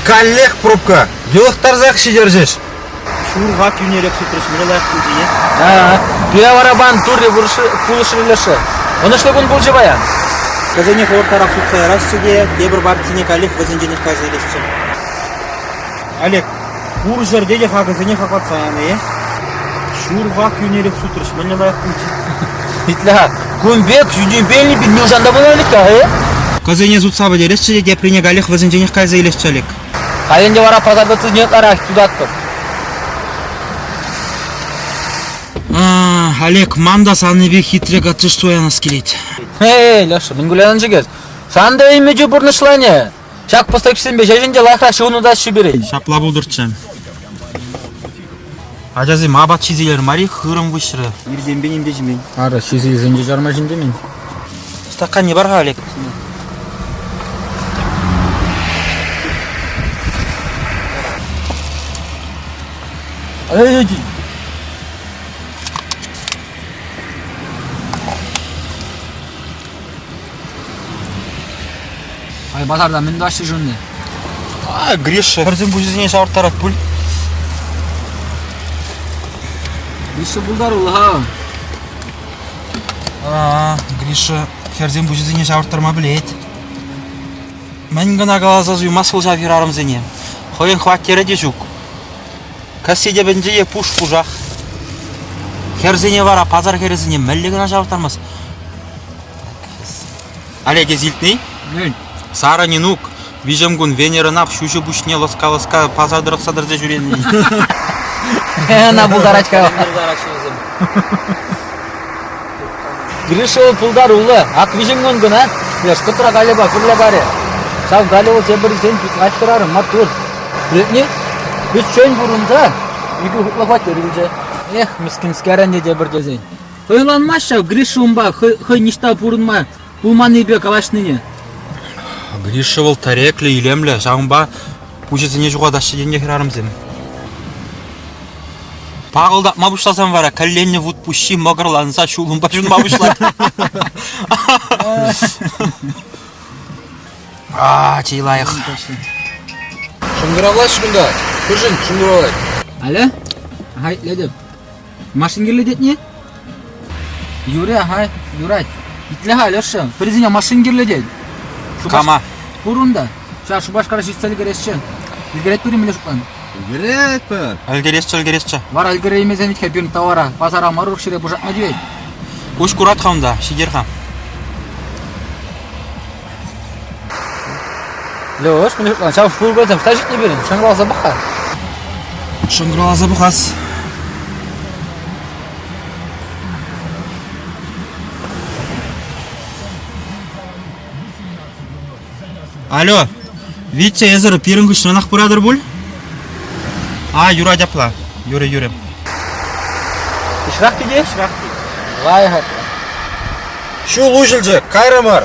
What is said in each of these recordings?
Каллех пробка. Йӑлӑхтарсах ҫитерчӗҫ. Ҫур хак йӳнерех сутрӗҫ, мӗне лайӑх пулчӗ, Пире вара бан турри пулӑшрӗ лешӗ. Ӑнӑҫлӑ кун пулчӗ паян. Вӗсене хӑвӑртрах сутса ярасчӗ те тепӗр партине каллех вӗсенченех кайса илесчӗ. Олег, пур ҫӗрте те хакӗсене хаклатса янӑ-и? Ҫур хак йӳнерех сутрӗҫ, мӗнле лайӑх пулчӗ. Итле-ха, кун пек йӳнӗпе нихҫан та пулман-ха, э? Кӑсене сутса пӗтересчӗ те теприне каллех вӗсенченех кайса илесчӗ, Олег. Халь ӗнтӗ вара пасарта тытне ытларах тутатпӑр. Олег, ман та саннипе хитре коттедж туянас килет. Эй, Леша, мӗн кулянан-ши эс? Сан та ӗмӗтӳ пурнӑҫланӗ. Ҫак поставщиксемпе ҫеҫ ӗнтӗ лайӑхрах ҫыхӑну тытаҫҫӗ пирӗн. Ҫапла пултӑрччӗ. Ачасем апат ҫисе илер мар-и, хырӑм выҫрӗ. Иртенпе ним те ҫимен. Ара, ҫисе илсен те чарма ҫын темен. Стаканне пар-ха, Олег. Эй, Ай, пасарта мӗн тӑваҫҫӗ шунне? А, Гриша, хӗрсен пуҫӗсене ҫавӑрттарать пуль. Гриша пултаруллӑ-ха. А, Гриша хӗрсен пуҫӗсене ҫавӑрттарма пӗлет. Мӗн кӑна каласа суймасть вӑл ҫав хӗрарӑмсене. Хӑйӗн хваттерӗ те ҫук. Кӗсье тӗпӗнче те пуш-пушах. Хӗрсене вара пасар хӗрӗсене мӗнле кӑна ҫавӑрттармасть. Олег, эс илтни? Мӗн? Сарӑ Нинук виҫӗм кун Венерӑна ҫӳҫӗ пуҫне лӑска-лӑска пасар тӑрӑхса тӑрса ҫӳренӗ. Ӑна пултарать-ха. Гриша пултаруллӑ. Ак виҫӗм кун кӑна леш кӑтра Галӗпа пӗрле карӗ. Ҫав Галя вӑл тепӗрисен пит хӗрарӑм, маттур. Пӗлетни? Пӗччен пурӑнса икӗ хутлӑ хваттер илчӗ. Эх, мӗскӗнскер ӗнтӗ тепӗр тесен. Ӑнланмасть ҫав Гриша унпа хӑй ниҫта пурӑнма пулманнипе калаҫнине. Гриша вӑл тӗреклӗ, илемлӗ, ҫавӑнпа пуҫӗсене ҫухатаҫҫӗ тенӗ хӗрарӑмсем. Пакӑлтатма пуҫласан вара кӗлленнӗ вут пуҫҫи мӑкӑрланса ҫулӑмпа ҫунма пуҫлать. А, чи лайӑх. Шӑнкӑравлаҫҫӗ кунта. Кӳршӗн шӑнкӑравлать. Алло? Ага, итлетӗп. Машин кирлӗ тетни? Юрӗ, ага, юрать. Итле-ха, Леша, пӗрисене машин кирлӗ тет. Кама? Пур унта. Ҫав Шупашкара ҫитсе ӗлкӗресчӗ. Ӗлкӗретпӗр-и мӗнле шутлан? Ӗлкӗретпӗр. Ӗлкӗресчӗ, ӗлкӗресчӗ. Вара ӗлкӗреймесен вӗт-ха пирӗн тавара пасара мар урӑх ҫӗре пушатма тивет. Куҫ курать-ха унта, ҫитер-ха. Леш, мӗнле шутлан? Ҫав фургонсем ӑҫта ҫитнӗ пирӗн? Шӑнкӑравласа пӑх-ха. Шӑнкӑравласа пӑхас. Алло, Витя, эсӗр пирӗн хыҫранах пыратӑр пуль? А, юрать апла. Юрӗ, юрӗ. Ҫрах тете? Ҫрах. Лайӑх. Ҫул уҫӑлчӗ, кайрӑмӑр.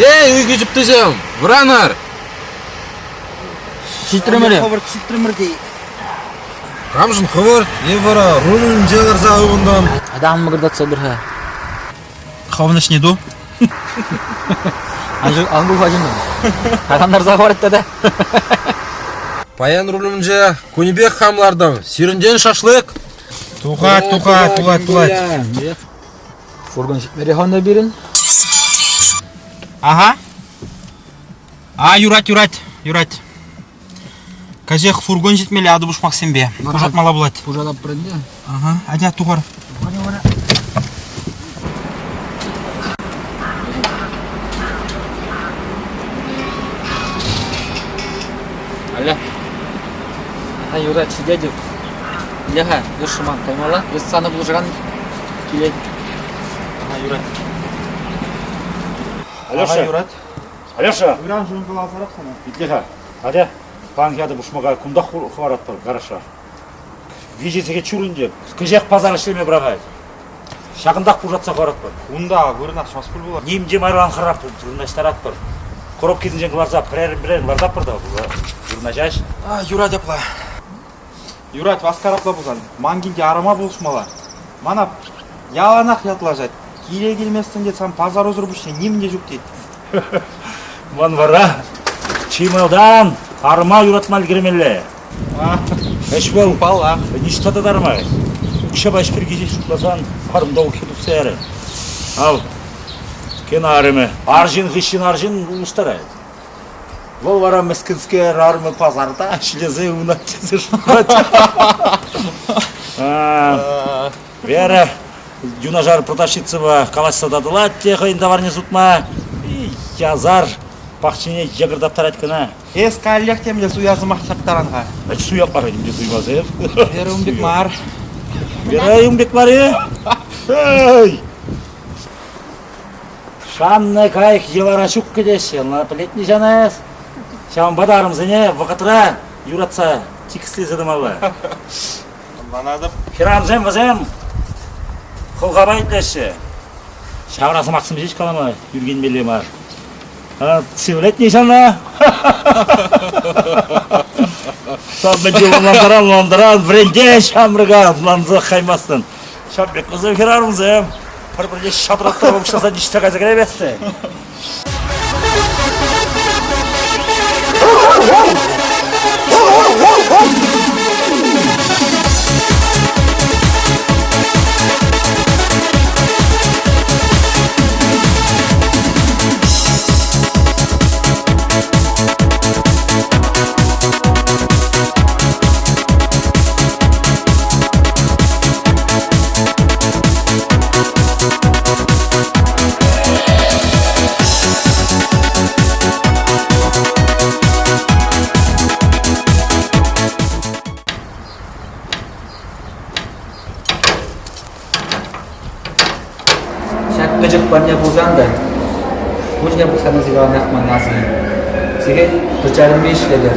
Эй, ыйхӑ чӑптисем, вӑранӑр! Ҫитрӗмӗр. Хӑвӑрт ҫитрӗмӗр те. Камшӑн хӑвӑрт, е вара руль умӗнче ларса ывӑнтӑм. Адам мӑкӑртатса тӑр-ха. Хӑвӑн ӗҫне ту. Ан пул-ха ҫыннӑм. Катантарса хӑварать тата. Паян руль умӗнче кунӗпех хам лартӑм. Сирӗнтен шашлык. Тухать, тухать, пулать, пулать. Фургон ҫитмерӗ-ха унта пирӗн. Ага. А, юрать, юрать, юрать. Кӗҫех фургон ҫитмелле атӑ пушмаксемпе. Пушатмалла пулать. Пушатап ӗнтӗ. Ага, атя тухар. Алло. Ага, юрать, ҫитетӗп. Иля-ха, леш ман каймалла. Эс сана пулӑшакан килет. Ага, юрать. Алеша. Ага, юрать. Алеша. Ыран шӑнкӑласарах сана. Итле-ха. Атя, паянхи атӑ пушмака кунтах хӑваратпӑр гаражра. Виҫӗ сехет ҫур ӗнтӗ. Кӗҫех пасар ӗҫлеме пӑрахать. Ҫакӑнтах пушатса хӑваратпӑр. Унта вырӑнах чӑваш пуль пулать. Ним те майран хӑрап вырнаҫтаратпӑр. Коробкисенчен кӑларса пӗрерӗн-пӗрерӗн лартатпӑр та вырнаҫаҫ. А, юрать апла. Юрать, васкарапла пулсан. Ман килте арӑма пулӑшмалла. Мана яланах ятлаҫать. Киле килместӗн тет, сан пасарусӑр пуҫне нимӗн те ҫук тет. Ман вара чи малтан арӑма юратма ӗлкӗрмелле. Ӗҫ вӑл Паллах. ниҫта та тармасть. Укҫапа ӗҫ пирки ҫеҫ шутласан арӑм та укҫа тупса ярать. Ав, Кена арӑмӗ арҫын хыҫҫӑн арҫын улӑштарать. Вӑл вара мӗскӗнскер арӑмӗ пасарта ӗҫлесе ывӑнать тесе шутлать. Вера юнашар продавщицӑпа калаҫса татӑлать те хӑйӗн таварне сутма. Язар пахчине йӑкӑртаттарать кӑна. Эс каллех темле суя сӑмах ҫактаран-ха. Суя мар, нимте суймасӑр. Вера ун пек мар. Вера ун пек мар-и? Эй! Шаннӑ кайӑк йӑлара ҫук кӗтеҫҫӗ, ӑна пӗлетни ҫана эс. Ҫавӑнпа та арӑмсене вӑхӑтра юратса тикӗслесе тӑмалла. Ӑнланатӑп. Хӗрарӑмсем вӗсем хӑлхапа итлеҫҫӗ. Ҫавра сӑмахсем ҫеҫ калама ӳркенмелле мар. Сивлетни ҫана. Ҫав мӗнче ӑнлантаран, ӑнлантаран, вӗренте ҫамрӑка ӑнлансах каймастӑн. Ҫав пек вӗсем хӗрарӑмсем пӗр-пӗрне ҫатраттарма пуҫласа ниҫта кайса кӗрейместӗн. Ҫак пӗчӗк парне пулсан та куҫне пӑхсан эсӗ яланах ман асӑн. Сехет пӗр чарӑнми ӗҫлетӗр.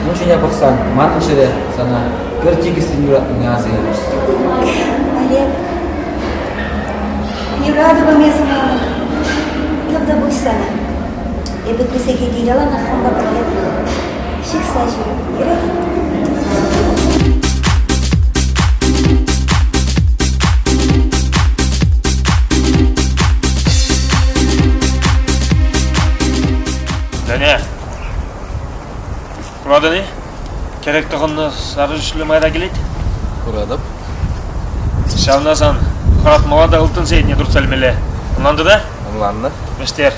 Ун ҫине пӑхсан манӑн чӗре сана пӗр тикӗссӗн юратнине аса илет. Олег, юратӑвӑм эсӗ манӑн. Тавтапуҫ сана. Эпӗ ку сехете яланах хампа пӗрле ҫыхса ҫӳрӗп. Юрать? Лене, куратӑн-и? Кӗрӗк тӑхӑннӑ сарӑ ҫӳҫлӗ майра килет. Куратӑп. Ҫавна сан хӑратмалла та ылтӑн сетне туртса илмелле. Ӑнлантӑн та? Ӑнланнӑ. Вӗҫтер.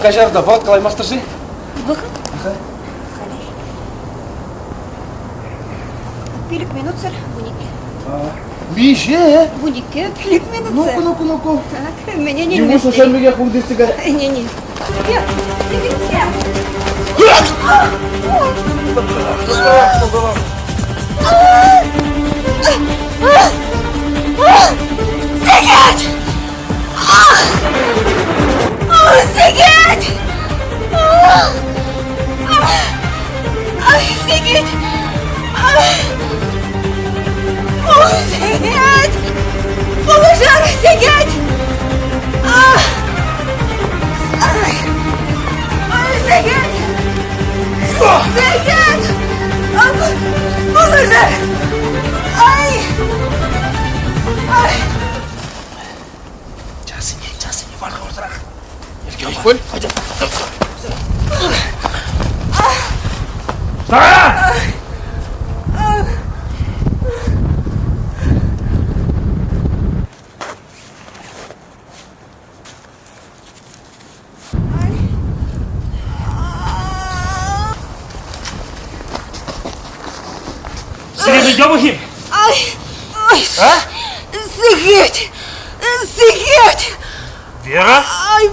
Каҫар та, вӑхӑт калаймастӑр-ши? Вӑхӑт? Халех. Пилӗк минутсӑр 12. Миҫе? 12 пилӗк минутсӑр. Ну-ка, ну-ка, ну-ка. Так, меня не Ему совсем пекех урдистика. Не-не. Сехет! Сехет! Сехет! Сехет! Пулӑшар, сехет! Сехет! Сехет! Пулӑшар! Ай! Ай! Часине, часине, вар хӑвӑртрах. Пуль. Сире йӑмӑх-им? Ай! Ай! Сехет! Сехет! Вера? Ай!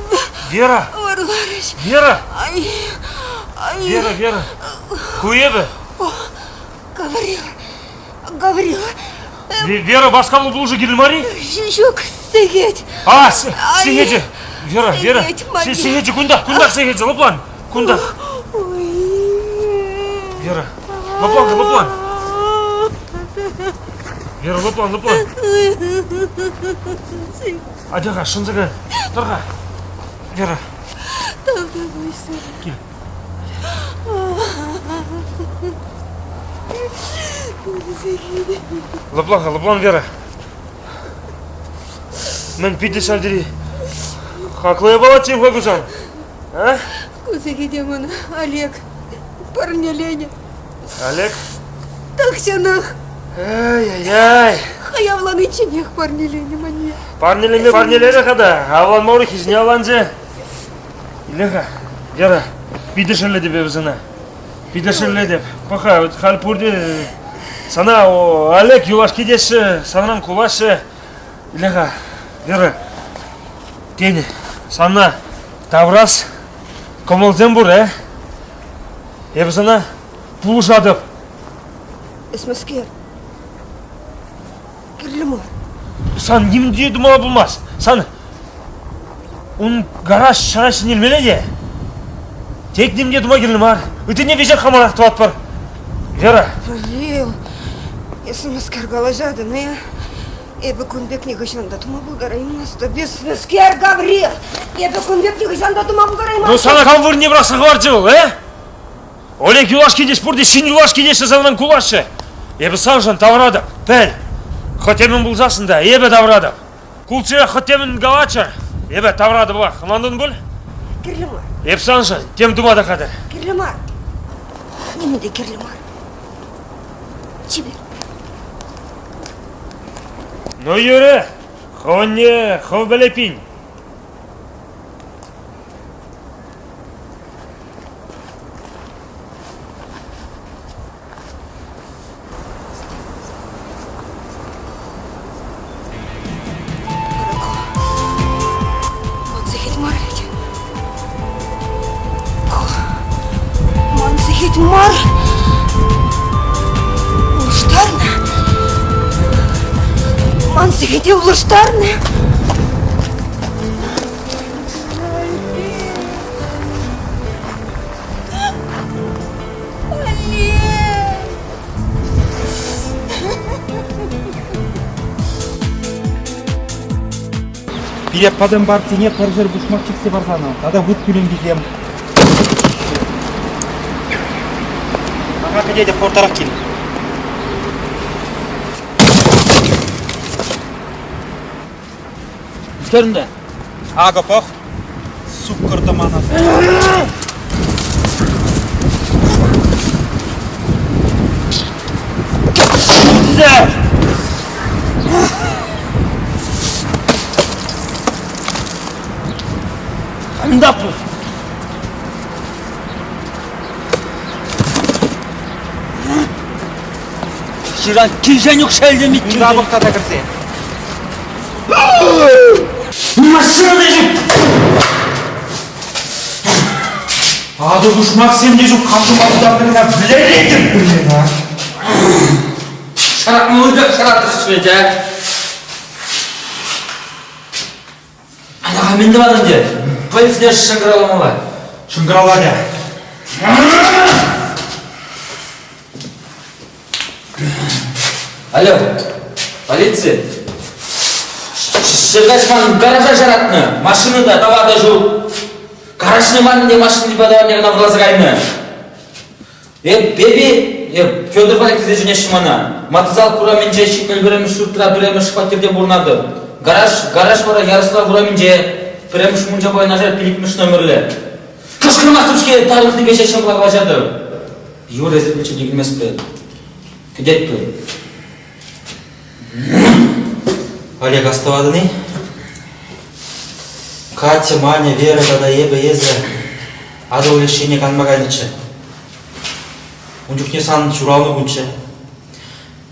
Вера! Варларыч! Вера! Ай! Ай! Вера, Вера! Ку эпӗ! Гаврила! Гаврила! Вера, васкавлӑ пулӑшу кирлӗ мар-и? Ҫук, сехет! А, сехечӗ! Вера, Вера, Сехет, сехечӗ кунтах, кунтах сехечӗ, лӑплан, кунтах. Вера, лӑплан, лӑплан. Вера, лӑплан, лӑплан. Атя-ха, шӑнса кай. Тӑр-ха. Вера. Тавтапуҫ сана. Кил. Лӑплан-ха, лӑплан, Вера. Мӗн питӗ ҫав тери хаклӑ япала тем-ха кусан, а? Ку сехете мана Олег парнеленӗ. Олег? Тахҫанах. Ай-яй-яй. Хӑй авланичченех парнеленӗ мане. Парнелеме парнелерӗ-ха та, авланма урӑххисене авланчӗ. Иле-ха, Вера, питӗ шеллетӗп эпӗ сана. Питӗ шеллетӗп. Пӑх-ха, вот халь пурте сана Олег юлашки теҫҫӗ, санран кулаҫҫӗ. Иле-ха, Вера, тен, сана таврас кӑмӑлсем пур, э? Эпӗ сана пулӑшатӑп. Эс мӗскер? Кирлӗ мар. Сан ним те тумалла пулмасть. Сан ун гараж ҫара ҫӗнелмелле те. Тек ним те тума кирлӗ мар. Ыттине веҫех хамӑрах тӑватпӑр. Вера. Валил, эсӗ мӗскер калаҫатӑн, э? Эпӗ кун пек нихӑҫан та тума пултараймастӑп. Эс мӗскер, Гаврил? Эпӗ кун пек нихӑҫан та тума пултараймастӑп. Ну сана кам вырӑнне пӑрахса хӑварчӗ вӑл, э? Олег юлашки теҫ пурте ҫын юлашки теҫҫӗ санран кулаҫҫӗ. Эпӗ саншӑн тавӑратӑп, пӗл. Хӑть темӗн пулсассӑн та эпӗ тавӑратӑп. Кулчӗ хӑть темӗн калаччӑр, эпӗ тавӑратӑпах. Ӑнлантӑн пуль? Кирлӗ мар. Эп саншӑн тем тума та хатӗр. Кирлӗ мар. Нимӗн те кирлӗ мар. Чипер. Ну, юрӗ, хӑвӑнне хӑв пӗлепин. Ман сехет мар вӗт. Ку ман сехет мар. Улӑштарнӑ. Ман сехете улӑштарнӑ. Пире пӗтӗм партине пӗршер пушмак чиксе парсанӑ тата вут кӳлӗнкисем. Ага, кӗтетӗп, хӑвӑртрах кил. Ӳстернӗ. Акӑ пӑх, суккӑр тӑманов. Андапу. Ҫыран килсен укҫа илме Унта пӑх тата кӗрсе. Машина ҫук! Атӑ пушмаксем те ҫук, хам тума вӗлеретӗп блин, а. Шаратмалли пек шаратрӗҫ вӗт, а? Ана мӗн тӑватӑн ӗнтӗ? Полицине шӑнкӑравламалла. Шӑнкӑравларӗ. Алло, полици. Ҫӗркаҫ ман гаража ҫаратнӑ. Машина та, тавар та ҫук. Гаражне мар ӗнтӗ машина подавание кӑна вӑрласа кайнӑ. Эп, беби, эп Федор Валерьевич чӗнеҫҫӗ мана. Мотозал урамӗнче 71-мӗш ҫуртра пӗрремӗш хваттерте пурӑнатӑп. Гараж, гараж вара Ярослав урамӗнче, пӗрремӗш мунчапа юнашар пилӗкмӗш номерлӗ. Кӑшкӑрмастӑп-ҫке, тарӑхнипе ҫеҫ ҫапла калаҫатӑп. Юр эсӗ пӗччен килместпӗр. Кӗтетпӗр. Олег, астӑватӑн-и? Катя, Маня, Вера тата эпӗ, эсӗ Атӑл леш енне канма кайнӑччӗ. Ун чухне сан ҫуралнӑ кунччӗ.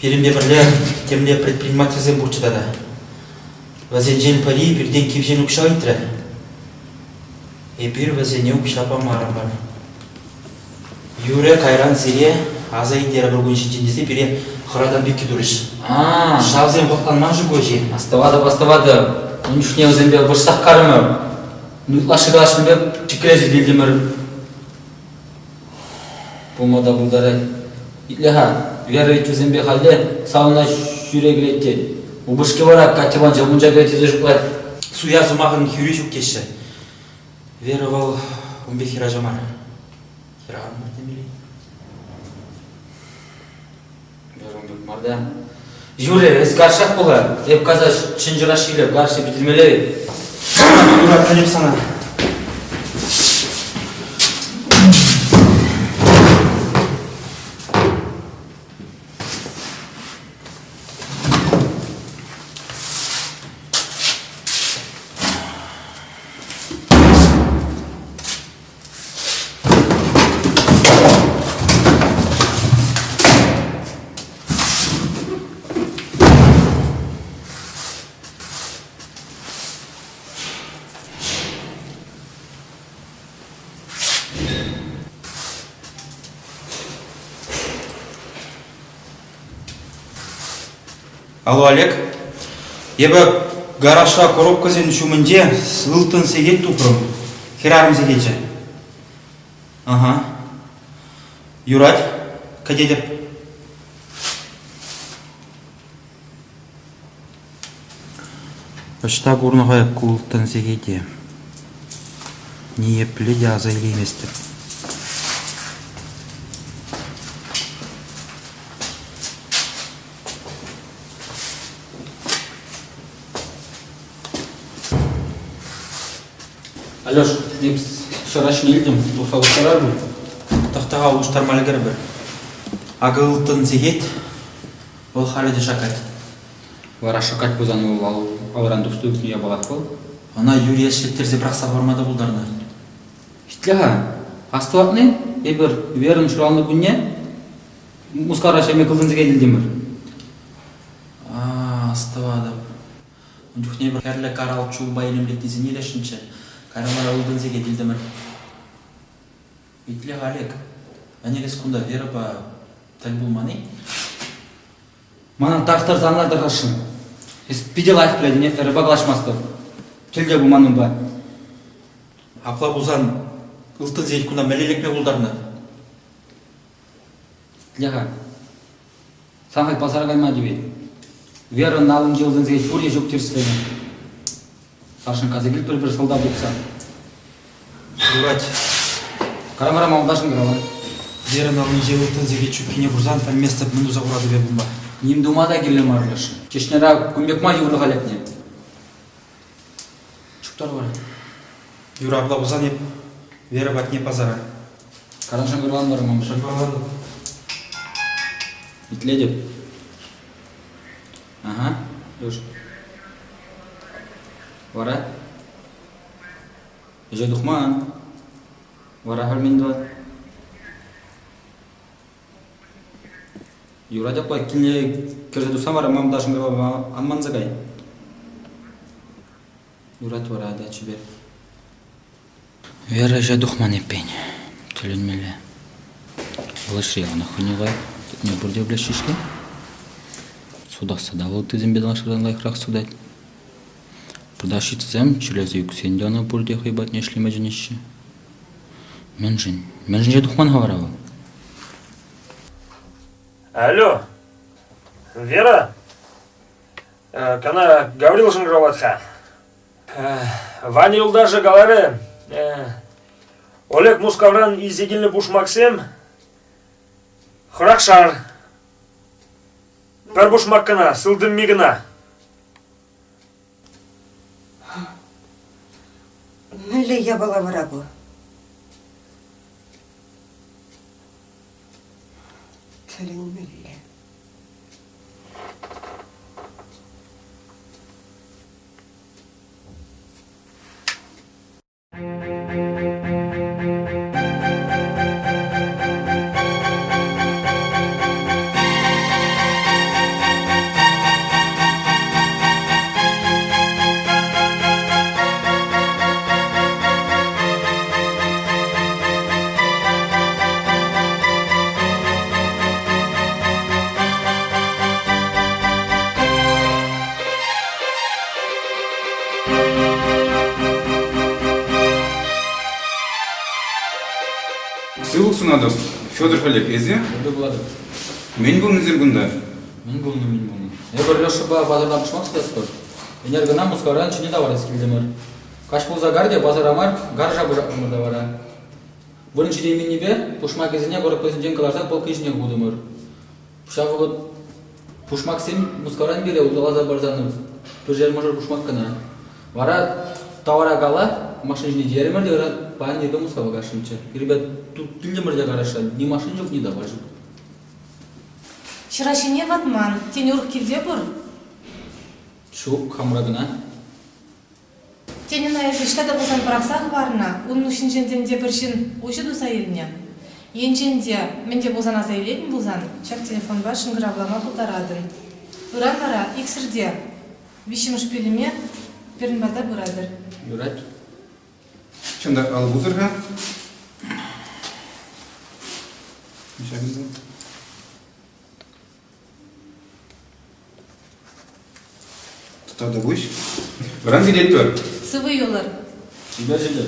Пирӗнпе пӗрле темле предпринимательсем пурччӗ тата. Вӗсенчен пӗри пиртен кивҫен укҫа ыйтрӗ. Эпир вӗсене укҫа памарӑмӑр. Юрӗ, кайран сире аса илтерӗпӗр кун ҫинчен тесе пире хӑратан пекки турӗҫ. Шавсем вӑхӑтланман-ши ку ӗҫе? Астӑватӑп, астӑватӑп. Ун чухне вӗсемпе вӑрҫсах карӑмӑр. Ытлашши калаҫнипе чиккелесе килтӗмӗр. Пулма та пултарать. Итле-ха, Вера ведь вӗсемпе халӗ сауна ҫӳре килет тет. Упӑшки вара Катьӑпа мунча кӗрет тесе шутлать. Суя сӑмахӑн хӳри ҫук теҫҫӗ. Вера вӑл... Ун пек хӗрача мар. Хӗрарӑм мар темелле. Ун пек мар та. Юрӗ, эс каршах пулар. Эп каса чӗнчӗра ҫилӗ, каршы питӗрмелле. Юрать, пӗлеп сана. Алло, Олег. Эпӗ гаражра коробкӑсен ҫумӗнче ылтӑн сехет тупрӑм. Хӗрарӑм сехечӗ. Ага. Юрать. Кӗтетӗп. Ӑҫта курнӑ-ха ку ылтӑн сехете? Ниепле те аса илейместӗп. Алеш, эп ҫӑраҫне илтӗм, тухса улӑштарар пуль. Тӑхта-ха улӑштарма ӗлкӗрӗпӗр. Акӑ ылтӑн сехет, вӑл халӗ те шаккать. Вара шаккать пулсан вӑл алран тухса ӳкнӗ япалах вӑл. Ӑна юри ӗҫлеттерсе пӑрахса хӑварма та пултарнӑ. Итле-ха, астӑватни, эпир Верӑн ҫуралнӑ кунне Мускавра ҫемье кӑлтӑнса килтӗмӗр. А, астӑватӑп. Ун чухне эпир хӗрлӗ карал чулпа илемлетнисене илесшӗнччӗ. Кайран вара ылтӑн сехет илтӗмӗр. Итле-ха, Олег, ӗнер эс кунта Верӑпа тӗл пулман-и? Мана тахтарса ан лартӑр-хашшӑн. Эс питӗ лайӑх пӗлетӗн, эп Верӑпа калаҫмастӑп. Тӗл те пулман унпа. Апла пулсан ылтӑн сехет кунта мӗнле лекме пултарнӑ? Итле-ха, сан халь пасара кайма тивет. Верӑн аллинчи ылтӑн сехет пурте ҫук тӗрӗсленӗ. Сашӑн каса кил пӗр-пӗр сӑлтав тупса. Юрать. Карамара малташӑн калан. Верӑн аллинче ылтӑн сехет ҫуккине курсан пӗлместӗп мӗн туса хуратӑп эп унпа. Ним тума та кирлӗ мар, Леша. Чечняра кун пек мар йывӑрлӑха лекнӗ. Чуптар вара. Юра, апла пулсан эп Вера патне пасара. Каран шӑнкӑрлантӑр мам. Шӑнкӑрлантӑм. Итлетӗп. Ага, Леш. Вара? Ӗҫе тухман. Вара халь мӗн тӑвать? Юрать апла килне кӗрсе тухсан вара мам та шӑнкӑрава ан манса кай. Юрать вара, атя чипер. Вера ӗҫе тухман эппин. Тӗлӗнмелле. Вӑл ӗҫре яланах хӑйне лайӑх тытни пурте пӗлеҫҫӗ-ҫке. Сутасса та вӑл ыттисемпе танлаштарсан лайӑхрах сутать. Продавщицӑсем чирлесе ӳксен те ӑна пурте хӑй патне ӗҫлеме чӗнеҫҫӗ. Мӗншӗн? Мӗншӗн ӗҫе тухман-ха вара вӑл? Алло, Вера? Кана Гаврил шӑнкӑравлать-ха. Ваня юлташӗ каларӗ, Олег Мускавран илсе килнӗ пушмаксем хӑрахшар. Пӗр пушмак кӑна, сылтӑмми кӑна. Мӗнле япала вара ку? Тӗлӗнмелле. Сывлӑх сунатӑп. Федор Олег, эсӗ? Эпӗ пулатӑп. Мӗн пулнисем кунта? Мӗн пулнӑ, мӗн пулнӑ? Эпӗ Лешӑпа пасарта пушмак сутатпӑр. Ӗнер кӑна Мускавран ҫӗнӗ тавар илсе килтӗмӗр. Каҫ пулса карчӗ, пасара мар, гаража пушатрӑмӑр тавара. Вырӑн ҫитейменнипе пушмакӗсене коробкӑсенчен кӑларса полка ҫине хутӑмӑр. Ҫав вӑхӑт пушмаксем Мускавран пире улталаса парсан пӗршер мӑшӑр пушмак кӑна. Вара тавара кала машина ҫине терӗмӗр те ыран паян ирпе Мускава кайсшӑнччӗ. Ирпе килтӗмӗр те карасшӑн, ни машин ҫук, ни тавар ҫук. Ҫӑра ҫине ватман, тен урӑх килте пур? Ҫук, хамра кӑна. Тен, ӑна эсӗ ӑҫта та пулсан пӑрахса хӑварнӑ, ун ҫинчен тепӗр ҫын уҫӑ туса илнӗ. Енчен те мӗн те пулсан аса илетӗн пулсан, ҫак телефонпа шӑнкӑравлама пултаратӑн. Ыран вара иксӗр те виҫҫӗмӗш пӳлӗме пирӗн пата пыратӑр. Юрать. Чӑн та, ал пусӑр-ха. Ҫакӑнта. Тавтапуҫ. Ыран килетпӗр. Сывӑ юлӑр. Чипер ҫитӗр.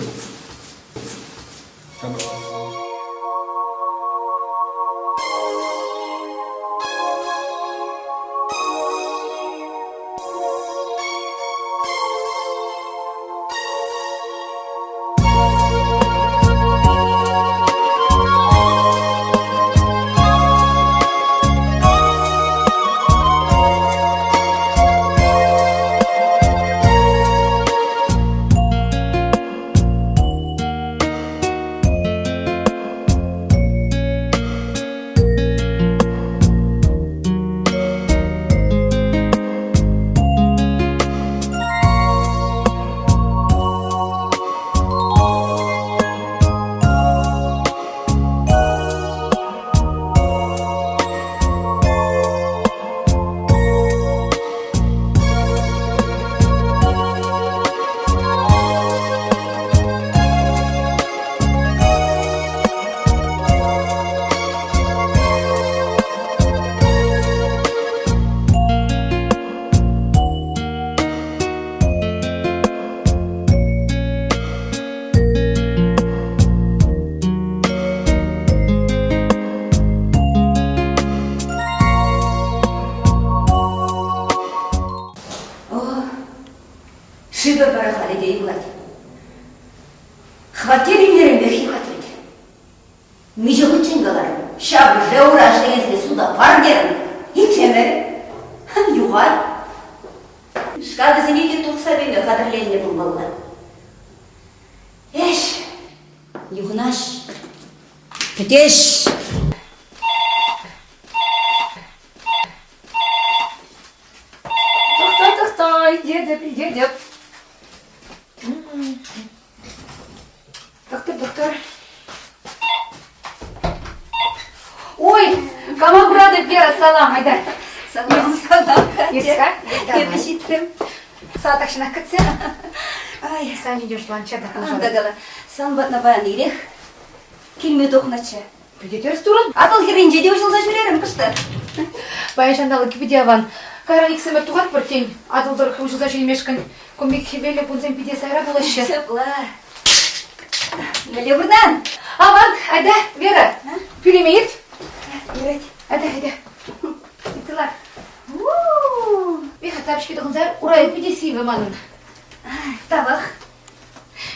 Шывӗ вара халӗ те юхать. Хваттер илнӗренпех юхать вӗт. Миҫе хутчен каларӑм, ҫав ура ӗҫлекенсене суда пар терӗм. Итлемерӗ. Юхать. Шкапӗсене те тухса пеме хатӗрленнӗ пулмалла. Ӗҫ, юхӑнаҫ, пӗтеҫ. Тӑхта, тӑхта, илтетӗп, илтетӗп. Тӑхтӑр, тӑхтӑр. Ой, кама куратӑп, Вера, салам, айда. Салам, салам, Катя. Иртка? Эпӗ ҫитрӗм. Сана тахҫанах кӗтсе. Ай, Сан идешь ланча та ан та кала. Сан патна паян ирех килме тухнӑччӗ. Питӗ тӗрӗс турӑн. Атӑл хӗрринче те уҫӑлса ҫӳрерӗм кӑштах. Паян ҫанталӑк питӗ аван. Кайран иксӗмӗр тухатпӑр, тен, Атӑл тӑрӑх уҫӑлса ҫӳремешкӗн. Кун пек хӗвеллӗ кунсем питӗ сайра пулаҫҫӗ. Ҫапла. Мӗнле выртан? Аван, айда, Вера, пӳлӗме ирт. Юрать. Айда, айда. Иртсе лар. Миха, тапочки тӑхӑнса урай питӗ сивӗ манӑн. Тавах.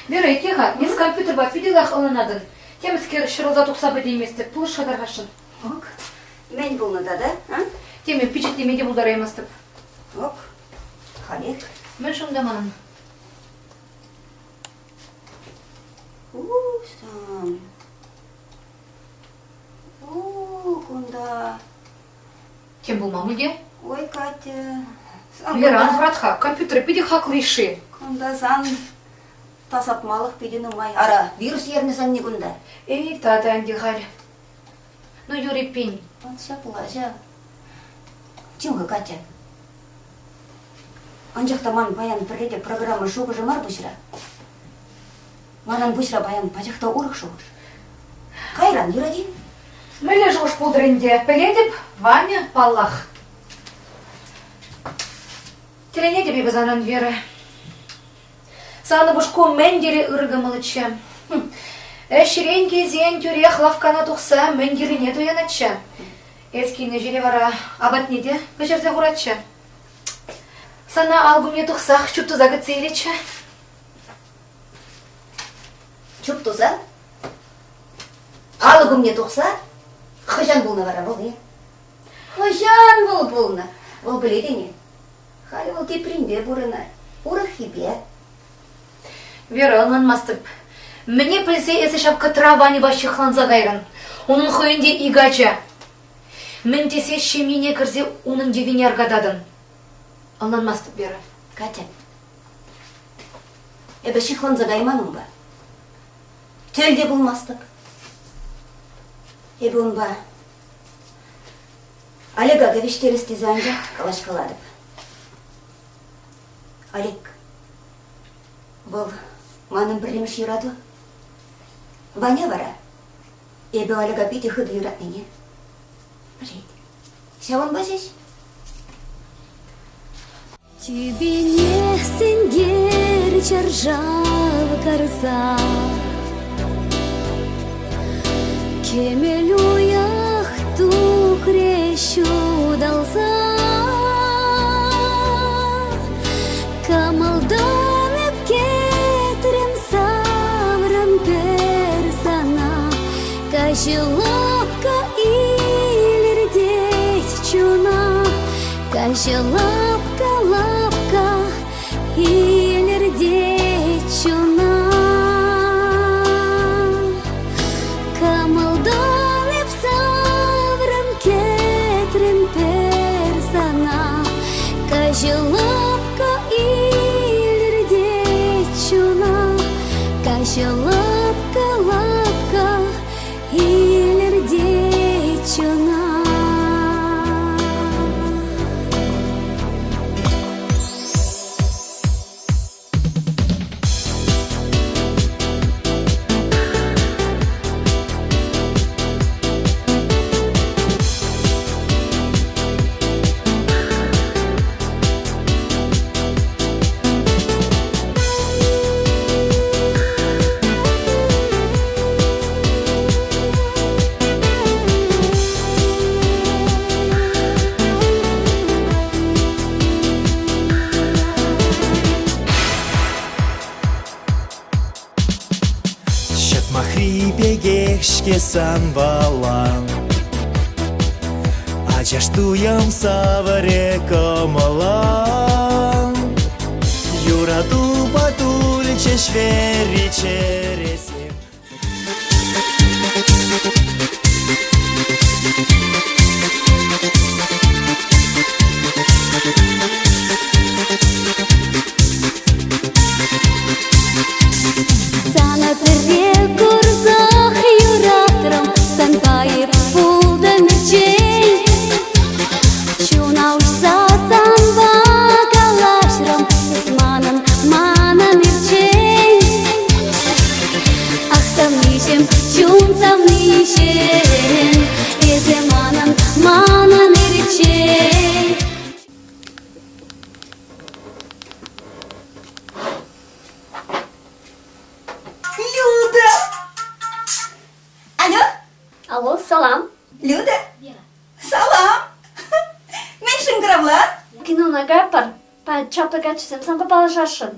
Вера, итле-ха, эс компьютерпа питӗ лайӑх ӑнланатӑн. Темӗскер ҫӑрӑлса тухса пӗтейместӗп, пулӑш-ха тархасшӑн. Ок. Мӗн пулнӑ тата, а? Теме пичетлеме те пултараймастӑп. Ок. Халех. Мӗншӗн унта манӑн? Уҫсан. У, кунта. Тем пулма пуль Ой, Катя. Вера, ан хӑрат-ха, компьютер питӗ хаклӑ-ши? Кунта сан тасатмалӑх питӗ нумай. Ара, вирус ернӗ санне кунта. Эй, тата ӗнтӗ халь. Ну, юрӗ пин. Вот ҫапла ҫав. Чим-ха, Катя. Анчах та ман паян пӗрре те программа шухӑшӗ мар пуҫра. Манӑн пуҫра паян пачах та урӑх шухӑш. Кайран юрать-и? Мӗнле шухӑш пултӑр ӗнтӗ? Пӗлетӗп, Ваня, паллах. Тӗлӗнетӗп эпӗ санран, Вера. Сан упӑшку мӗн тери ырӑ кӑмӑллӑччӗ. Ӗҫрен килсен тӳрех лавккана тухса мӗн кирлине туянатчӗ. Эс килнӗ ҫӗре вара апатне те пӗҫерсе хуратчӗ. Сана алкумне тухсах чуптуса кӗтсе илетчӗ. Чуптуса? Алӑк умне тухса хӑҫан пулнӑ вара вӑл, е? Хӑҫан вӑл пулнӑ? Вӑл пӗлет-и? Халӗ вӑл тепринпе пурӑнать, урӑххипе. Вера, ӑнланмастӑп. Мӗне пӗлсе эсӗ ҫав кӑтра Ваньӑпа ҫыхланса кайрӑн? Унӑн хӑйӗн те ик ача. Мӗн тесе ҫемьене кӗрсе унӑн йӑвине аркататӑн? Ӑнланмастӑп, Вера. Катя, эпӗ ҫыхланса кайман унпа. Тӗл те пулмастӑп. Эпӗ унпа Олега кӗвӗҫтерес тесе анчах калаҫкалатӑп. Олег, вӑл манӑн пӗрремӗш юрату. Ваня вара эпӗ Олега питӗ хытӑ юратнине пӗлет. Ҫавӑнпа ҫеҫ. Тӳпене сенкер чаршав карса Кӗмӗл уйӑх тухрӗ ҫуталса Кӑмӑлтан эп кӗтрӗм саврӑм пӗр сана Каҫӑ лапка илӗртет чуна Каҫӑ лапка-лапка илӗртет чуна. Кӑмӑлтан эп саврӑм кӗтрӗм пӗр сана. Каҫӑ лапка илӗртет чуна. Каҫӑ лапка-лапка Илӗртет чуна. Ҫӑтмахри пекех-ҫке санпала Ачаш туйӑм савӑрӗ кӑмӑла Юратупа тулчӗҫ вӗри чӗресем. Сана пӗрре курсах юратрӑм, санпа эп пултӑм пӗччен. Чуна уҫса санпа калаҫрӑм, эс манӑн, манӑн ирччен. Ах, савниҫӗм, чун савниҫӗм, эсӗ манӑн, манӑн ирччен. Люда! Алло? Алло, салам. Люда? Салам! Мӗн шӑнкӑравла? Кинона кайӑпӑр. Чаплӑ каччӑсем санпа паллашасшӑн.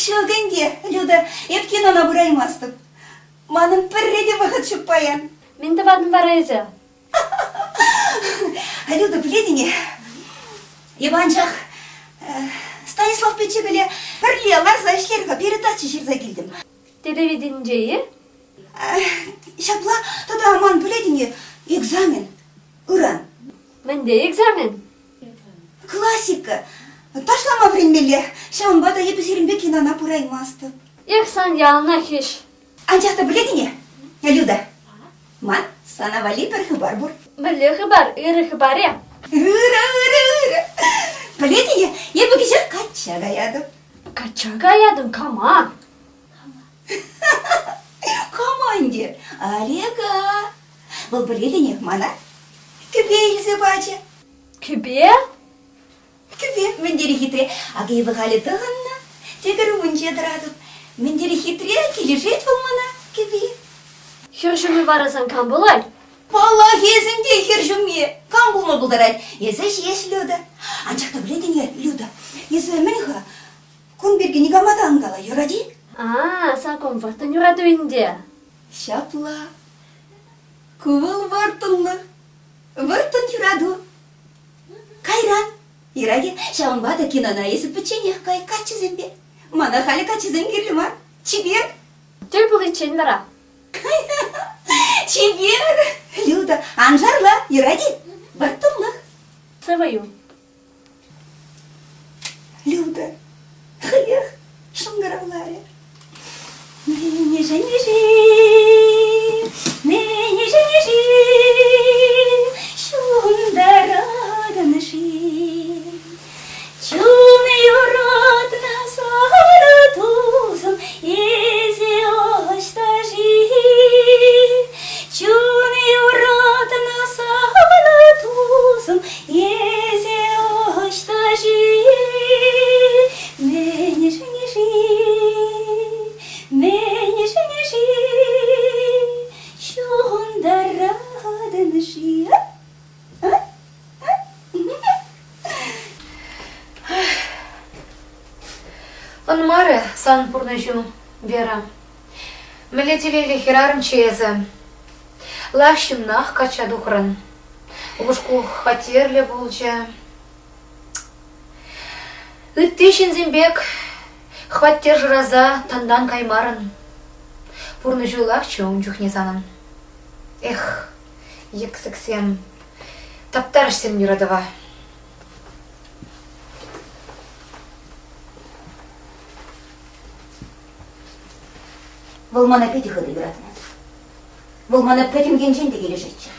Ҫук ӗнтӗ, Люда, эп кинона пыраймастӑп. Манӑн пӗрре те вӑхӑт ҫук паян. Мӗн тӑватӑн вара эсӗ? Люда, пӗлетӗн-и, эпӗ анчах Станислав пиччепеле пӗрле ларса ӗҫлер-ха, передача ҫырса килтӗм. Телевиденинче-и? Ҫапла тата ман пӗлетӗн-и, экзамен ыран. Мӗнле экзамен? Классика. Ташлама вӗренмелле. Ҫавӑнпа та эпӗ сирӗнпе кинона пыраймастӑп. Эх, сан яланах ӗҫ. Анчах та пӗлетӗн-и, Люда, ман сана валли пӗр хыпар пур. Мӗнле хыпар? Ырӑ хыпар-и? Ырӑ, ырӑ, ырӑ. Пӗлетӗн-и, эпӗ кӗҫех качча каятӑп. Качча каятӑн кама? Кама ӗнтӗ? Олега. Вӑл пӗлетӗн-и мана? Кӗпе илсе пачӗ. Кӗпе? Кӗпе мӗн тери хитре. Акӑ эпӗ халӗ тӑхӑннӑ. Тӗкӗр умӗнче тӑратӑп. Мӗн тери хитре, килӗшет вӑл мана, кӗпи. Хӗр ҫумӗ вара сан кам пулать? Паллах, эсӗ ӗнтӗ хӗр ҫумми. Кам пулма пултарать? Эсӗ ҫеҫ, Люда. Анчах та пӗлетӗн-и, Люда, эсӗ мӗн-ха? Кун пирки никама та ан кала, юрать-и? А, сан вӑрттӑн юрату ӗнтӗ. Ҫапла. Ку вӑл вӑрттӑнлӑх. Вӑрттӑн юрату. Кайран, Ираке, ҫавӑнпа та кинона эсӗ пӗчченех кай каччӑсемпе. Мана халӗ каччӑсем кирлӗ мар. Чипер. Тӗл пуличчен вара. Чипер. Люда, ан шарла, юрать-и? Вӑрттӑнлӑх. Сывӑ юл. Люда хӑех шӑнкӑравларӗ. Мӗншӗн-ши, мӗншӗн-ши ҫунтаратӑн-ши? Чун юратнӑ сарӑ тусӑм, эсӗ ӑҫта-ши? Чун юратнӑ сарӑ тусӑм, эсӗ ӑҫта-ши? Мӗншӗн-ши, мӗншӗн-ши ҫунтаратӑн-ши? Ӑнмарӗ сан пурнӑҫу, Вера. Мӗнле телейлӗ хӗрарӑмччӗ эсӗ. Лайӑх ҫыннах качча тухрӑн. Упӑшку хваттерлӗ пулчӗ. Ытти ҫынсем пек хваттер шыраса тӑнтан каймарӑн. Пурнӑҫу лайӑхчӗ ун чухне санӑн. Эх, йӗксӗксем, таптарӗҫсем юратӑва. Вӑл мана питӗ хытӑ юратнӑ. Вӑл мана пӗтӗм енчен те килӗшетчӗ.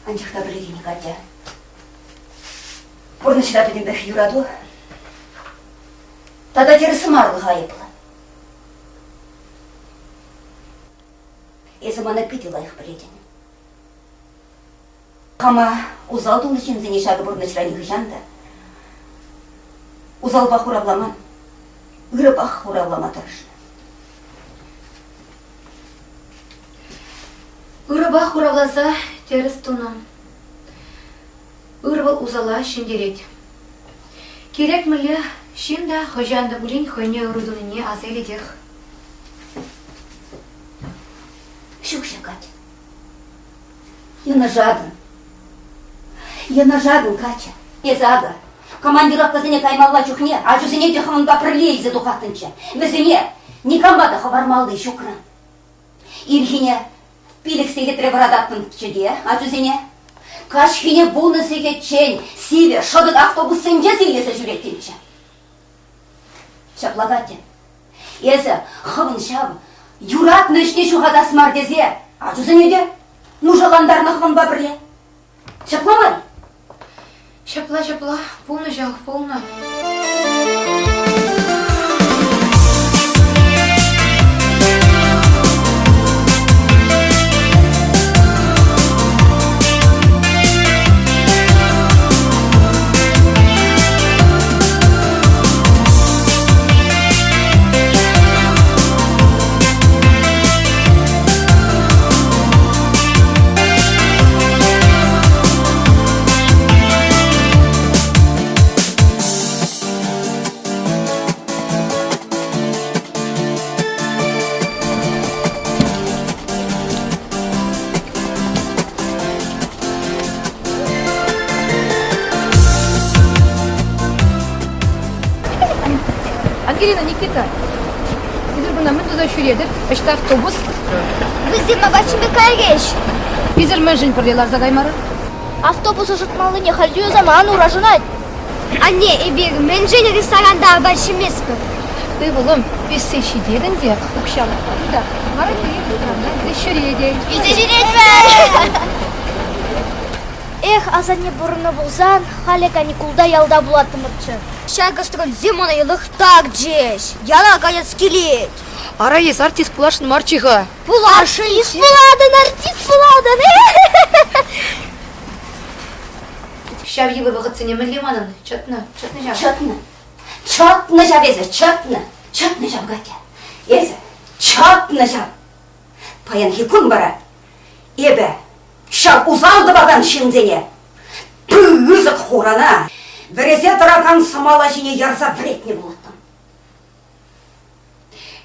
Анчах та пӗлетӗн-и, Катя, пурнӑҫра пӗтӗмпех юрату тата тӗрӗс марлӑх айӑплӑ. Эсӗ мана питӗ лайӑх пӗлетӗн. Хама усал тунӑ ҫынсене ҫакӑ пурнӑҫра нихӑҫан та усалпа хуравламан, ырӑпах хуравлама тӑрӑшнӑ. Ырӑпа хуравласа тӗрӗс тунӑ. Ыр вӑл усала ҫӗнтерет. Кирек мӗнле ҫын та хӑҫан та пулин хӑйне ырӑ тунине аса илетех. Ҫук ҫакать. Йӑнӑшатӑн. Йӑнӑшатӑн, Катя. Эсӗ акӑ командировкӑсене каймалла чухне ачусене те хӑвӑнпа пӗрле илсе тухаттӑнччӗ. Вӗсене никампа та хӑвармалли ҫукран. Ирхине пилӗк сехетре вӑрататтӑнччӗ те ачусене. Каҫхине вунӑ сехетчен сивӗ шӑтӑк автобуссенче силлесе ҫӳреттӗнччӗ. Ҫапла, Катя, эсӗ хӑвӑн ҫав юратнӑ ӗҫне ҫухатас мар тесе ачусене те нушалантарнӑ хӑвӑнпа пӗрле. Ҫапла мар-и? Ҫапла, ҫапла, пулнӑ ҫав, пулнӑ. Ангелина, Никита, эсир кунта мӗн туса ҫӳретӗр? Ӑҫта автобус? Вӗсем апат-ҫимӗҫ кайрӗҫ. Эсир мӗншӗн пӗрле ларса каймарӑр? Автобус ӑшӑтмаллине халь юсаман ура шӑнать. Анне, эпир мӗншӗн ресторанта апат ҫиместпӗр? Ывӑлӑм, ӳссе ҫитетӗн те укҫалӑх та вара пире ресторанта илсе ҫӳретӗн. Илсе ҫӳретпӗр! Эх, асанне пурӑннӑ пулсан, халӗ каникулта ялта пулаттӑмӑрччӗ. Ҫак гастрольсем мана йӑлӑхтарчӗҫ. Яла каяс килет. Ара, эс артист пуласшӑн марччӗ-ха. Пуласшӑн пулатӑн, артист пулатӑн. Ҫав йывӑр вӑхӑтсене мӗнле манӑн? Чӑтнӑ, чӑтнӑ ҫав. Чӑтнӑ. Чӑтнӑ ҫав эсӗ, чӑтнӑ. Чӑтнӑ ҫав, Катя. Эсӗ чӑтнӑ ҫав. Паянхи кун вара эпӗ ҫав усал тӑвакан ҫынсене пысӑк хурана вӗресе тӑракан сӑмала ҫине ярса вӗретнӗ пулӑттӑм.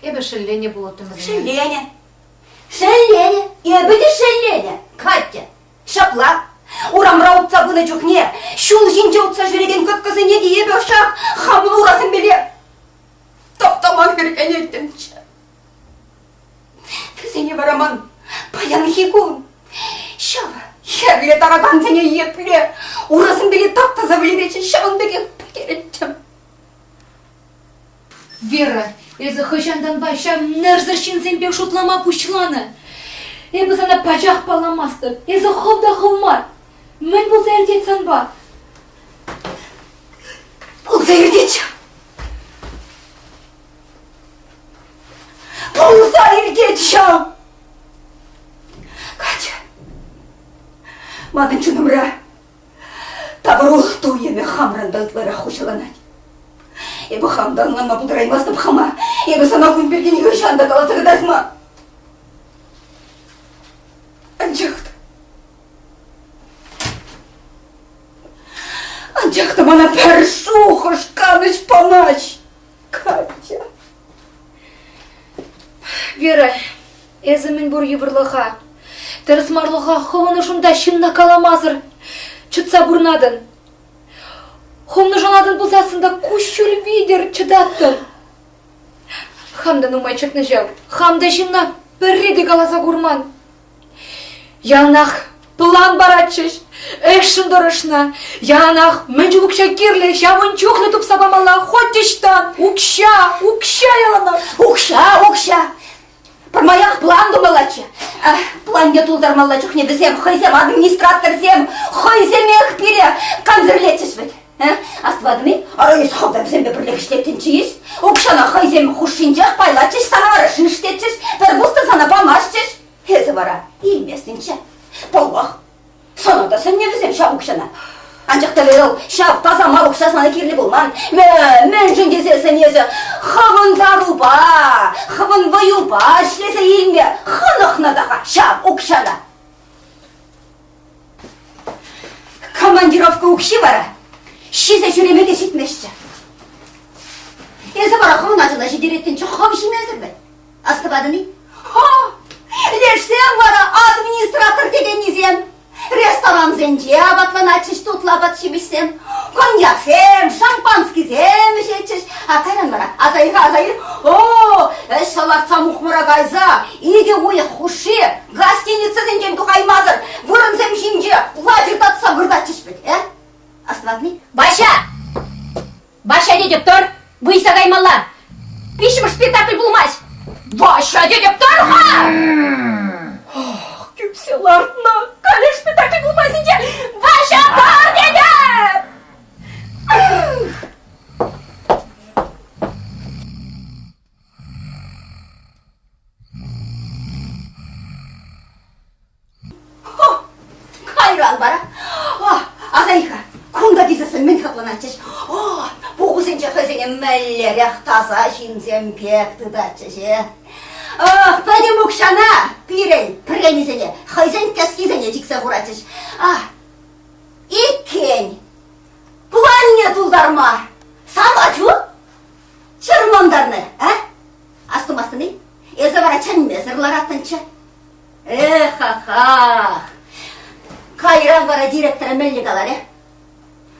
Эпӗ шелленӗ пулӑттӑм вӗсене. Шелленӗ. Шелленӗ. Эпӗ те шелленӗ, Катя. Ҫапла. Урамра утса пынӑ чухне ҫул ҫинче утса ҫӳрекен кӑткӑсене те эпӗ ҫак хамӑн урасемпеле таптама хӗрхенеттӗмччӗ. Вӗсене вара ман паянхи кун ҫав хӗрлӗ таракансене епле урасемпеле таптаса вӗлеретчӗ, ҫавӑн пекех пӗтереттӗм. Вера, эсӗ хӑҫантанпа ҫав нӗрсӗр ҫынсемпе шутлама пуҫланӑ? Эпӗ сана пачах палламастӑп. Эсӗ хӑв та хӑв мар. Мӗн пулса иртет санпа? Пулса иртет ҫав. Пулса иртет ҫав. Катя, манӑн чунӑмра Тавӑру туйӑмӗ хамран та ытларах хуҫаланать. Эпӗ хам та ӑнланма пултараймастӑп хама. Эпӗ сана кун пирки нихӑҫан та каласа кӑтартман. Анчах та... Анчах та мана пӗр шухӑш канӑҫ памасть, Катя. Вера, эсӗ мӗнпур йывӑрлӑха, тӗрӗсмарлӑха хӑвӑн ӑшунта ҫынна каламасӑр чӑтса пурӑнатӑн. Хӑвна шанатӑн пулсассӑн та куҫҫуль витӗр чӑтаттӑн. Хам та нумай чӑтнӑ ҫав, хам та ҫынна пӗрре те каласа курман. Яланах план паратчӗҫ, ӗҫшӗн тӑрӑшнӑ. Яланах мӗн чул укҫа кирлӗ, ҫавӑн чухлӗ тупса памалла, хоть ӑҫтан. Укҫа, укҫа яланах. Укҫа, укҫа. Пӗрмаях план тумаллаччӗ. Планне тултармалла чухне вӗсем хӑйсем администраторсем хӑйсемех пире кансӗрлетчӗҫ вӗт. Астӑватӑн-и? Ара, эс хӑв та вӗсемпе пӗрлех ӗҫлеттӗнччӗ-иҫ. Укҫана хӑйсем хушшинчех пайлатчӗҫ, сана вара шиш тетчӗҫ, пӗр пус та сана памастчӗҫ. Эсӗ вара илместӗнччӗ. Паллах, сана та сӗннӗ вӗсем ҫав укҫана. Анчах та вӑл ҫав таса мар укҫа сана кирлӗ пулман. Мӗншӗн тесессӗн эсӗ хӑвӑн тарупа, хӑвӑн вӑюпа ӗҫлесе илме хӑнӑхнӑ та-ха ҫав укҫана. Командировка укҫи вара ҫисе ҫӳреме те ҫитместчӗ. Эсӗ вара хӑвӑн ачуна ҫитереттӗнччӗ, хӑв ҫимесӗр вӗт. Астӑватӑн-и? Ха! Лешсем вара администратор текеннисем. Ресторансенче апатланатчӗҫ тутлӑ апат-ҫимӗҫсем, коньяксем, шампанскисем ӗҫетчӗҫ. А кайран вара аса ил-ха, аса ил. О, ӗҫ лартса мухмӑра кайса икӗ уйӑх хушши гостиницӑсенчен тухаймасӑр вырӑнсем ҫинче лачӑртатса выртатчӗҫ вӗт, э? Астӑватни? Ваҫа! Ваҫа тетӗп тӑр! Выйса каймалла! Виҫҫӗмӗш спектакль пулмасть! Ваҫа тетӗп тӑр-ха! Ох, кӳпсе лартнӑ! Каллех спектакль пулмасть ӗнтӗ! Ваҫа тӑр тетӗп! Кайран вара. Аса ил-ха, кунта килсессӗн мӗн хӑтланатчӗҫ? О, пухусенче хӑйсене мӗнлерех таса ҫынсем пек тытатчӗҫ, э? Ах, пӗтӗм укҫана пирӗн премисене хӑйсен кӗсйисене чиксе хуратчӗҫ. А, иккен, планне тултарма сан ачу чӑрмантарнӑ, а? Астумастӑн-и? Эсӗ вара чӗнмесӗр лараттӑнччӗ. Эх-ха-ха! Кайран вара директора мӗнле каларӗ?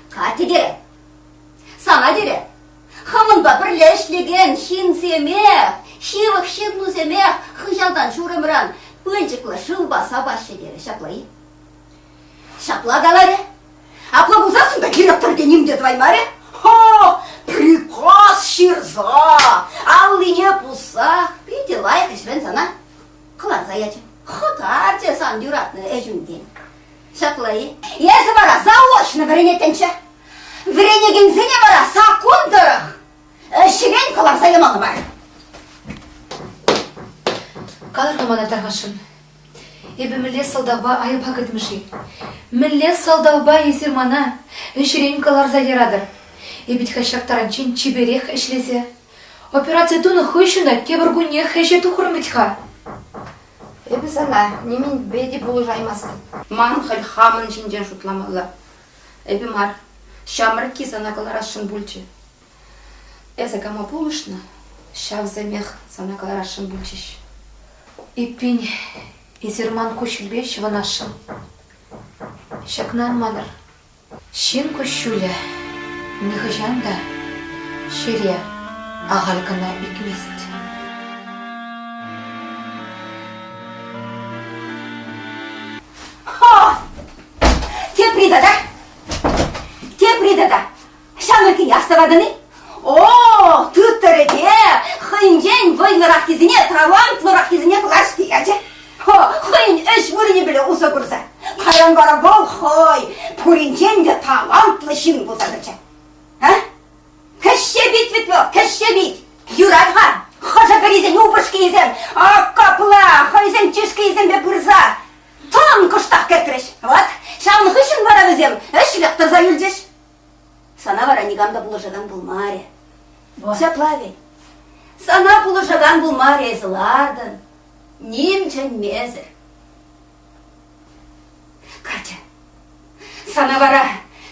Катя терӗ. Сана терӗ. Хӑвӑнпа пӗрле ӗҫлекен ҫынсемех, ҫывӑх ҫыннусемех хыҫалтан ҫурӑмран пылчӑклӑ шывпа сапаҫҫӗ терӗ. Ҫапла-и? Ҫапла каларӗ. Апла пулсассӑн та директор те ним те тӑваймарӗ. Хо, приказ ҫырса, аллине пуссах питӗ лайӑх ӗҫрен сана кӑларса ячӗ. Хӑтарчӗ сан юратнӑ ӗҫӳнтен. Ҫапла-и? Эсӗ вара заочно вӗренеттӗнччӗ. Вӗренекенсене вара саккун тӑрӑх ӗҫрен кӑларса ямалла мар. Калӑр-ха мана тархасшӑн, Эпӗ мӗнле сӑлтавпа айӑпа кӗтмӗ-ши? Мӗнле сӑлтавпа эсир мана ӗҫрен кӑларса яратӑр? Эпӗ-ха ҫак таранччен чиперех ӗҫлесе. Операци тунӑ хыҫҫӑн та тепӗр куннех ӗҫе тухрӑм вӗт-ха. Эпӗ сана нимӗнпе те пулӑшаймастӑп. Ман халь хамӑн ҫинчен шутламалла. Эпӗ мар, ҫамрӑкки сана кӑларасшӑн пулчӗ. Эсӗ кама пулӑшнӑ? Ҫавсемех сана кӑларасшӑн пулчӗҫ. Эппин, эсир ман куҫҫульпе ҫӑвӑнасшӑн. Ҫакна ан манӑр. Ҫын куҫҫулӗ нихӑҫан та ҫӗре ахаль кӑна ӳкмест. Ха! Тепри тата! Тепри тата! Ҫамрӑккине астӑватӑн-и? О, тыттӑрӗ те хӑйӗнчен вӑйлӑраххисене, талантлӑраххисене кӑларчӗ ячӗ. Хӑйӗн ӗҫ вырӑнӗпеле усӑ курса. Кайран вара вӑл хӑй пуринчен те талантлӑ ҫын пулса тӑчӗ. А? Кӗҫҫе пит вӗт вӑл, кӗҫҫе пит! Юрать-ха, хӑшӗ-пӗрисен упӑшкийӗсем капла хӑйсен чышкийӗсемпе пырса тӑм кӑштах кӗртрӗҫ. Вот, ҫавӑн хыҫҫӑн вара вӗсем ӗҫлӗх тӑрса юлчӗҫ. Сана вара никам та пулӑшакан пулмарӗ. Ҫапла вӗт. Сана пулӑшакан пулмарӗ, эсӗ лартӑн. Ним чӗнмесӗр. Катя, сана вара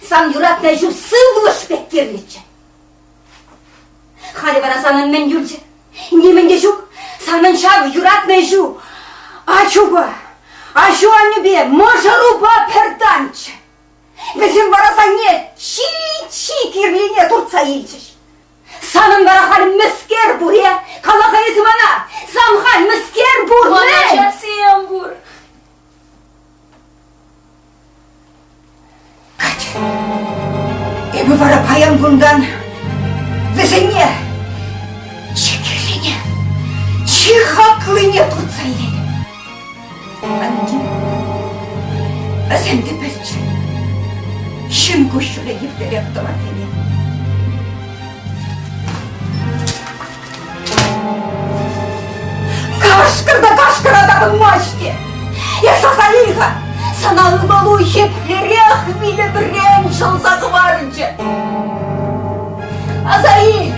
сан юратнӑ ӗҫӳ сывлӑш пек кирлӗччӗ. Халӗ вара санӑн мӗн юлчӗ? Нимӗн те ҫук. Санӑн ҫав юратнӑ ӗҫӳ ачупа, аҫу-аннӳпе, мӑшӑрупа пӗр танччӗ. Вӗсем вара санне чи-чи кирлине туртса илчӗҫ. Санӑн вара халь мӗскер пур, э? Кала-ха эсӗ мана, сан халь мӗскер пур, Ман мӗн? ачасем пур. Катя, эпӗ вара паян кунтан вӗсене чи кирлине, чи хаклине туртса илетӗп. Анне, вӗсем те пӗлчӗ. Ҫын куҫҫулӗ еплерех тӑваннине. Кашкӑр та кашкӑра тапӑнмасть те. Эс аса ил-ха, сана ывӑлу еплерех вилӗмрен ҫӑлса хӑварчӗ. Аса ил!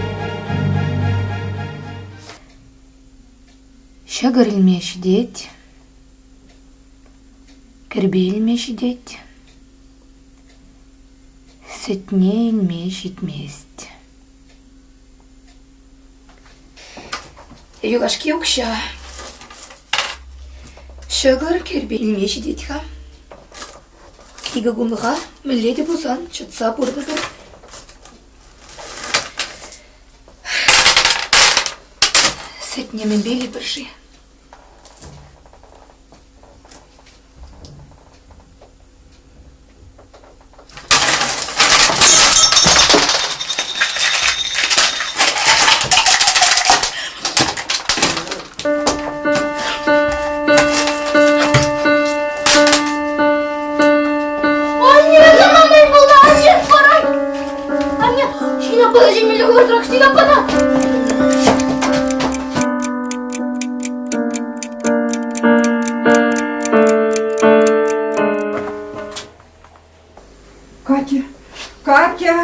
Ҫӑкӑр илме ҫитет, кӗрпе илме ҫитет, сӗтне илме ҫитмест. Юлашки укҫа. Ҫӑкӑр кӗрпе илме ҫитет-ха. Икӗ кунлӑха мӗнле те пулсан чӑтса пурӑнӑпӑр. Сӗтне мӗнпе илӗпӗр-ши? Анне, сана мӗн пулнӑ? Анне, парай! Анне, ҫын аппана чӗнмелле хӑвӑртрах, ҫын аппана! Катя, Катя!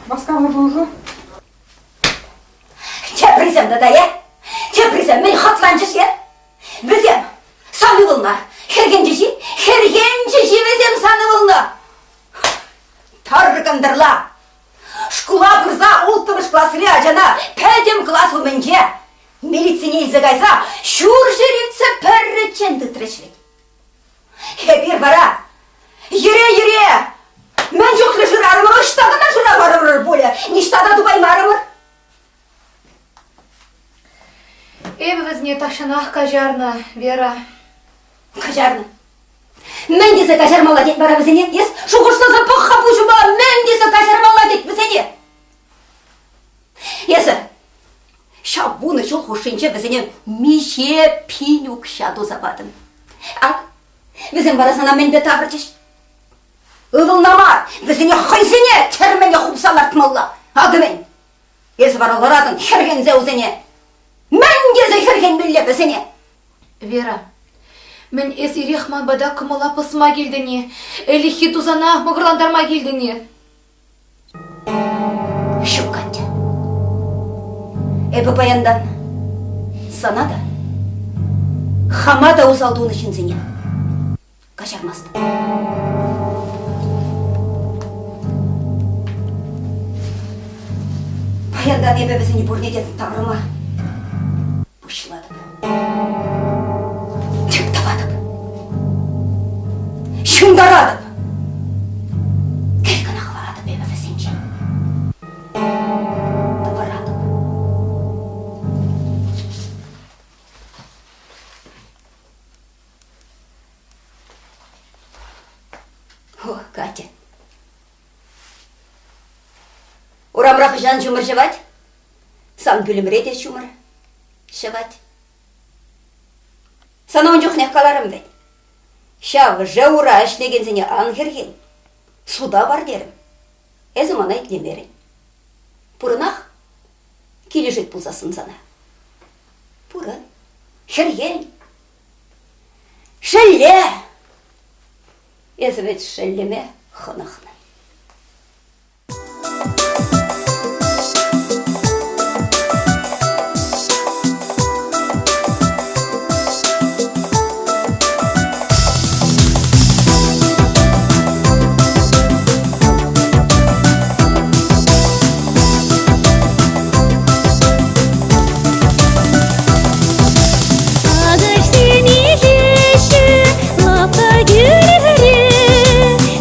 Васкавлӑ пулӑшу. Теприсем тата, е? Теприсем мӗн хӑтланчӗҫ, е? Вӗсем сан ывӑлна хӗрхенчӗҫ-и? Хӗрхенчӗҫ-и вӗсем сан ывӑлна? Тӑр кӑнтӑрла! Шкула пырса улттӑмӗш класри ачана пӗтӗм класс умӗнче милицине илсе кайса ҫурҫӗр иртсе пӗрреччен тытрӗҫ вӗт. Эпир вара йӗре-йӗре мӗн чухлӗ шырарӑмӑр, ӑҫта кӑна шырамарӑмӑр пулӗ, ниҫта та тупаймарӑмӑр. Эпӗ вӗсене тахҫанах каҫарнӑ, Вера. Каҫарнӑ. Мӗн тесе каҫармалла тет вара вӗсене? Эс шухӑшласа пӑх-ха пуҫупа, мӗн тесе каҫармалла тет вӗсене? Эсӗ ҫав вунӑ ҫул хушшинче вӗсене миҫе пин укҫа туса патӑн? Ак, вӗсем вара сана мӗнпе тавӑрчӗҫ? Ывӑлна мар, вӗсене хӑйсене тӗрмене хупса лартмалла. Акӑ мӗн! Эсӗ вара ларатӑн хӗрхенсе вӗсене. Мӗн тесе хӗрхенмелле вӗсене? Вера, мӗн эс ирех ман пата кӑмӑла пӑсма килтӗн-и? Ӗлӗкхи тусана мӑкӑрлантарма килтӗн-и? Ҫук, Катя. Эпӗ паянтан сана та, хама та усал тунӑ ҫынсене. Каҫармастӑп. Паянтан эпӗ вӗсене пурне те тавӑрма пуҫлатӑп. Тӗп тӑватӑп. Ҫунтаратӑп. Кӗл кӑна хӑваратӑп эпӗ вӗсенчен. Тӑваратӑп. О, Катя. Урамра хӑҫан ҫумӑр ҫӑвать? Сан пӳлӗмре те ҫумӑр ҫӑвать. Сана ун чухнех каларӑм вӗт. Ҫав ЖЭУра ӗҫлекенсене ан хӗрхен. Суда пар терӗм. Эсӗ мана итлемерӗн. Пурӑнах килӗшет пулсассӑн сана. Пурӑн. Хӗрхен. Шелле! Эсӗ вӗт шеллеме хӑнӑхнӑ. Акӑшсем ишеҫҫӗ лапка тӳрере,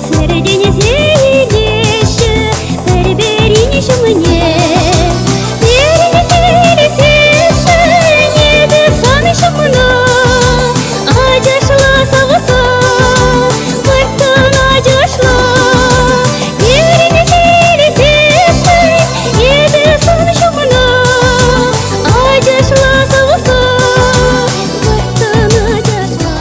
сӗртӗнсе илеҫҫӗ пӗр-пӗрин ҫумне. Перӗнсе эпӗ сан ҫумна, ачашла савса, вӑрттӑн ачашла. Перӗнсе эпӗ сан ҫумна, ачашла савса, вӑрттӑн ачашла.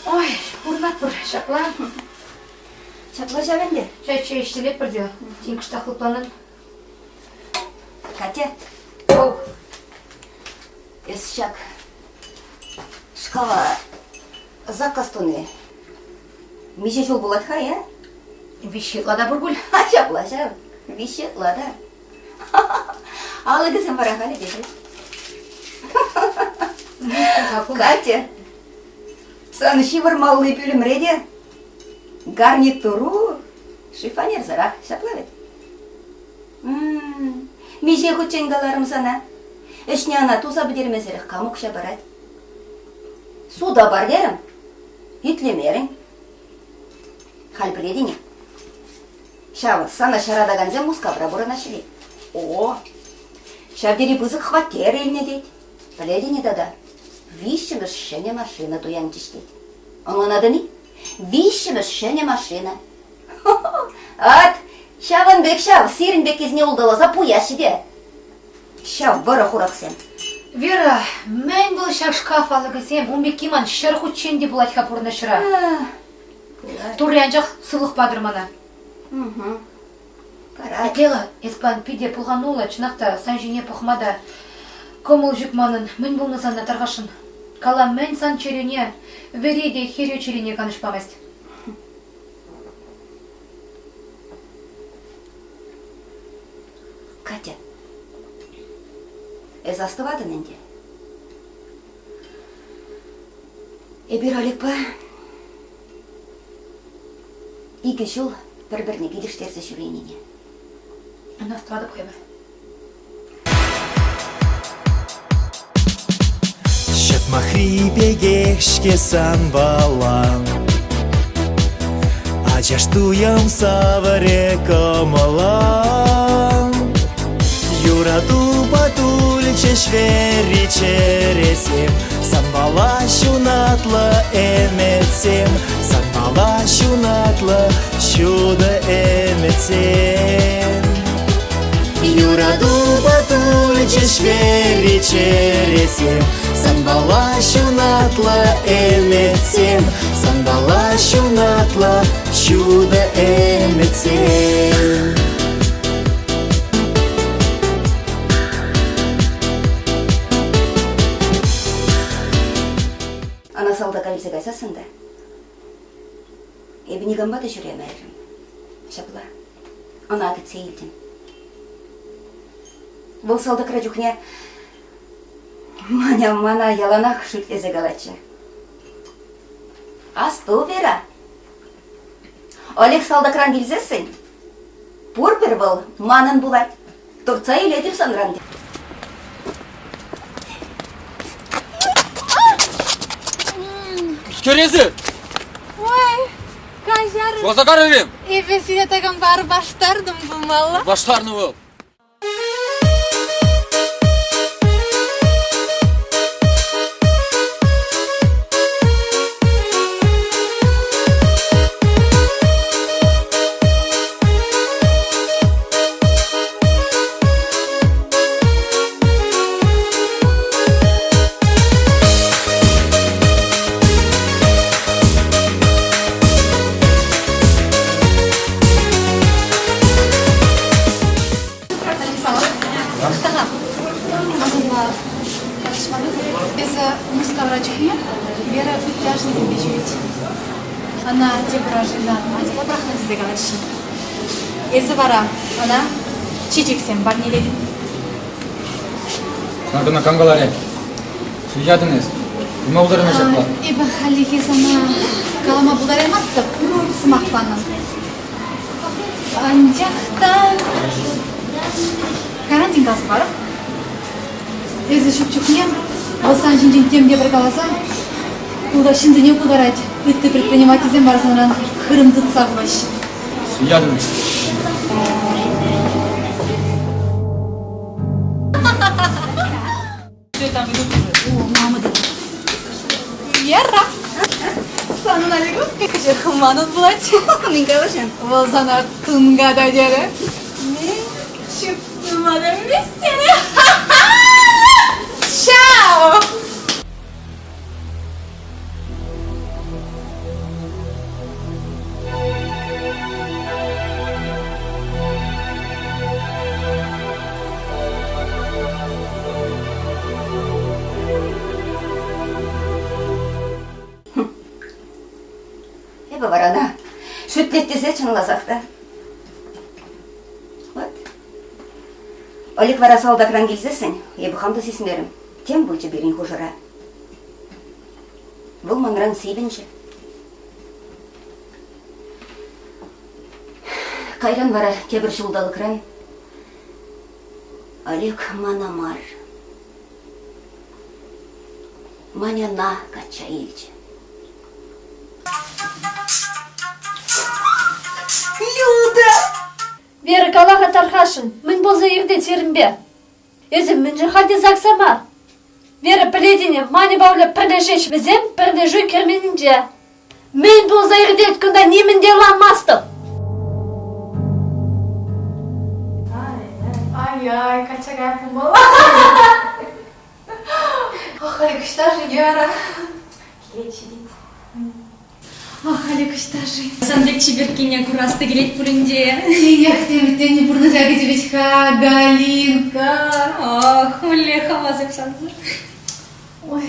Ой, пурӑнатпӑр ҫапла. Ҫапла ҫав ӗнтӗ. Чай чей ӗҫтелетпӗр те, тин кӑштах лӑпланан. Катя. Эс ҫак шкала заказ туни миҫе ҫул пулать-ха, э? Виҫҫӗ ытла та пур пуль. А ҫапла ҫав, виҫҫӗ ытла та. Алӑкӗсем вара халӗ те ҫук. Катя, сан ҫывӑрмалли пӳлӗмре те гарнитуру шифоньерсӑрах, ҫапла вӗт? Миҫе хутчен каларӑм сана? Ӗҫне ӑна туса пӗтермесӗрех кам укҫа парать? Суда пар терӗм. Итлемерӗн. Халь пӗлетӗн-и? Ҫав сана ҫаратакансем Мускавра пурӑнаҫҫӗ тет. О, ҫав тери пысӑк хваттер илнӗ тет. Пӗлетӗн-и тата? Виҫҫӗмӗш ҫӗнӗ машина туянчӗҫ тет. Ӑнланатӑн-и? Виҫҫӗмӗш ҫӗнӗ машина. Ат, ҫавӑн пек ҫав, сирӗн пеккисене улталаса пуяҫҫӗ те. Ҫав вӑрӑ-хурахсем. Вера, мӗн вӑл ҫак шкаф алӑкӗсем? Ун пекки ман ҫӗр хутчен те пулать-ха пурнӑҫра. Турри анчах сывлӑх патӑр мана. Итле-ха, эс пан питӗ пӑлхануллӑ, чӑнах та сан ҫине пӑхма та кӑмӑл ҫук манӑн. Мӗн пулнӑ сана тархасшӑн? Кала, мӗн сан чӗрӳне вӗри те хӗрӳ чӗрине канӑҫ памасть? Катя, эс астӑватӑн ӗнтӗ. Эпир Олегпа икӗ ҫул пӗр-пӗрне килӗштерсе ҫӳренине. Ӑна астӑватӑп эпӗ. Ҫӑтмахри пекех-ҫке санпала Ачаш туйӑм савӑрӗ кӑмӑла Юратупа тулчӗҫ вӗри чӗресем Санпала ҫунатлӑ ӗмӗтсем Санпала ҫунатлӑ ҫутӑ ӗмӗтсем. ӗмӗтсем. Юратупа тулчӗҫ вӗри чӗресем, Санпала ҫунатлӑ ӗмӗтсем, Санпала ҫунатлӑ ҫутӑ ӗмӗтсем. Ӑна салтака илсе кайсассӑн та эпӗ никампа та ҫӳремерӗм. Ҫапла. Ӑна кӗтсе илтӗм. Вӑл салтакра чухне Маня мана яланах шӳтлесе калатчӗ. Асту, Вера, Олег салтакран килсессӗн пурпӗр вӑл манӑн пулать. Туртса илетӗп санран. Кӗресӗ! Ой, каҫар. Шуса карӑрим! Эпӗ сире такам баштартӑм пулмалла. Баштарнӑ вӑл. Эсӗ Мускавра чухне Вера ытти арҫынсемпе ҫӳрет. Ӑна тепӗр арҫынна атьпа пӑрахнӑ тесе калаҫҫӗ. Эсӗ вара ӑна чечексем парнелетӗн. Сан кӑна кам каларӗ? Суятӑн эс. Тума пултараймасть ҫапла. Эпӗ хальлӗхе сана калама пултараймастӑп, сӑмах панӑ. Анчах та карантин каласа парӑп. Эсӗ ҫук чухне вӑл сан ҫинчен тем те пӗр каласа кунта ҫынсене пултарать. Ытти предпринимательсем вара санран хырӑм тытса кулаҫҫӗ. Суятӑн. Вера, санӑн Олегу кӗҫех манӑн пулать. Мӗн калаҫӑн? Вӑл сана тунката терӗ. Мӗн чуптума та пӗлмест терӗ. Чао! Эпӗ вара ӑна шӳтлет тесе чӑнласах та. Вот. Олег вара салтакран килсессӗн эпӗ хам та сисмерӗм. Тем пулчӗ пирӗн хушӑра. Вӑл манран сивӗнчӗ. Кайран вара тепӗр ҫулталӑкран Олег мана мар, Маняна качча илчӗ. Люда! Вера, кала-ха тархасшӑн, мӗн пулса иртет сирӗнпе? Эсӗ мӗншӗн халь те сакса мар? Вера, пӗлетӗн-и, Маньӑпа Оля пӗрлешеҫ вӗсем пӗрлешӳ керменӗнче. Мӗн пулса иртет кунта нимӗн те ӑнланмастӑп. Ай-ай, качча кая пулмалла. Ох, Олег, ӑҫта-ши Вера? Килет ҫитет. Ах, Олег, ӑҫта-ши? Сан пек чиперккене курас та килет пулин те. Тинех тени пурнӑҫа кӗчӗ вӗт-ха, Галинка. Ах, мӗнле хавас сансӑр. Ой.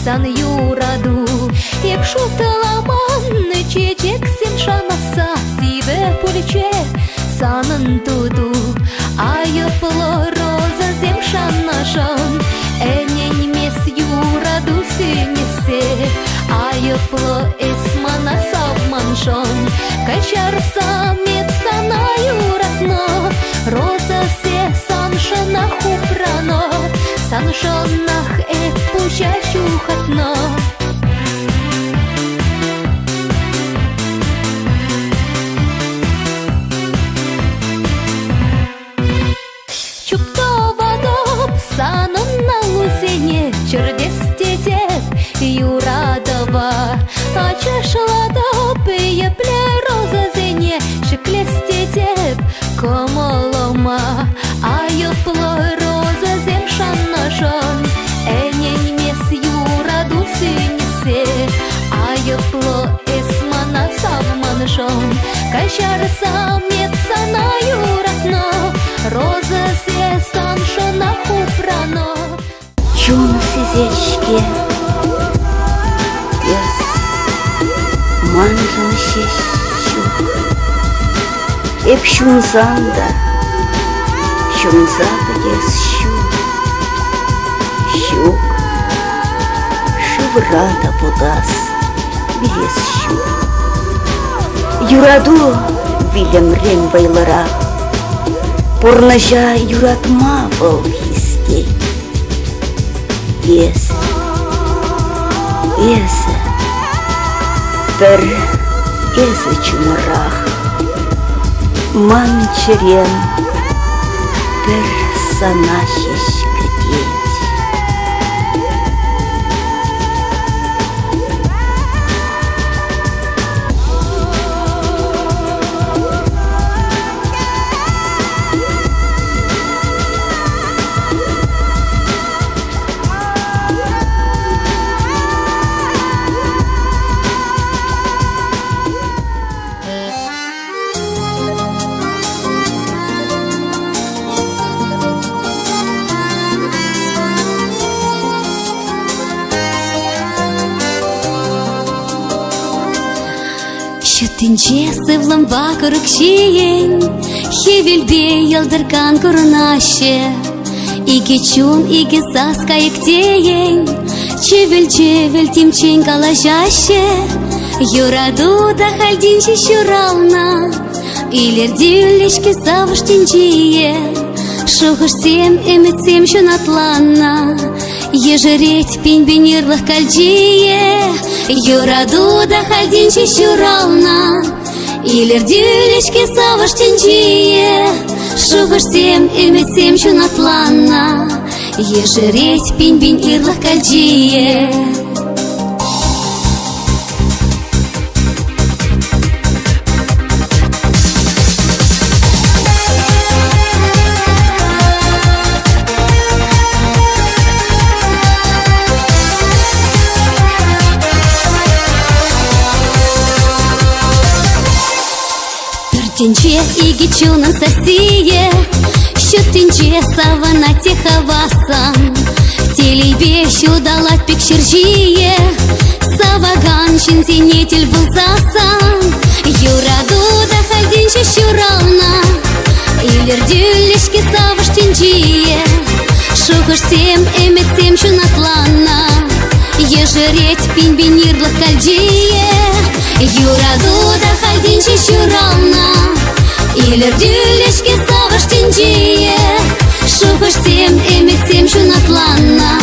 сан юрату. Эп шутламан чечексем шанасса сивӗ пулчӗ санӑн туту. Айӑплӑ розӑсем шаннӑшӑн ӗненмес юрату сӳнессе. Айӑплӑ эс мана савманшӑн, каҫарсам эп сана юратнӑ. Розӑсе саншӑнах упранӑ, саншӑнах эп пуҫа ҫухатнӑ. Чуптӑватӑп санӑн аллусене чӗртес тетеп юратӑва. Ачашлатӑп епле розӑсене ҫӗклес тетеп кӑмӑлӑма. Айӑплӑ розӑсем шаннӑшӑн ӗненмес юрату сӳнсе. Айӑплӑ эс мана савманшӑн, каҫарсам эп сана юратнӑ, розӑсе саншӑнах упранӑ. Чун сисет-ҫке, эс маншӑн ҫеҫ ҫук. Эп ҫунсан та, ҫунса пӗтес ҫук. Ҫук, шывра та путас, вилес ҫук. Юрату вилӗмрен вӑйлӑрах, Пурнӑҫа юратма вӑл хистет. Эсӗ, эсӗ, пӗр эсӗ чунрах. Ман чӗрем пӗр сана ҫеҫ кӗтет. Ҫут тӗнче сывлӑмпа курӑк ҫийӗн Хӗвелпе йӑлтӑркан курӑнаҫҫӗ. Икӗ чун, икӗ сас кайӑк тейӗн, Чӗвӗл-чӗвӗл темччен калаҫаҫҫӗ. Юрату та хальтен ҫеҫ ҫуралнӑ, Илӗртӳллӗ-ҫке савӑш тӗнчийӗ. Шухӑшсем, ӗмӗтсем ҫунатланнӑ, Ешерет пин-пин ырлӑх калчийӗ. Юрату та хальтен ҫеҫ ҫуралнӑ, Илӗртӳллӗ-ҫке савӑш тӗнчийӗ. Шухӑшсем, ӗмӗтсем ҫунатланнӑ, Ешерет пин-пин ырлӑх калчийӗ. Пӗр тӗнче икӗ чунӑн сассийӗ, Ҫут тӗнче савӑнать те хавассӑн. Телейпе ҫуталать пек ҫӗр ҫийӗ, Савакан ҫынсене тӗл пулсассӑн. Юрату та хальтен ҫеҫ ҫуралнӑ, Илӗртӳллӗ-ҫке савӑш тӗнчийӗ. Шухӑшсем, ӗмӗтсем ҫунатланнӑ, Ешерет пин-пин ырлӑх калчийӗ. Юрату та хальтен ҫеҫ ҫуралнӑ, Илӗртӳллӗ-ҫке савӑш тӗнчийӗ. Шухӑшсем, ӗмӗтсем ҫунатланнӑ,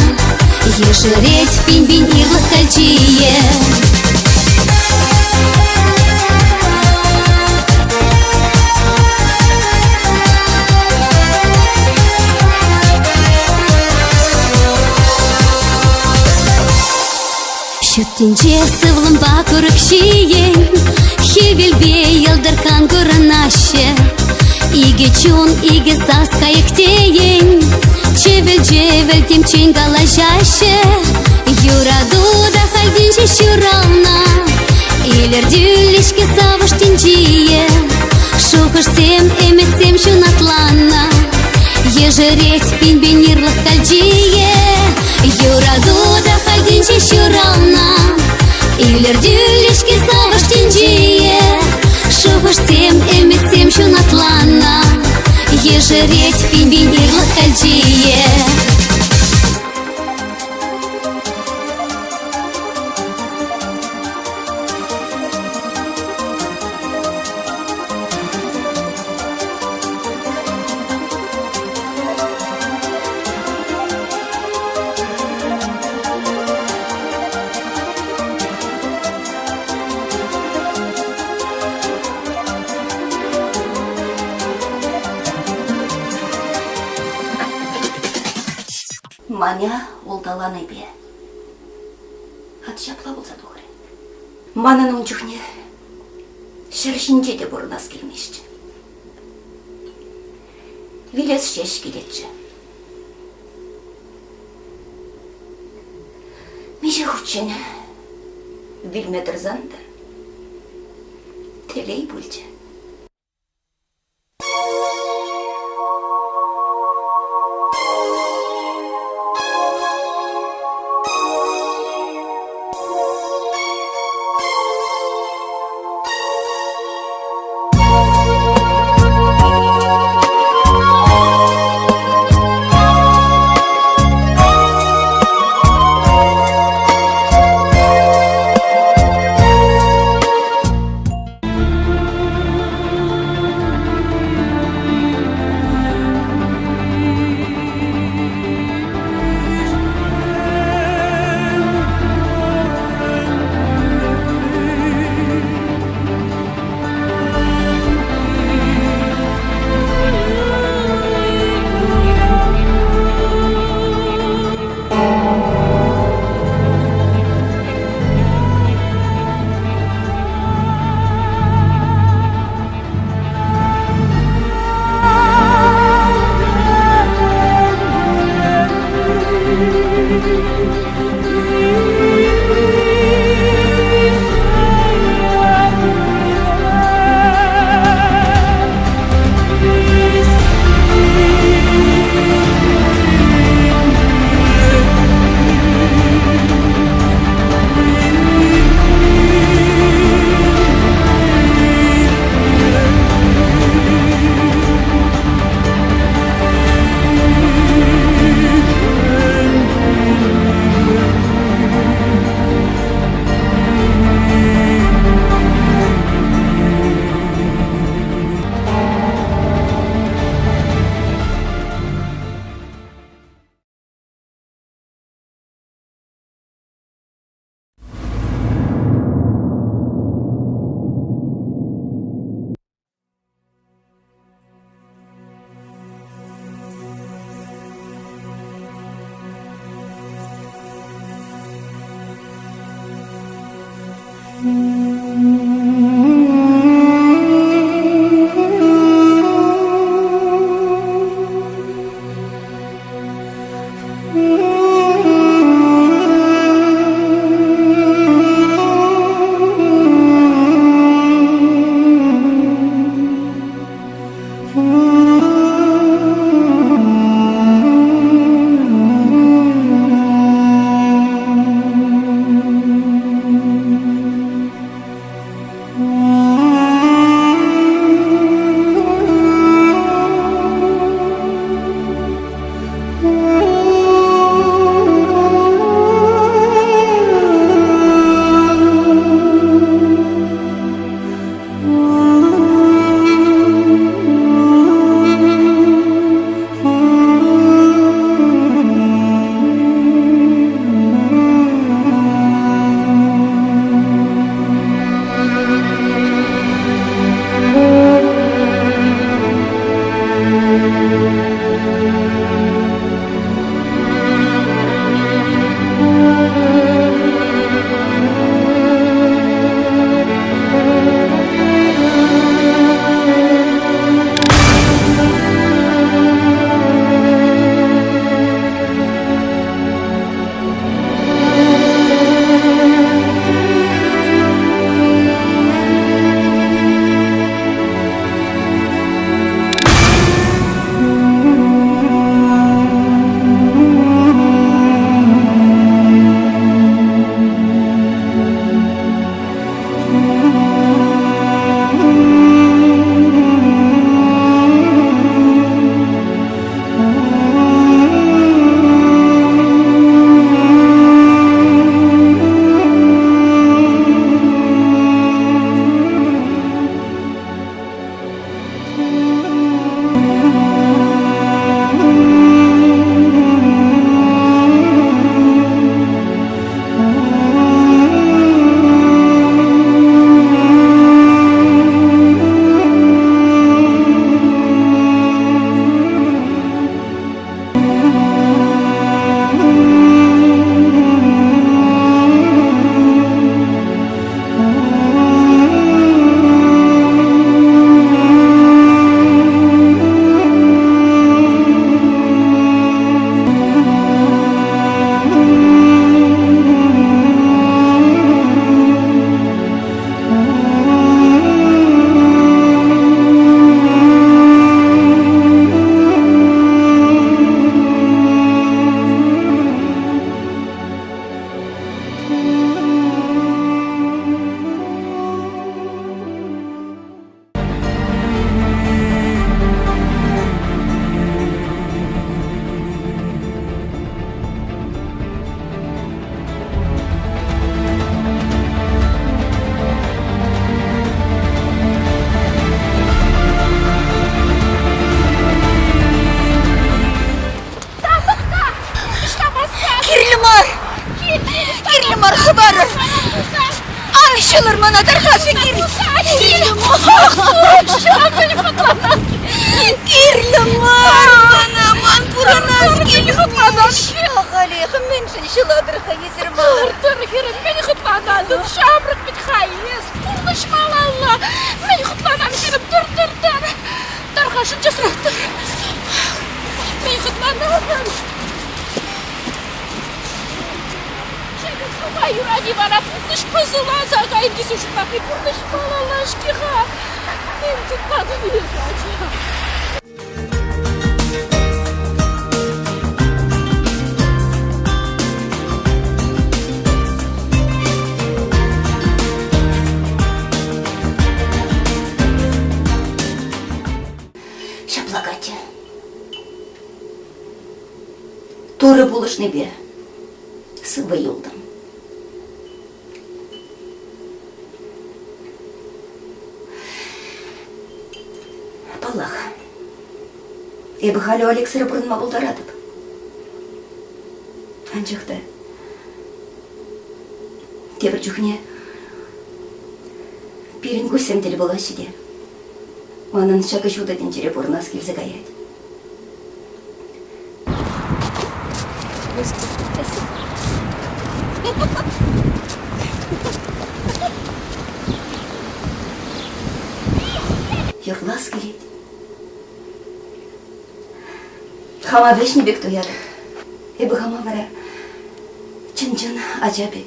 Ешерет пин-пин ырлӑх калчийӗ. Ҫут тӗнче сывлӑмпа курӑк ҫийӗн Хӗвелпе йӑлтӑркан курӑнаҫҫӗ. Икӗ чун, икӗ сас кайӑк тейӗн, Чӗвӗл-чӗвӗл темччен калаҫаҫҫӗ. Юрату та хальтен ҫеҫ ҫуралнӑ, Илӗртӳллӗ-ҫке савӑш тӗнчийӗ. Шухӑшсем, ӗмӗтсем ҫунатланнӑ, Ешерет пин-пин ырлӑх калчийӗ. Юрату та хальтен. тин ҫеҫ ҫуралнӑ. Илӗртӳллӗ-ҫке савӑш тӗнчийӗ, Шухӑшсем, ӗмӗтсем ҫунатланнӑ. Ешерет пин-пин ырлӑх калчийӗ. Маня улталанипе хат ҫапла пулса тухрӗ. Манӑн ун чухне ҫӗр ҫинче те пурӑнас килмест. Вилес ҫеҫ килетчӗ. Миҫе хутчен вилме тӑрсан та телей пулчӗ. Пурӑнас килет. Ахалех мӗншӗн ҫӑлатӑр-ха эсир мана? Тӑр, хӗрӗм, мӗн хӑтланатӑн? Ҫамрӑк вӗт-ха эс, пурнӑҫ малалла. Мӗн хӑтланан, хӗрӗм, тӑр, тӑр, тӑр. Тӑр-ха, часрах тӑр. Мӗн хӑтланатӑн? Ҫакӑ хӑва юрать-и вара пурнӑҫ пӑсӑласа кайнӑ тесе шутлатни пурнӑҫ малалла-ҫке-ха. Мӗн шутлатӑн эсӗ, ача? Ҫапла, Катя. Турӑ пулӑшнипе сывӑ юлтӑм. Паллах, эпӗ халӗ Олегсӑр пурӑнма пултаратӑп. Анчах та тепӗр чухне пирӗн куҫсем тӗл пулаҫҫӗ те манӑн ҫакӑ ҫутӑ тӗнчере пурӑнас килсе каять. Юрлас килет. Хама вӗҫнӗ пек туятӑп. Эпӗ хама вара чӑн-чӑн ача пек,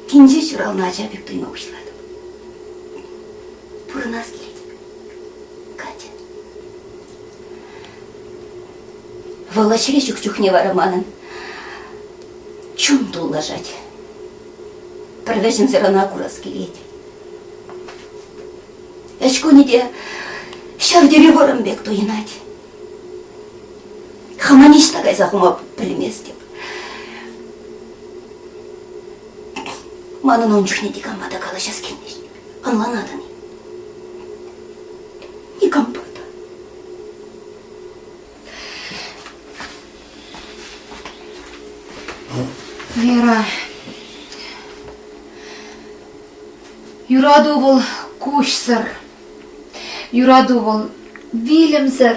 тинче ҫуралнӑ ача пек туйма пуҫлатӑп. Пурӑнас килет, Катя. Вӑл ӗҫре ҫук чухне вара манӑн чун туллашать. Пӗр вӗҫӗмсӗр ӑна курас килет. Ӗҫ кунӗ те ҫав тери вӑрӑм пек туйӑнать. Хама ниҫта кайса хума пӗлместӗп. Манӑн ун чухне никампа та калаҫас килмест. Ӑнланатӑн-и? Никампа та. Вера, юрату вӑл куҫсӑр. Юрату вӑл вилӗмсӗр.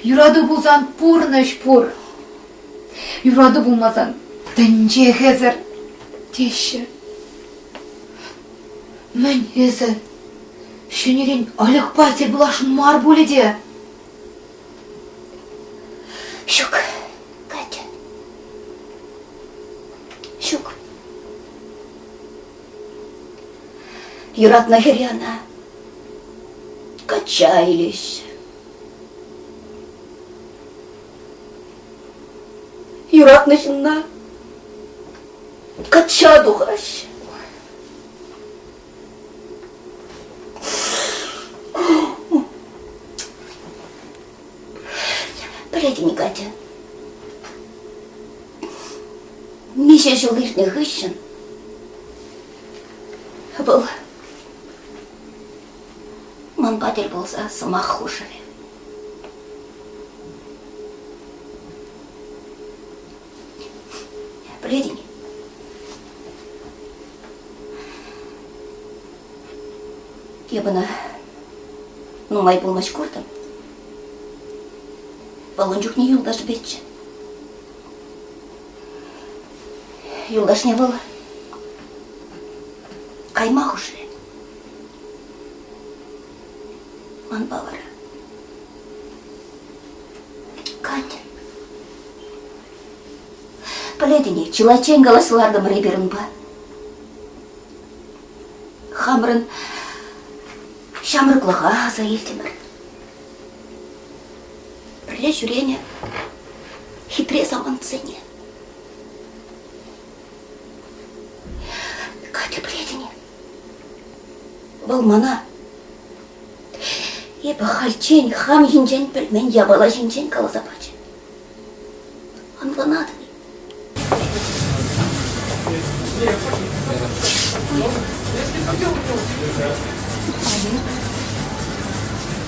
Юрату пулсан пурнӑҫ пур. Юрату пулмасан тӗнче хӗсӗр теҫҫӗ. Мӗн эсӗ ҫӗнӗрен Олегпа тӗл пуласшӑн мар пулӗ те? Ҫук, Катя. Ҫук. Юратнӑ хӗре ӑна качча илеҫҫӗ. Юратнӑ ҫынна качча тухаҫҫӗ. Пӗлетӗн-и, Катя, миҫе ҫул иртнӗ хыҫҫӑн вӑл манпа тӗл пулса сӑмах хушрӗ. Пӗлетӗн-и? Эп ӑна нумай пулмасть куртӑм. Вӑл ун чухне юлташӗпеччӗ. Юлташне вӑл кайма хушрӗ. Манпа вара. Катя. Пӗлетӗн-и, чылайччен калаҫса лартӑмӑр эпир унпа. Хамӑрӑн ҫамрӑклӑха аса илтӗмӗр. Пӗрле ҫӳренӗ хитре самантсене. Катя, пӗлетӗн-и, вӑл мана эпӗ хальччен хам ҫинчен пӗлмен япала ҫинчен каласа пачӗ. Ӑнланатӑн-и?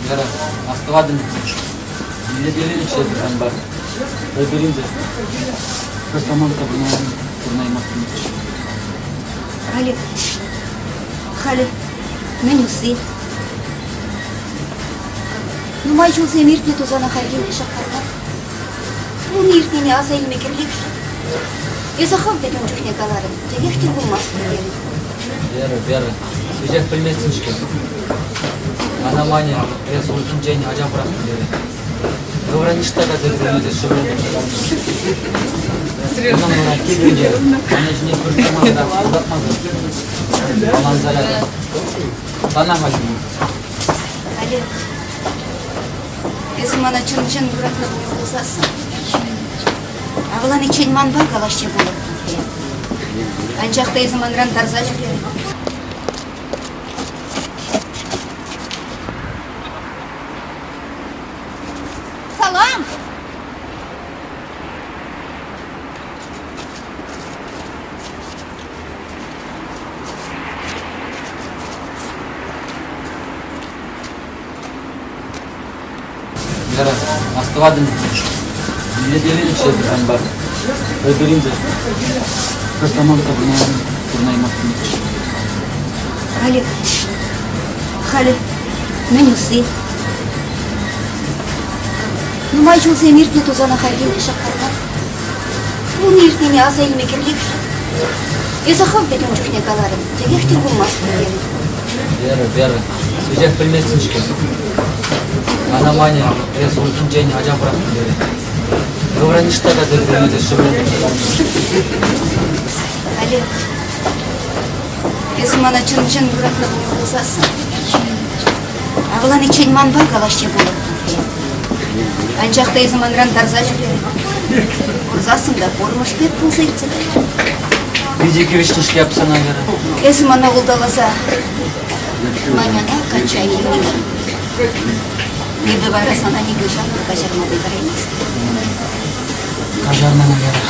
Вера, астӑватӑн мӗнле телейлӗччӗ эпир санпа. Пӗр-пӗринсӗр пӗр самант та пурӑнаймастӑмӑрччӗ. Халӗ, халӗ мӗн усси? Нумай ҫулсем иртнӗ тусана хальхи шаккарма. Пулни-иртнине аса илме кирлех-ши? Эсӗ хӑв та ун чухне каларӑн, текех тӗл пулмастпӑр терӗн. Вера, Вера, веҫех пӗлместӗн-ҫке. Мана Маня эс ун ҫинчен ача пӑрахнӑ терӗ. Хӑвӑра ниҫта кайса кӗреймесӗр шӗвӗрӗлнӗ. Унӑн вара килӗнче Маня ҫине пӗр тӑмасӑрах ӑсатмасӑр авланса ятӑм. Сана ҫумӑр. Олег, эсӗ мана чӑн-чӑн юратнӑ пулсассӑн авланиччен манпа калаҫчӗ пулӑттӑн. Анчах та эсӗ манран тарса ҫӳрерӗн. Салам! Вера, астӑватӑн мӗнле телейлӗччӗ эпир санпа. Пӗр-пӗринсӗр пӗр самант та пурӑнаймастӑмӑрччӗ. Олег, халӗ мӗн усси? Нумай ҫулсем иртнӗ тусана хальхи шаккарма. Пулни-иртнине аса илме кирлех-ши? Эсӗ хӑв вӗт ун чухне каларӑн, текех тӗл пулмастпӑр терӗн. Вера, Вера, веҫех пӗлместӗн-ҫке. Мана Маня эс ун ҫинчен ача пӑрахнӑ терӗ. Хӑвӑра ниҫта кайса кӗреймесӗр шӗвӗрӗлнӗ. Олег, эсӗ мана чӑн-чӑн юратнӑ пулсассӑн авланиччен манпа калаҫчӗ пулӑттӑн. Анчах та эсӗ манран тарса ҫӳрерӗн. Курсассӑн та курмӑш пек пулса иртсе кайрӗ. Питӗ килӗшнӗ-ҫке эп сана, Вера. Эсӗ мана улталаса Маняна качча илнӗ. Эпӗ вара сана нихӑҫан та каҫарма пултараймастӑп. Каҫар мана, Вера.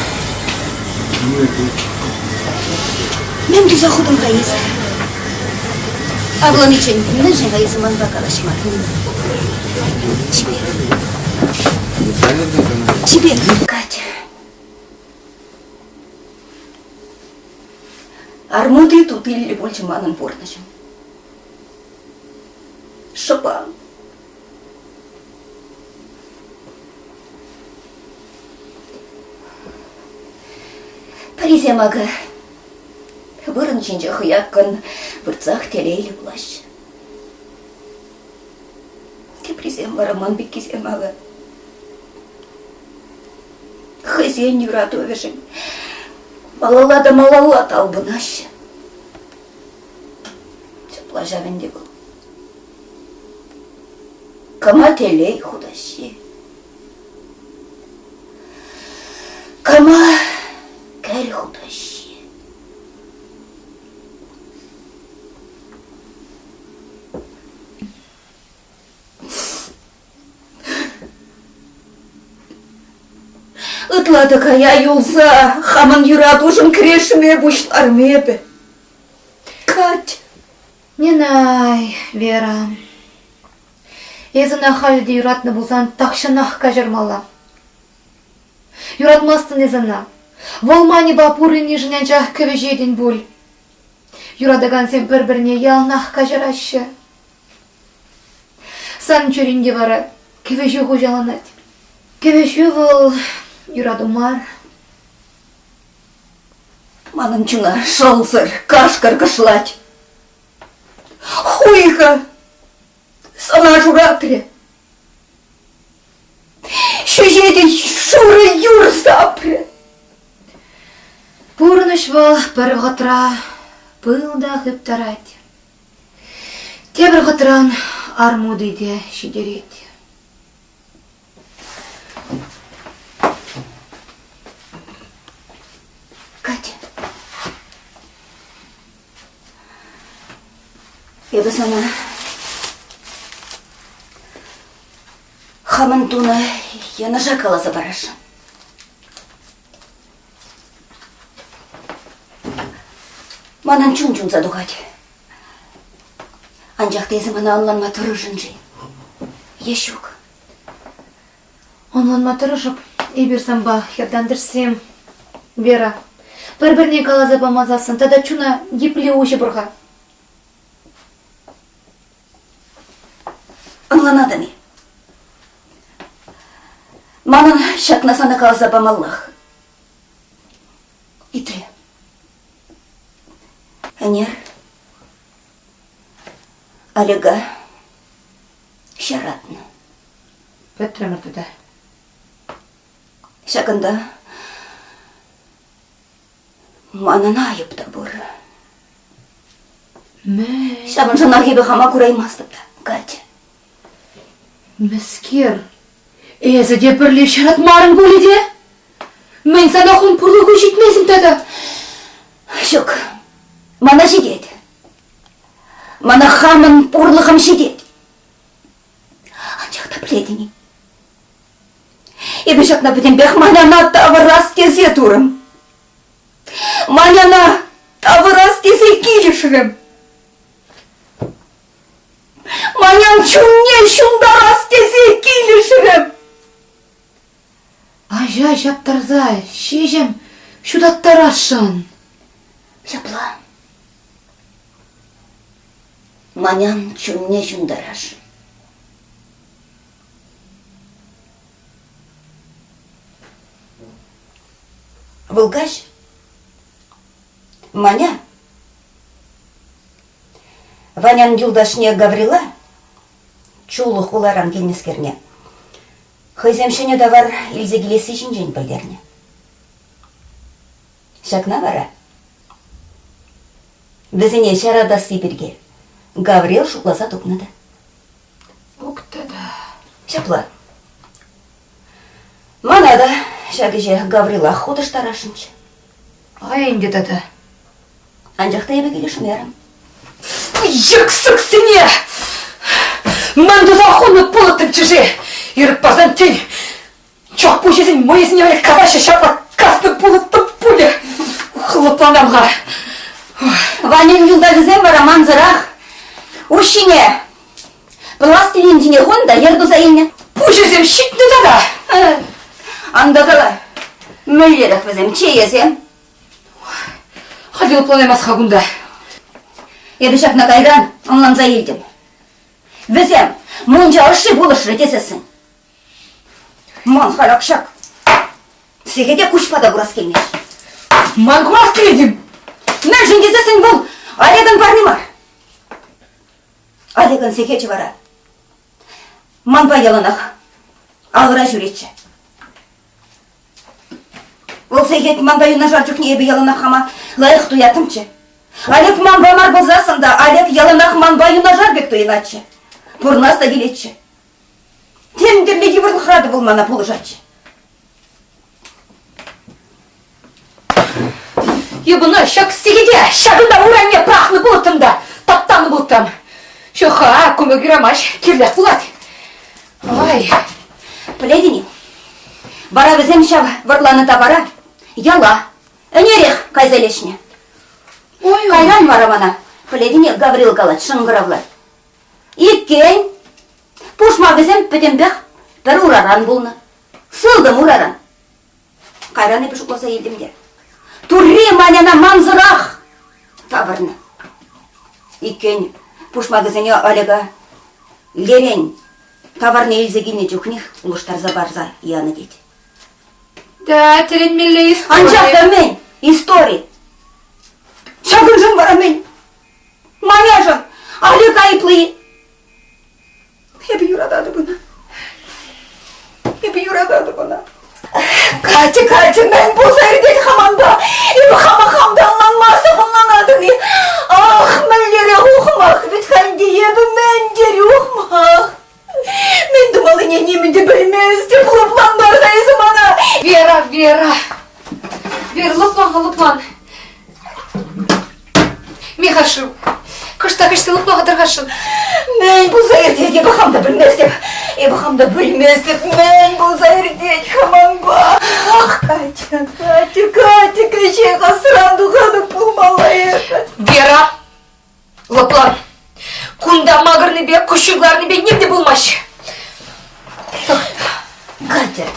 Мӗн туса хутӑн-ха эсӗ? Авланиччен мӗншӗн-ха эсӗ манпа калаҫмарӑн? Чипер. Чипер, Катя. Армути тутиллӗ пулчӗ манӑн пурнӑҫӑм. Шӑпам. Пӗрисем акӑ вырӑн ҫинче хӑяккӑн выртсах телейлӗ пулаҫҫӗ. Теприсем вара ман пеккисем акӑ хӑйсен юратӑвӗшӗн малалла та малалла талпӑнаҫҫӗ. Ҫапла ҫав ӗнтӗ вӑл. Кама телей хутаҫҫи? Кама кӗл хутаҫҫи? Ытла та кая юлса хамӑн юратушӑн кӗрешме пуҫларӑм эпӗ. Кать. Нинай, Вера, эс ӑна халӗ те юратнӑ пулсан тахҫанах каҫармалла. Юратмастӑн эс ӑна. Вӑл Маньӑпа пурӑннишӗн анчах кӗвӗҫетӗн пуль. Юратакансем пӗр-пӗрне яланах каҫараҫҫӗ. Сан чӗрӳнте вара кӗвӗҫӳ хуҫаланать. Кӗвӗҫӳ вӑл юрату мар. Манӑн чуна шӑлсӑр кашкӑр кӑшлать. Хуйхӑ сана шуратрӗ. Ҫӳҫе те шурӑ юр сапрӗ. Пурнӑҫ вӑл пӗр вӑхӑтра пыл та хыптарать. Тепӗр вӑхӑтран армути те ҫитерет. Катя. Эпӗ сана хамӑн тунӑ йӑнӑша каласа парасшӑн. Манӑн чун чунса тухать. Анчах та эсӗ мана ӑнланма тӑрӑшӑн-ши? Е ҫук? Ӑнланма тӑрӑшӑп эпир санпа, хӗр-тантӑшсем. Вера, пӗр-пӗрне каласа памасассӑн тата чуна епле уҫӑпӑр-ха? Ӑнланатӑн-и? Манӑн ҫакна сана каласа памаллах. Итле. Ӗнер Олега ҫаратнӑ. Пӗтрӗмӗр тата. Ҫакӑнта манӑн айӑп та пур. Мӗн? Ҫавӑншӑнах эпӗ хама кураймастӑп та, Катя. Мӗскер? Эсӗ те пӗрле ҫаратмарӑн пулӗ те? Мӗн сана хун пурлӑху ҫитмесен тата? Ҫук, мана ҫитет. Мана хамӑн пурлӑхӑм ҫитет. Анчах та пӗлетӗн-и? Эпӗ ҫакна пӗтӗмпех Маняна тавӑрас тесе турӑм. Маняна тавӑрас тесе килӗшрӗм. Манян чунне ҫунтарас тесе килӗшрӗм. Аҫа ҫаптарса ҫиҫӗм ҫутаттарасшӑн. Ҫапла. Манян чунне ҫунтарасшӑн. Вӑл каҫ Маня Ванян юлташне Гаврила, Чуллӑ хуларан килнӗскерне, хӑйсем ҫӗнӗ тавар илсе килесси ҫинчен пӗлтернӗ. Ҫакна вара вӗсене ҫаратасси пирки Гаврил шутласа тупнӑ та. Ук тата. Ҫапла. Мана та ҫак ӗҫе Гаврилах хутӑштарасшӑнччӗ. Ай ӗнтӗ тата. Анчах та эпӗ килӗшмерӗм. Йӗксӗксене! Мӗн туса хунӑ пулӑттӑмччӗ-ши? Ирӗк парсан, тен, чӑх пуҫӗсен мӑйӗсене валли касаҫҫӗ ҫапла каснӑ пулӑттӑм пулӗ. Лӑпланам-ха. Ваньӑн юлташӗсем вара мансӑрах уҫҫине пластилин ҫине хунӑ та йӗр туса илнӗ. Пуҫӗсем ҫитнӗ тата! Ан та кала, мӗнлерех вӗсем, чеесем? Халь лӑпланаймас-ха кунта. Эпӗ ҫакна кайран ӑнланса илтӗм. Вӗсем мунча ӑшши пулӑшрӗ тесессӗн. Ман халь ак ҫак сехете куҫпа та курас килмест. Ман курас килет-им? Мӗншӗн тесессӗн вӑл Олегӑн парни мар. Олегӑн сехечӗ вара манпа яланах алӑра ҫӳретчӗ. Вӑл сехет манпа юнашар чухне эпӗ яланах хама лайӑх туяттӑмччӗ. Олег манпа мар пулсассӑн та Олег яланах манпа юнашар пек туйӑнатчӗ. Пурӑнас та килетчӗ. Тем тӗрлӗ йывӑрлӑхра та вӑл мана пулӑшатчӗ. Эп ӑна ҫак сехете ҫакӑнта урайне пӑрахнӑ пулӑттӑм та таптанӑ пулӑттӑм. Ҫук-ха, кумӑк юрамасть, кирлех пулать. Ой, пӗлетӗн-и, вара вӗсем ҫав вӑрланӑ тавара яла ӗнерех кайса леҫнӗ. Ой, кайран вара мана, пӗлетӗн-и, Гаврил калать, шӑнкӑравлать. Иккен, пушмакӗсем пӗтӗмпех пӗр ураран пулнӑ. Сылтӑм ураран. Кайран эпӗ шутласа илтӗм те. Турри Маняна мансӑрах тавӑрнӑ. Иккен, пушмакӗсене Олега лерен таварне илсе килнӗ чухнех улӑштарса парса янӑ тет. Да, тӗлӗнмелле истори. Анчах та мӗн? Истори. Ҫакӑншӑн вара мӗн? Маняшӑн Олег айӑплӑ-и? Эпӗ юрататӑп ӑна. Эпӗ юрататӑп ӑна. Катя, Катя, мӗн пулса иртет-ха манпа? Эпӗ хама хам та ӑнланмастӑп, ӑнланатӑн-и? Ах, мӗнлерех ухмах вӗт-ха ӗнтӗ эпӗ, мӗн тери ухмах! Мӗн тумаллине нимӗн те пӗлместӗп, лӑплантар-ха эсӗ мана! Вера, Вера! Вера, лӑплан-ха, лӑплан. Михашев, кӑштах ӗҫсе лӑпланса тӑрхасшӑн. Мӗн пулса иртет, эпӗ хам та пӗлместӗп. Эпӗ хам та пӗлместӗп, мӗн пулса иртет-ха манпа. Ах, Катя, Катя, Катя, кӗҫех асран тухатӑп пулмалла эпӗ. Вера, лӑплан. Кунта макӑрнипе, куҫҫуль кӑларнипе ним те пулмасть. Катя,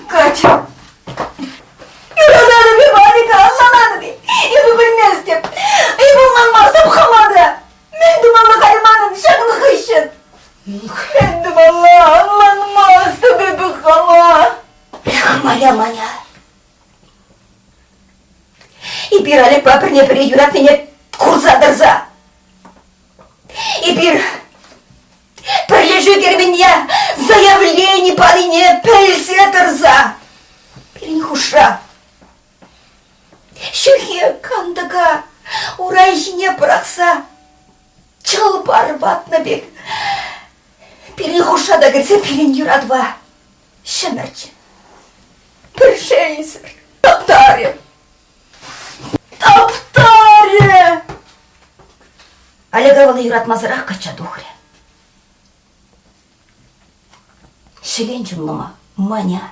Катя, Юрататӑп эпӗ Алика, ӑнланатӑп-и? Эпӗ пӗлместӗп. Эпӗ ӑнланмастӑп хама та. Мӗн тумалла халь манӑн ҫакӑн хыҫҫӑн? Мӗн тумалла? Ӑнланмастӑп эпӗ хама. Эпир Олегпа пӗрне-пӗри юратнине курса тӑрса. Эпир пӗрлешӳ керменне заявлени панине пӗлсе тӑрса пирӗн хушра ҫӳхе кантӑка урай ҫине пӑрахса чӑл-пар ватнӑ пек пирӗн хушша та кӗрсе пирӗн юратӑва ҫӗмӗрчӗ. Пӗр шелсӗр таптарӗ. Таптарӗ! Олега вӑл юратмасӑрах качча тухрӗ. Ҫӗлен чунлӑма Маня.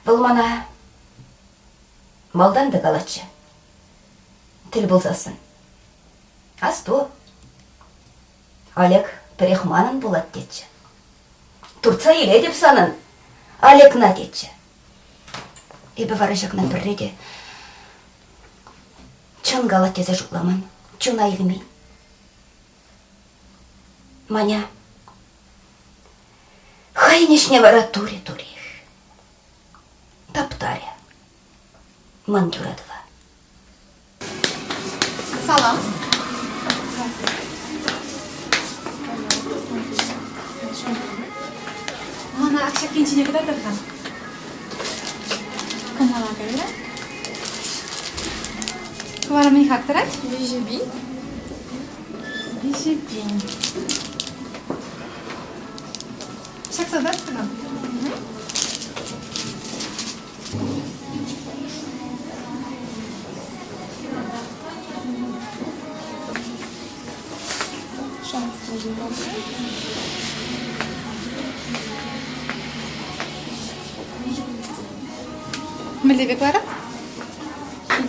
Вӑл мана малтан та калатчӗ. Тӗл пулсассӑн. Асту, Олег пӗрех манӑн пулать тетчӗ. Туртса илетӗп санӑн Олегна тетчӗ. Эпӗ вара ҫакна пӗрре те чӑн калать тесе шутламан, чуна илмен. Маня хӑйӗн ӗҫне вара турӗ-турех. Таптарӗ ман юратӑва. Салам. Мана ак ҫак енчине кӑтартӑр-ха. Кӑмӑла кайрӗ. Хӑвара мӗн хак тӑрать? 3000. 3000. Ҫакса тӑрать-ха. Мӗнле пек вара?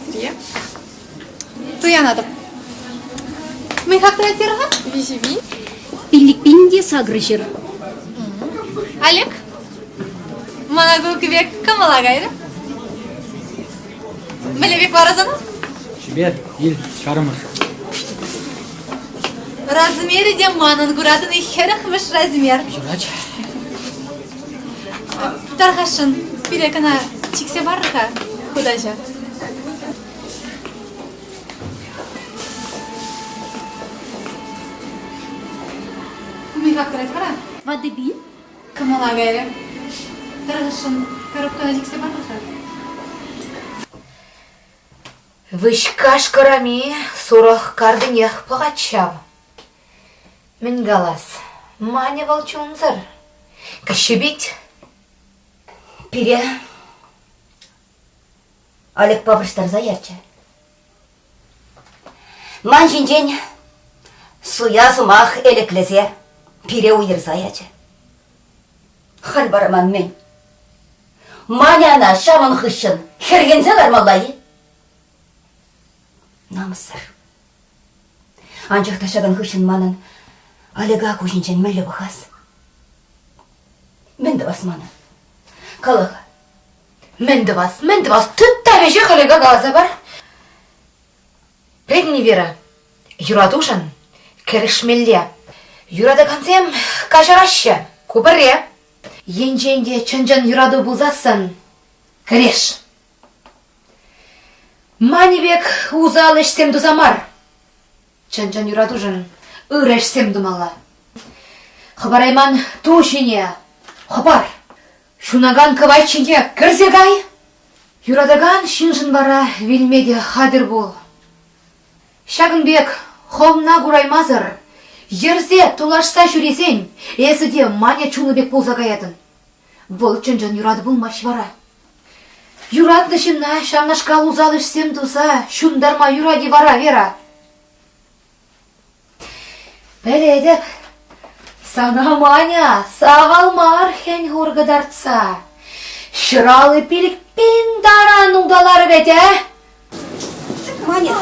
Хитре. Туянатӑп. Мӗн хак тӑрать терӗ-ха? 3000. Пиллӗкпин те 800. Олег, мана ку кӗпе кӑмӑла кайрӗ. Мӗнле пек вара сана? Чипер, ил, ҫармӑш. Размерӗ те манӑн куратӑн-и хӗрӗхмӗш размер. Юрать. Тархасшӑн, пире кӑна чиксе пар-ха, хутаҫа. Мӗн хак тӑрать вара? Ватӑ пин. Кӑмӑла кайрӗ. Тархасшӑн, коробкӑна чиксе пар-ха. Выҫкашкӑр ами сурӑх картинех пӑхать ҫав. Мӗн калас, Маня вӑл чунсӑр. Кӗҫҫепет. Пире Олегпа вӑрҫтарса ячӗ. Ман ҫинчен суя сӑмах элеклесе пире уйӑрса ячӗ. Халь вара ман мӗн? Маняна ҫавӑн хыҫҫӑн хӗрхенсе лармалла-и? Намӑссӑр. Анчах та ҫакӑн хыҫҫӑн манӑн Олега куҫӗнчен мӗнле пӑхас? Мӗн тӑвас манӑн? Кала-ха. Мӗн тӑвас, мӗн тӑвас, тыт та веҫех Олега каласа пар. Пӗтнӗ Вера, юратушӑн кӗрешмелле. Юратакансем каҫараҫҫӗ, ку пӗрре. Енчен те чӑн-чӑн юрату пулсассӑн, кӗреш. Мани пек усал ӗҫсем туса мар, чӑн-чӑн юратушӑн ырӑ ӗҫсем тумалла. Хӑпарайман ту ҫине хӑпар, ҫунакан кӑвайт ҫине кӗрсе кай. Юратакан ҫыншӑн вара вилме те хатӗр пул. Ҫакӑн пек хӑвна кураймасӑр йӗрсе тулашса ҫӳресен эсӗ те Маня чунлӑ пек пулса каятӑн. Вӑл чӑн-чӑн юрату пулмасть вара. Юратнӑ ҫынна ҫавнашкал усал ӗҫсем туса ҫунтарма юрать-и вара, Вера? Пӗлетӗп, сана Маня сахал мар хӗн-хур кӑтартса ҫӑраллӑ 5000 таран улталарӗ вӗт, ә? Маня,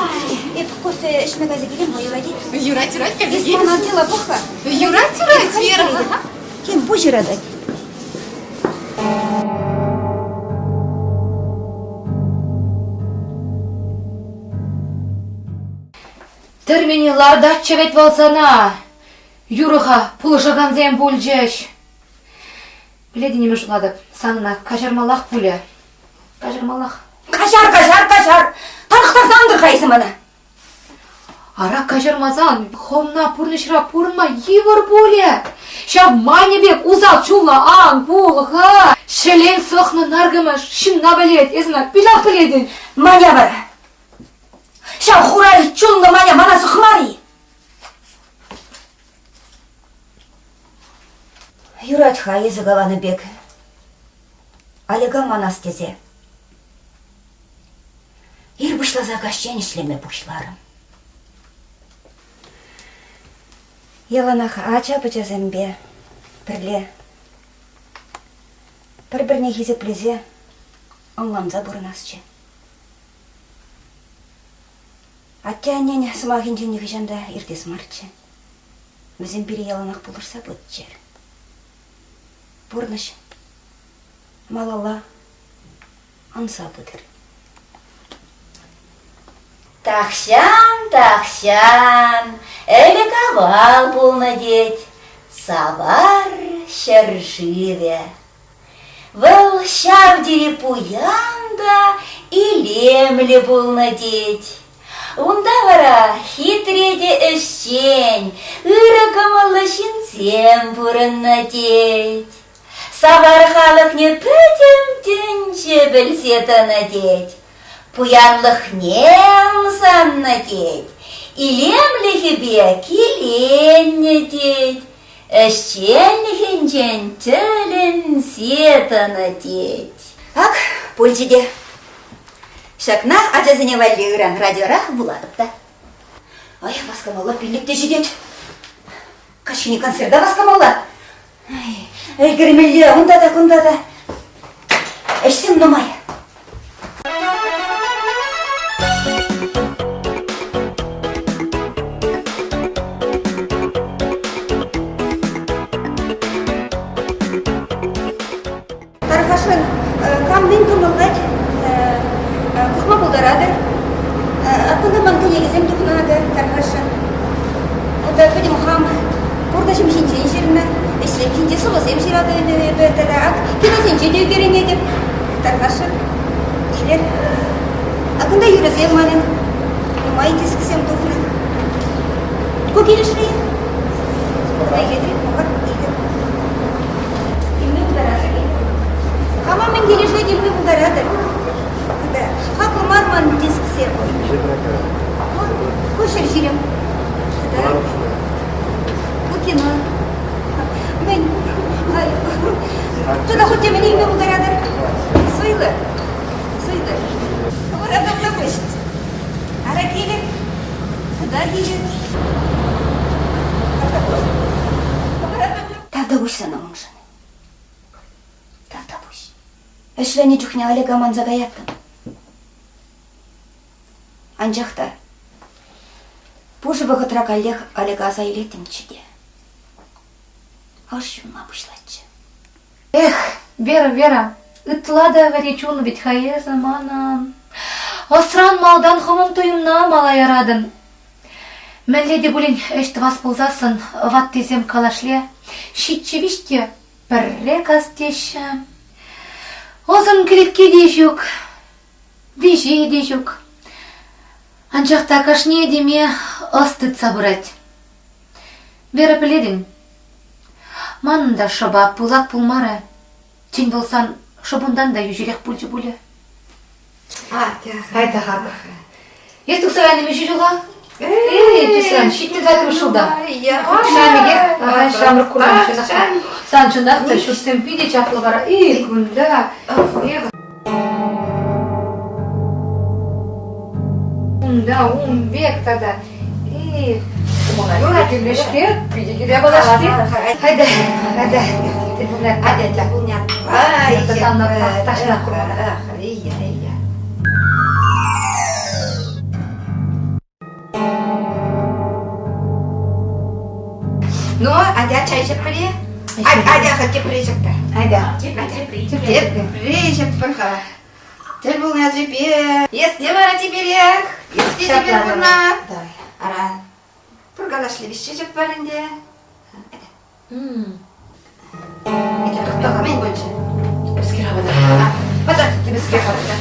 эп кофе ӗҫме кайса килем-ха, юрать-и? Юрать, юрать, кайса Эс кил. мана тыла пӑх-ха. Юрать, юрать, Вера. Тем пуҫ ыратать. Тӗрмене лартатчӗ вӗт вӑл сана. Юрӑха пулӑшакансем пулчӗҫ. Пӗлетӗн-и, шутлатӑп, санӑна каҫармаллах пулӗ. Каҫармаллах. Каҫар, каҫар, каҫар. Тарӑхтарса ан тӑр-ха эсӗ мана. Ара каҫармасан хӑвна пурнӑҫра пурӑнма йывӑр пулӗ. Ҫав Маня пек усал чунлӑ ан пул-ха. Ҫӗлен сӑхнӑ наркӑмӑш ҫынна пӗлет, эс ӑна питех пӗлетӗн. Маня вара. Ҫав хура чунлӑ Маня мана сӑхмар-и? Юрать-ха эсӗ каланӑ пек. Олега манас тесе. Ир пуҫласа каҫчен ӗҫлеме пуҫларӑм. Яланах ача-пӑчасемпе пӗрле пӗр-пӗрне хисеплесе, ӑнланса пурӑнасчӗ. Атте-аннен сӑмахӗнчен нихӑҫан та иртес марччӗ. Вӗсем пире яланах пулӑшса пыччӑр. Пурнӑҫ малалла ӑнса пытӑр. Тахҫан-тахҫан ӗлӗк-авал пулнӑ тет Савар ҫӗршывӗ. Вӑл ҫав тери пуян та илемлӗ пулнӑ тет. Унта вара хитре те ӗҫчен, ырӑ кӑмӑллӑ ҫынсем пурӑннӑ тет. Савар халӑхне пӗтӗм тӗнче пӗлсе тӑнӑ тет, пуянлӑхне ӑмсаннӑ тет, илемлӗхӗпе киленнӗ тет, ӗҫченлӗхӗнчен тӗлӗнсе тӑнӑ тет. Ак, пулчӗ те. Ҫакна ачасене валли ыран радиора вулатӑп та. Ай, васкамалла пиллӗк те ҫитет. Каҫхине концерта васкамалла. Ӗлкӗрмелле унта та кунта та. Ӗҫсем нумай. Тархасшӑн, кам мӗн кӑмӑллать, пӑхма пултаратӑр. Кунта ман кӗнекесем тухнӑ акӑ, тархасшӑн. Унта пӗтӗм хам пурнӑҫӑм ҫинчен ҫырнӑ, ӗҫсем ҫинче сӑвӑсем ҫыратӑп эпӗ тата ак киносенче те ӳкерӗнетӗп. Тархасшӑн, илер. А кунта юрӑсем манӑн, нумай дисксем тухнӑ. Ку килӗшрӗ-и? Куна илетӗр, пӑхӑр, илтӗр. Илме пултаратӑр-и? Кама мӗн килӗшет, илме пултаратӑр. Тата хаклӑ мар ман дисксем. Ку 120. Тата ку кино. Мӗн? Тата хуть те мӗн илме пултаратӑр. Суйлӑр. Суйлӑр. Вара тавтапуҫ. Ара килӗр. Тата килӗр. Тавтапуҫ сана уншӑн. Тавтапуҫ. Ӗҫленӗ чухне Олега манса каяттӑм. Анчах та пушӑ вӑхӑтра каллех Олега аса илеттӗмччӗ те ӑш ҫунма пуҫлатчӗ. Эх, Вера, Вера, ытла та вӗри чун вӗт-ха эсӗ манӑн. Ӑсран малтан хӑвӑн туйӑмна мала яратӑн. Мӗнле те пулин ӗҫ тӑвас пулсассӑн ваттисем калашле ҫиччӗ виҫ те пӗрре кас теҫҫӗ. Ӑсӑм кӗлетки те ҫук, виҫи те ҫук. Анчах та кашни этеме ӑс тытса пырать. Вера, пӗлетӗн, манӑн та шӑпа пылак пулмарӗ. Тен пулсан шӑпунтан та йӳҫӗрех пулчӗ пулӗ. Айта-ха. Эс тухса кайнӑ миҫе ҫула? Эй, тӳсрен, 74 ҫулта. Ҫамрӑк, ҫамрӑк куран чӑнах та. Сан чӑнах та ҫуртсем питӗ чаплӑ вара. Эй, кунта. Эх. Унта ун пек тата. Эй, килешке, питӗ киле балашки. Хайда, хайда. Айда, Ай, Ташна курмана. Эй, эй. Ну, атя чай ҫӗпре. Атя-ха тепре ҫӗпре. Айда. Тепре ҫӗпре-ха. Тӗл пулнӑ ачипе. Есне вара чиперех. Есне чипер пурна. Ара, пуркалашлы виҫҫе ҫӗппӗр ӗнтӗ. Мӗн пулчӗ? Тӗпӗскер хавата. Пата, тӗпӗскер хавата.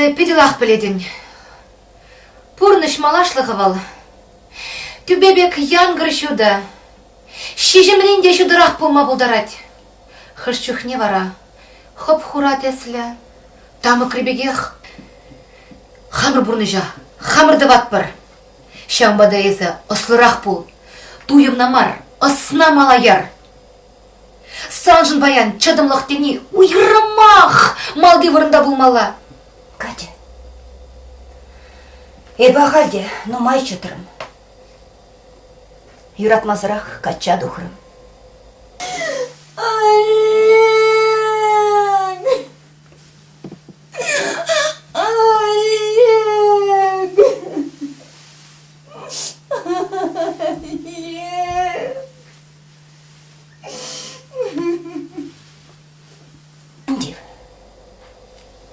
Эсӗ питӗ лайӑх пӗлетӗн. Пурнӑҫ малашлӑхӗ вӑл. Тӳпе пек янкӑр ҫутӑ. Ҫиҫӗмрен те ҫутӑрах пулма пултарать. Хӑш чухне вара хӑп-хура тӗслӗ, тамӑкри пекех. Хамӑр пурнӑҫа хамӑр тӑватпӑр. Ҫавӑнпа та эсӗ ӑслӑрах пул. Туйӑмна мар, ӑсна мала яр. Саншӑн паян чӑтӑмлӑх тени уйрӑмах малти вырӑнта пулмалла. Катя, эпӗ ахаль те нумай чӑтрӑм. Юратмасӑрах качча тухрӑм.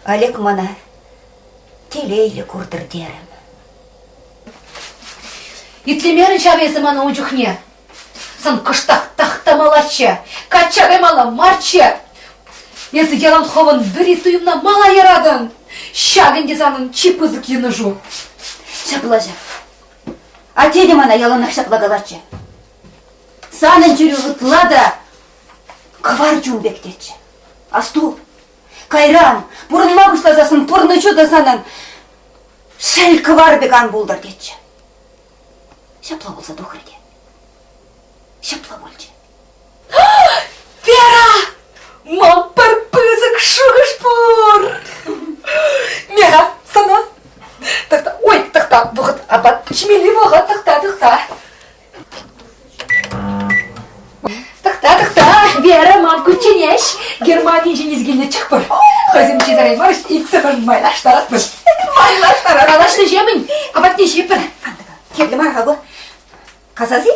Олег мана телейлӗ куртӑр терӗм. Итлемерӗн ҫав эсӗ мана ун чухне. Сан кӑштах тахтамаллаччӗ, качча каймалла марччӗ. Эсӗ ялан хӑвӑн вӗри туйӑмна мала яратӑн. Ҫак ӗнтӗ санӑн чи пысӑк йӑнӑшу. Ҫапла ҫав. Атте те мана яланах ҫапла калатчӗ. Санӑн чӗрӳ ытла та кӑвар чун пек тетчӗ. Асту, кайран пурӑнма пуҫласассӑн пурнӑҫу та санӑн шел кӑвар пек ан пултӑр тетчӗ. Ҫапла пулса тухрӗ те. Ҫапла пулчӗ. Вера! Ман пӗр пысӑк шухӑш пур! Мера, сана! Тӑхта, ой, тӑхта, вӑхӑт апат ҫимелли вӑхӑт, тӑхта, тӑхта. Тӑхта, тӑхта, Вера, ман кучченеҫ. Германинчен илсе килнӗ чӑх пур. Хӑйсем ҫисе каймарӗҫ, иксӗмӗр майлаштаратпӑр. Майлаштарат. Калаҫнӑҫемӗн апатне ҫипӗр. Кирлӗ мар-ха ку. Касас-и?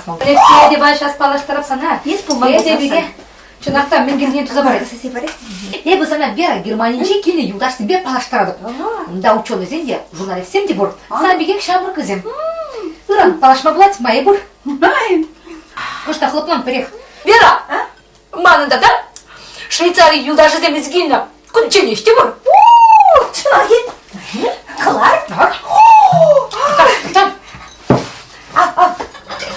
Алексей те сейчас паллаштарап сана. Есть пулман Эсӗ пире чӑнах та мӗн кирлине туса парать. Эпӗ сана Вера Германинче килнӗ юлташсемпе паллаштаратӑп. Унта ученӑйсем те, журналистсем те пур. Сан пекех ҫамрӑксем. Ыран паллашма пулать, майӗ пур. Кӑштах лӑплан пӗрех. Вера, манӑн тата Швейцари юлташӗсем илсе килнӗ кучченеҫ те пур. Чӑнах-и? Кӑлар. Так,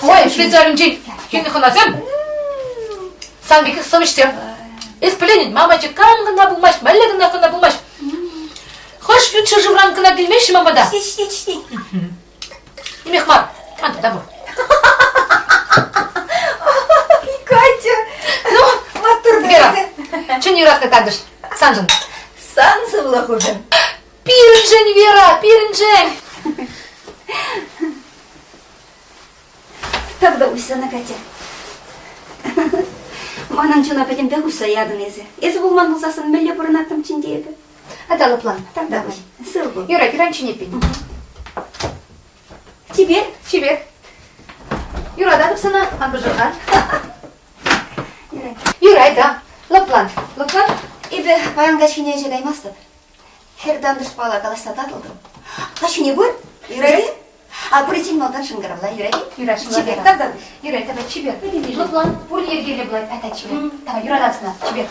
Ой, Швейцаринчен килнӗ хӑнасем сан пекех совӗҫсем. Эс пӗленӗн, мамачӑ кам кӑна пулмасть, мӗнле кӑна кӑна пулмасть. Хӑш ют ҫӗршывран кӑна килмеҫҫӗ ман пата. Нимех мар, ан та пур. Катя, ну, маттур Вера, чун юратнӑ тантӑш, саншӑн. Сан сывлӑхушӑн. Пирӗншӗн, Вера, пирӗншӗн! Тавтапуҫ сана, Катя. Манӑн чуна пӗтӗмпех уҫса ятӑн эсӗ. Эсӗ пулман пулсассӑн мӗнле пурӑнаттӑмччӗ ӗнтӗ эпӗ? Ата лӑплан. Тавтапуҫ. Сыв пул. Юрать, раньше не пин. Чипер. Чипер. Юрататӑп сана, ан пӑшӑрхан. Юрать. Юрать, да. Лӑплан. Лӑплан. Эпӗ паян каҫхине ӗҫе каймастӑп. Хӗр тантӑшпала калаҫса татӑлтӑм. Каҫхине пыр, юрать-и? А пыриччен малтан шӑнкӑравла, юрать-и? Юрать, Чипер, тавтапуҫ. Юрать, давай, чипер. Лӑплан, пур йӗркеллӗ пулать. Айта, чипер. Давай, юратап сана, чипер.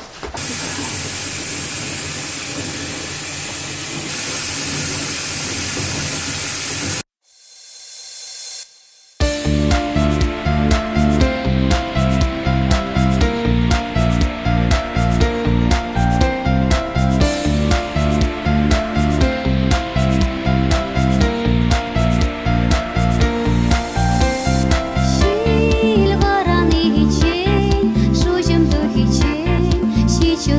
Ҫил вӑраниччен, шуҫӑм тухиччен, ҫиччӗ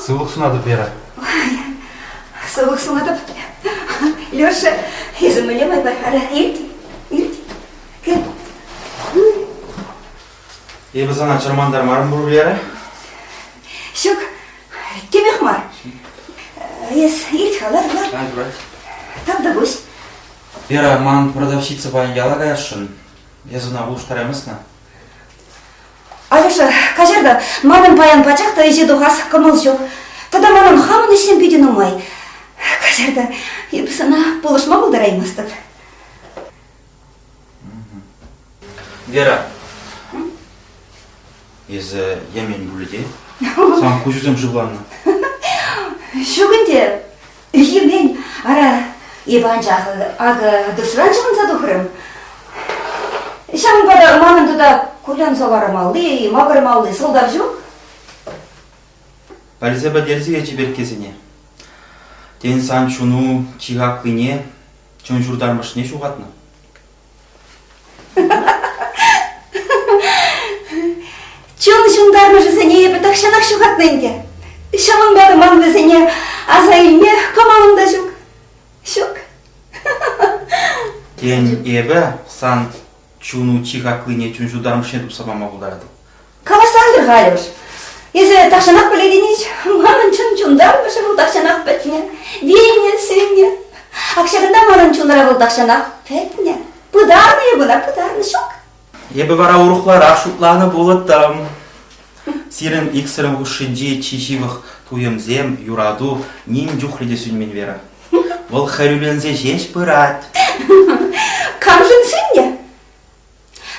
Сывлӑх сунатӑп, Вера. Сывлӑх сунатӑп. Леша, эсӗ мӗнле майпа? Ара, ирт, ирт. Кӗр. Эпӗ сана чӑрмантармарӑм пуль, Вера? Ҫук, темех мар. Эс ирт-ха, лар, лар. А, юрать. Тавтапуҫ. Вера, ман продавщица паян яла каясшӑн. Эс ӑна улӑштараймастна? Алеша, каҫар та, манӑн паян пачах та ӗҫе тухас кӑмӑл ҫук. Тата манӑн хамӑн ӗҫсем питӗ нумай. Каҫар та, эпӗ сана пулӑшма пултараймастӑп. Вера, эсӗ йӗмен пулӗ те? Сан куҫусем шывланнӑ. Ҫук ӗнтӗ, йӗмен. Ара, эпӗ анчах акӑ душран ҫӑвӑнса тухрӑм. Ҫавӑнпа та манӑн тата кулянса лармалли, макӑрмалли сӑлтав ҫук. Пӗлсе пӗтерсе чиперккесене. Тен, сан чуну чи хаклине, чун ҫуртармӑшне ҫухатнӑ? Чун ҫунтармӑшӗсене эпӗ тахҫанах ҫухатнӑ ӗнтӗ. Ҫавӑнпа та ман вӗсене аса илме кӑмӑлӑм та ҫук. Ҫук. Тен, эпӗ сан чуну чи хаклине чун ҫутармӑшне тупса пама пултаратӑп. Калаҫса ан Алюш. Эсӗ тахҫанах пӗлетӗн-иҫ, манӑн чун чунтармӑшӗ вӑл тахҫанах пӗтнӗ, вилнӗ, сӳннӗ. Ак ҫакӑнта манӑн чунра вӑл тахҫанах пӗтнӗ. Пытарнӑ эп ӑна, пытарнӑ, ҫук. Эпӗ вара урӑхларах шутланӑ пулӑттӑм. Сирӗн иксӗрӗн хушшинчи чи ҫывӑх туйӑмсем, юрату ним чухлӗ те сӳнмен, Вера. Вӑл хӗрӳленсе ҫеҫ пырать. Камшӑн сӳннӗ?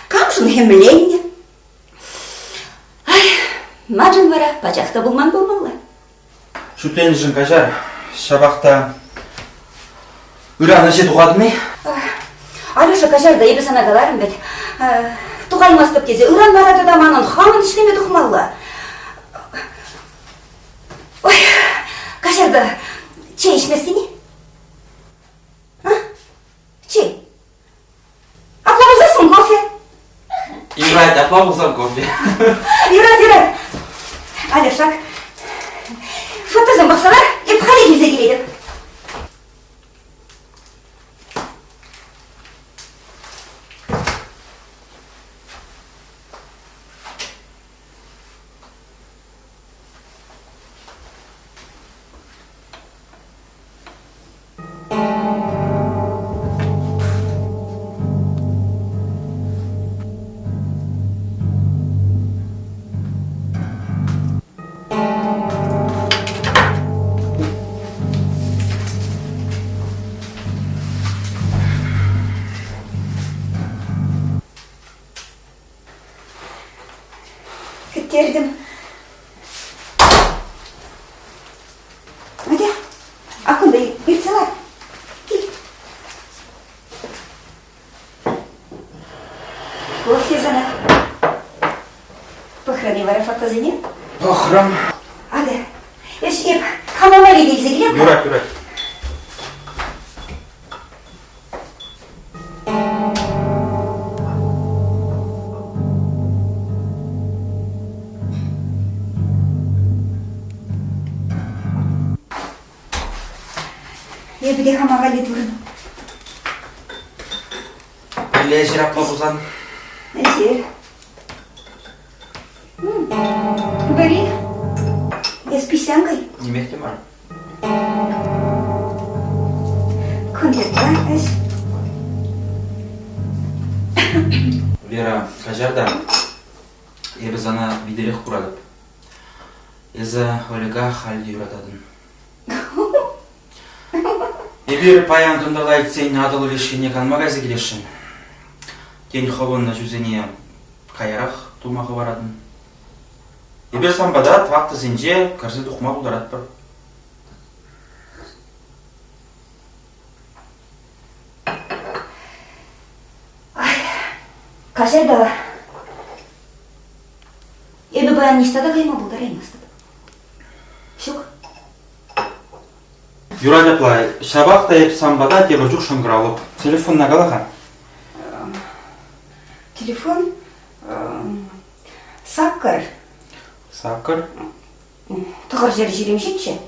Камшӑн хӗмленнӗ? Ай, маншӑн вара пачах та пулман пулмалла. Шӳтленӗшӗн каҫар. Ҫапах та ыран ӗҫе тухатӑн-и? Алеша, каҫар та, эпӗ сана каларӑм вӗт. Тухаймастӑп тесе. Ыран вара тата манӑн хамӑн ӗҫлеме тухмалла. Ой, каҫар та, чей ӗҫместӗн-и? А? Чей. Апла пулсассӑн кофе. Юрать, апла пулсан кофе. Юрать, юрать. Алешак, фотосем пӑхса лар, эп халех илсе килетӗп. Кӗттертӗм. Атя, а кунта иртсе лар. Кил. Кофе сана. Пӑхрӑн-и вара фотосене? Пӑхрӑм. Атя, эс эп хама валли илсе килеп. Юрать, юрать. Эпӗ те хама валли турӑм. Пӗрле ӗҫер апла пулсан? Ӗҫер. Вӗри, эс писянкой? Нимех те мар. Конфетпа ӗҫ. Вера, каҫар та, эпӗ сана витӗрех куратӑп. Эсӗ Олега халь те юрататӑн. Эпир паян кӑнтӑрла иртсен Атӑл леш енне канма кайса килесшӗн. Тен, хӑвӑн ачусене каярах тума хӑваратӑн. Эпир сан пата тӑваттӑсенче кӗрсе тухма пултаратпӑр. Каҫар та, эпӗ паян ниҫта та кайма пултараймастӑп. Ҫук. Юрать апла. Ҫапах та эп сан пата тепӗр чух шӑнкӑравлӑп. Телефонна кала-ха. Телефон? Саккӑр. Сакӑр. 927.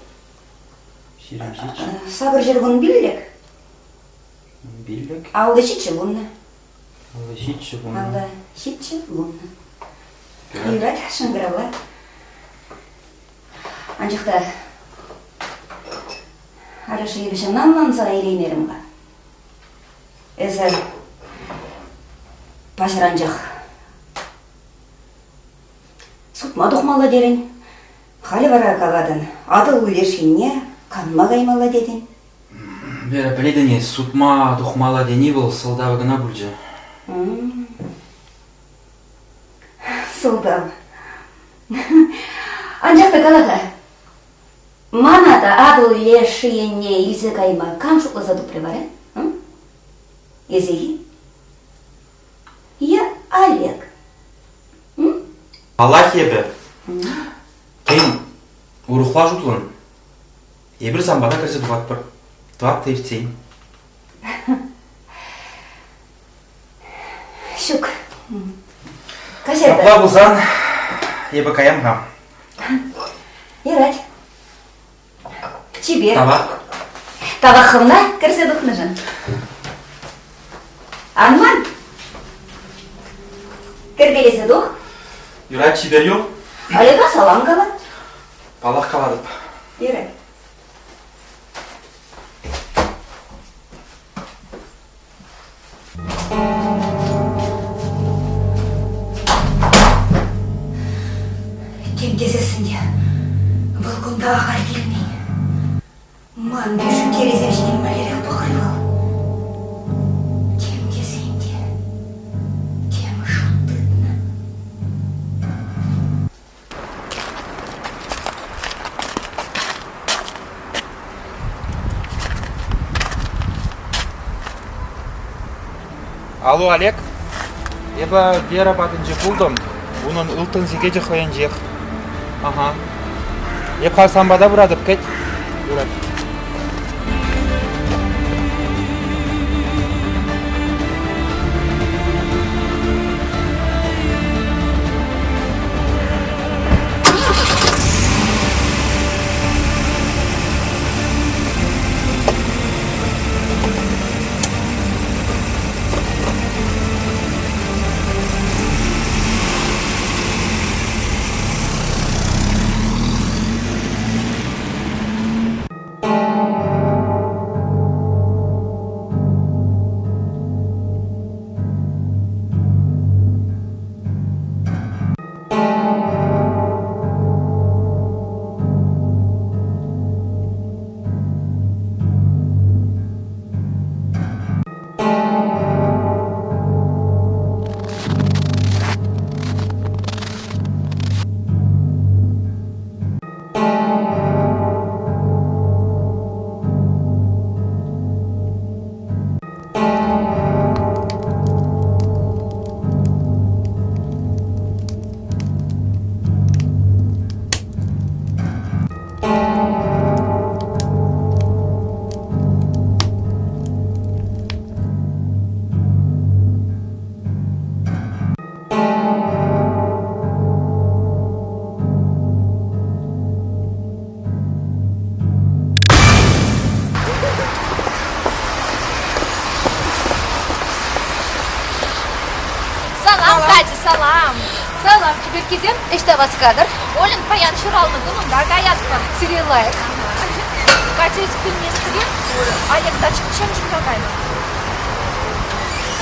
27. 815. Пиллӗк. 57 вуннӑ. 57 вуннӑ. 57 вуннӑ. Юрать, шӑнкӑравла. Анчах та Алеша эпӗ ҫавна ӑнланса илеймерӗм-ха. Эсӗ паҫӑр анчах сутма тухмалла терӗн. Халӗ вара калатӑн, Атӑл леш енне канма каймалла тетӗн. Вера, пӗлетӗн-и, сутма тухмалла тени вӑл сӑлтавӗ кӑна пулчӗ. Сӑлтав. Анчах та кала-ха, мана та Атӑл леш енне илсе кайма кам шутласа тупрӗ вара? Эсӗ-и? Е Олег? Паллах эпӗ. Тен, урӑхла шутлӑн. Эпир сан пата кӗрсе тухатпӑр. Тӑватта иртсен. Ҫук. Каҫар Апла пулсан эпӗ каям-ха. Юрать. Чипер. Тавах. Тавах хӑвна кӗрсе тухнӑшӑн. Ан ман. Кӗркелесе тух. Юрать, чипер юл. Олега салам кала. Паллах калатӑп. Юрать. Тем тесессӗн те вӑл кунта ахаль килмен. Ман пӳшкерисем ҫине мӗнлерех пӑхрӗ вӑл. Тем тесен те тем шут тытнӑ. Алло, Олег. Эпӗ Вера патӗнче пултӑм. Унӑн ылтӑн сехечӗ хӑйӗнчех. Ага. Эп халь сан пата пыратӑп, кӗт. Юрать. Салам, Катя, салам. Салам, чиперккесем. Ӑҫта васкатӑр? Олӗн паян ҫуралнӑ кун унта каятпӑр. Сире лайӑх. Катя, эс пӗлместӗр-и? Олег дачи чӑн-чӑн кайнӑ.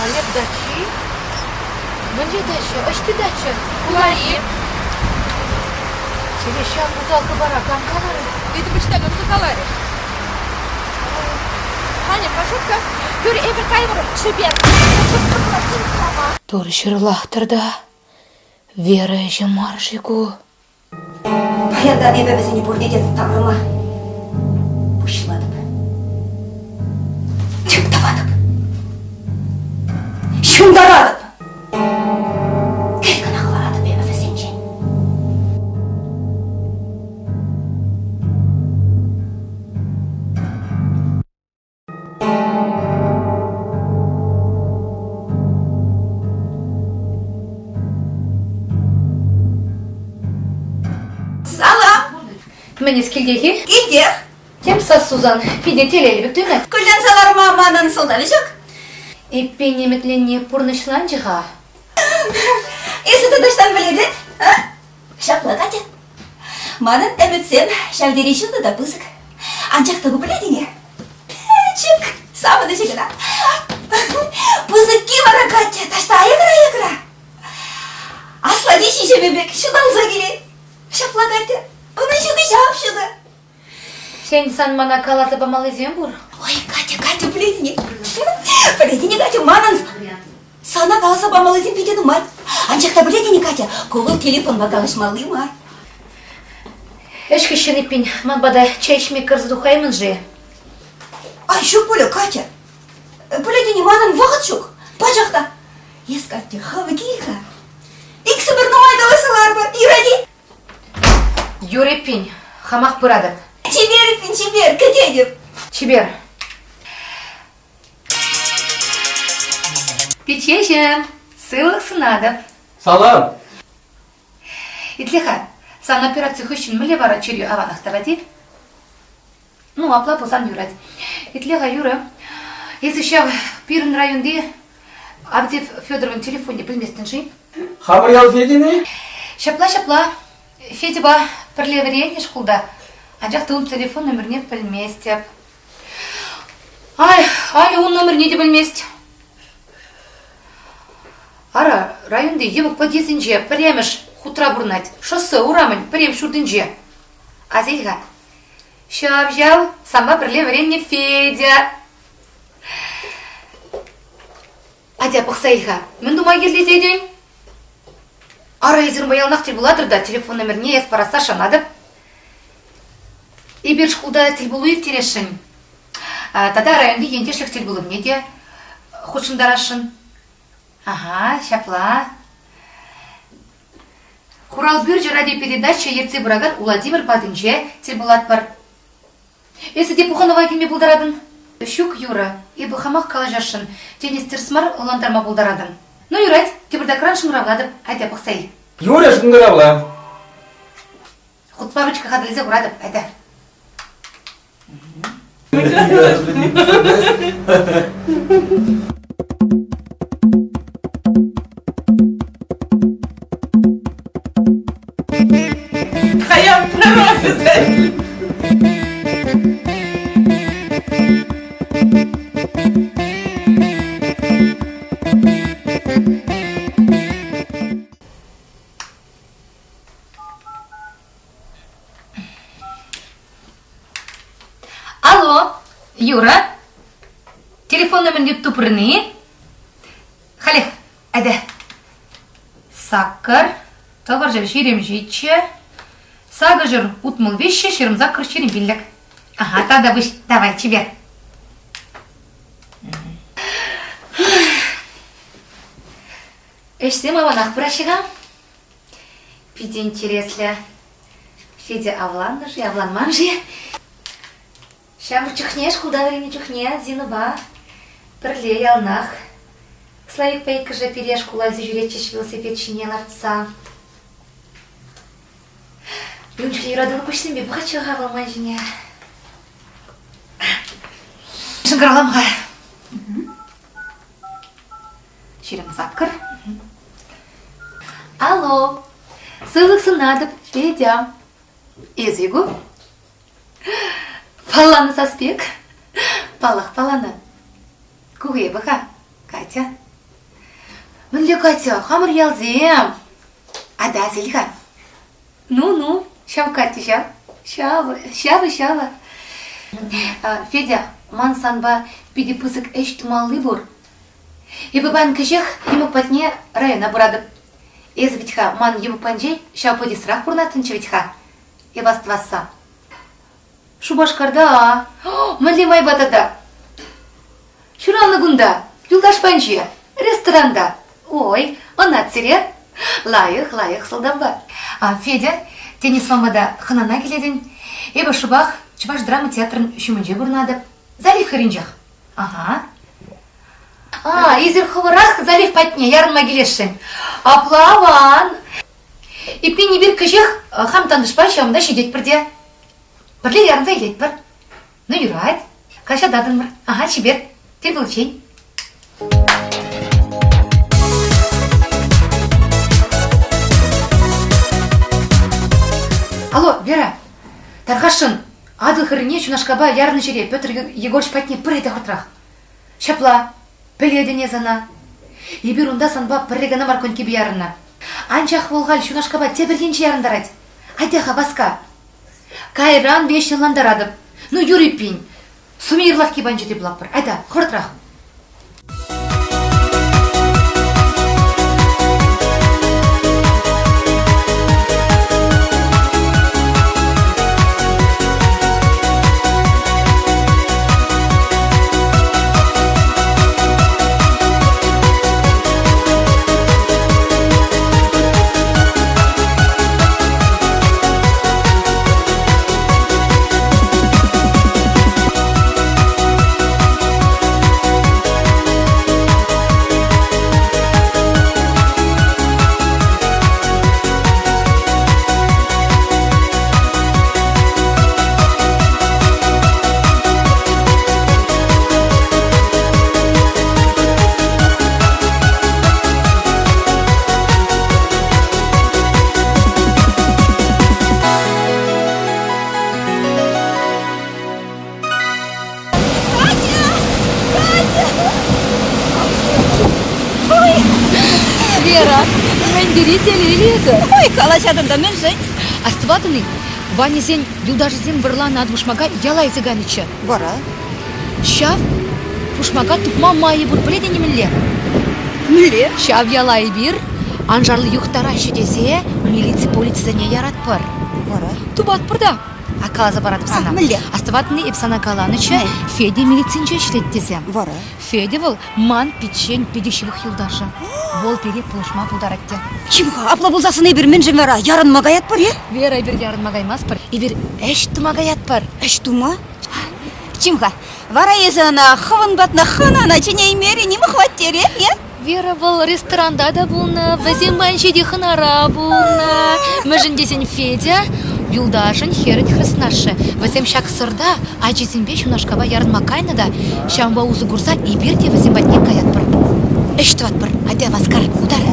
Олег дачи? Мӗнле дача? Ӑҫти дача? Хулари. Сире ҫак усал хыпара кам каларӗ? Ыйту почтальонка каларӗ. Таня, пашутка, юр эпир кайӑпӑр чипер. Турӑ ҫырлахтӑр та, Вера ӗҫӗ мар-ши ку? Паянтан эпӗ вӗсене пурне те тавӑрма пуҫлатӑп. Тӗп тӑватӑп. Ҫунтаратӑп. Кӗл кӑна хӑваратӑп эпӗ вӗсенчен. Мӗн эс килтех-и? Килтех. Тем сас сусан питӗ телейлӗ пек туйӑнать. Кулянса ларма манӑн сӑлтавӗ ҫук. Эппин ӗмӗтленни пурнӑҫланчӗ-ха. Эсӗ тата ӑҫтан пӗлетӗн? А? Ҫапла, Катя. Манӑн ӗмӗтсем ҫав тери ҫутӑ та пысӑк. Анчах та ку пӗлетӗн-и? Пӗчӗк савӑнӑҫӗ кӑна. Пысӑкки вара, Катя, таҫта аякра-аякра. Аслати ҫиҫӗмӗ пек ҫуталса килет. Ҫапла, Катя, унӑн ҫути ҫап-ҫутӑ. Тен, сан мана каласа памаллисем пур? Ой, Катя, Катя, пӗлетӗн-и? Пӗлетӗн-и, Катя, манӑн сана каласа памаллисем питӗ нумай. Анчах та пӗлетӗн-и, Катя, ку вӑл телефонпа калаҫмалли мар. Ӗҫ хыҫҫӑн эппин ман пата чей ӗҫме кӗрсе тухаймӑн-ши? Ай, ҫук пулӗ, Катя. Пӗлетӗн-и, манӑн вӑхӑт ҫук. Пачах та. Эс, Катя, хӑв кил-ха. Иксӗмӗр нумай калаҫса ларӑпӑр. Юрать-и? Юр эппин, хамах пыратӑп. Чипер эппин, чипер, кӗтетӗп. Чипер. Пиччеҫӗм, сывлӑх сунатӑп. Салам. Итле-ха, сан операци хыҫҫӑн мӗнле вара чирӳ аванах тӑвать-и? Ну, апла пулсан юрать. Итле-ха, Юра, эсӗ ҫав пирӗн районти Авдеев Федоровӑн телефонне пӗлместӗн-ши? Хамӑр ял Федин-и? Ҫапла, ҫапла. Федьӑпа пӗрле вӗреннӗ шкулта. Анчах та ун телефон номерне пӗлместӗп. Ай, Аля ун номерне те пӗлмест. Ара, районти йывӑк подъездӗнче пӗрремӗш хутра пурӑнать. Шоссе урамӗн пӗрремӗш ҫуртӗнче. Асил-ха, Ҫав-ҫав, санпа пӗрле вӗреннӗ Федя. Атя, пӑхса ил-ха, мӗн тума кирлӗ тетӗн? Ара, эсир унпа яланах тӗл пулатӑр та телефон номерне эс парасса шанатӑп. Эпир шкулта тӗлпулу ирттересшӗн. Тата районти ентешлӗх тӗлпулӑвне те хутшӑнтарасшӑн. Ага, ҫапла. Хурал пӳрчӗ радиопередача ертсе пыракан Владимир патӗнче тӗл пулатпӑр. Эсӗ те пухӑнӑва килме пултаратӑн. Ҫук, Юра, эпӗ хамах калаҫасшӑн. Тен, эс тӗрӗс мар ӑнлантарма пултаратӑн. Ну, юрать, тепӗртакран шӑнкӑравлатӑп. Атя, пӑхса ил. Юрӗ, шӑнкӑравла. Хутпа ручка хатӗрлесе хуратӑп. Атя. А я обязательно. Алло, Юра, телефон номерне тупрӑн-и? Халех, атя. Саккӑр, тӑхӑрҫӗр 27, сакӑрҫӗр 63, 28 25. Ага, тата пуҫ, давай, чипер. Ӗҫсем аванах пыраҫҫӗ-ха. Питӗ интереслӗ. Федя авланнӑ-ши, авланман-ши? Ҫамрӑк чухне, шкулта вӗреннӗ чухне Зинӑпа пӗрле яланах Славикпа иккӗшӗ пире шкула илсе ҫӳретчӗҫ велосипед ҫине лартса. Ун чухне юратуллӑ куҫсемпе пӑхатчӗ-ха вӑл ман ҫине. Шӑнкӑравлам-ха. 28. Алло, сывлӑх сунатӑп, Федя. Эсӗ ку? Палланӑ сас пек. Паллах, палланӑ. Ку эпӗ-ха, Катя. Мӗнле Катя? Хамӑр ялсем. Ата асил-ха. Ну-ну, ҫав Катя ҫав. Ҫавӑ, ҫавӑ, ҫавӑ. Федя, ман санпа питӗ пысӑк ӗҫ тумалли пур. Эпӗ паян кӗҫех йӑмӑк патне района пыратӑп. Эсӗ вӗт-ха ман йӑмӑк патӗнче ҫав подъездра пурӑнаттӑнччӗ вӗт-ха. Эп астӑвасса. Шупашкарта мӗнле майпа тата? Ҫуралнӑ кунта, юлташ панче, ресторанта. Ой, ӑнать сире. Лайӑх, лайӑх сӑлтавпа. А, Федя, тен эс ман пата хӑнана килетӗн? Эпӗ шӑпах Чӑваш драма театрӗн ҫумӗнче пурӑнатӑп. Залив хӗрринчех. Ага. А, эсир хӑвӑрах залив патне ярӑнма килесшӗн. Апла аван. Эппин эпир кӗҫех хам тантӑшпа ҫавӑнта ҫитетпӗр те. Пӗрле ярӑнса илетпӗр. Ну, юрать. Каҫа татӑнмӑр. Ага, чипер. Тӗл пулччен. Алло, Вера, тархасшӑн, Атӑл хӗррине ҫунашкапа ярӑннӑ ҫӗре Петр Егорович патне пӗрре те хӑвӑртрах. Ҫапла, пӗлетӗн эс ӑна. Эпир унта санпа пӗрре кӑна мар конькипе ярӑннӑ. Анчах вӑл халь ҫунашкапа тепӗр енче ярӑнтарать. Атя-ха, васка. Кайран веҫ ӑнлантаратӑп. Ну, юр эппин. Сувенир лавкки панчӗ те пулатпӑр. Айта, хӑвӑртрах. Вера, мӗн тери телейлӗ эсӗ. Ой, калаҫатӑн та мӗншӗн? Астӑватӑн-и, Ваньӑсен юлташӗсем вӑрланӑ пушмака яла илсе кайнӑччӗ. Вара? Ҫав пушмака тупма майӗ пур, пӗлетӗн-и мӗнле? Мӗнле? Ҫав яла эпир аншарли юхтараҫҫӗ тесе милици полицисене яратпӑр. Вара? Тупатпӑр та. А каласа паратӑп сана. Мӗнле? Астӑватӑн-и, эп сана каланӑччӗ, Федя милицинче ӗҫлет тесе. Вара? Федя вӑл ман пиччен питӗ ҫывӑх юлташӗ. Вӑл пире пулӑшма пултарать те. Чим-ха, апла пулсассӑн эпир мӗншӗн вара ярӑнма каятпӑр-и? Вера, эпир ярӑнма каймастпӑр. Эпир ӗҫ тума каятпӑр. Ӗҫ тума? Чим-ха, вара эсӗ ӑна хӑвӑн патна хӑнана чӗнеймерӗн-им хваттере, е? Вера вӑл ресторанта та пулнӑ, вӗсем ман ҫити хӑнара пулнӑ. Мӗншӗн тесен Федя юлташӗн хӗрӗн хреснашшӗ. Вӗсем ҫак сӑрта ачисемпе ҫунашкапа ярӑнма кайнӑ та ҫавӑнпа усӑ курса эпир те вӗсем патне каятпӑр. Ӗҫ тӑватпӑр. Атя васкар, утар.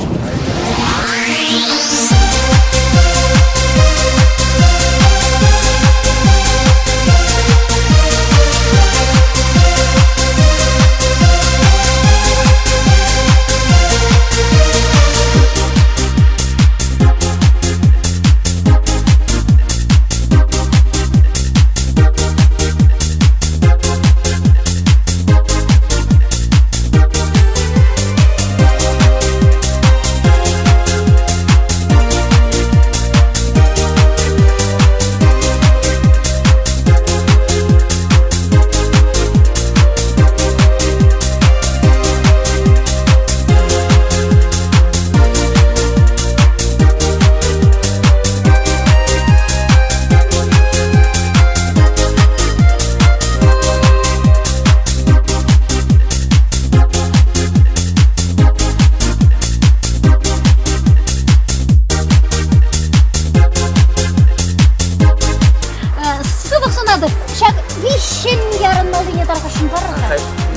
Сывлӑх сунатӑп. Ҫак виҫҫӗн ярӑнмаллине тархасшӑн парӑр-ха.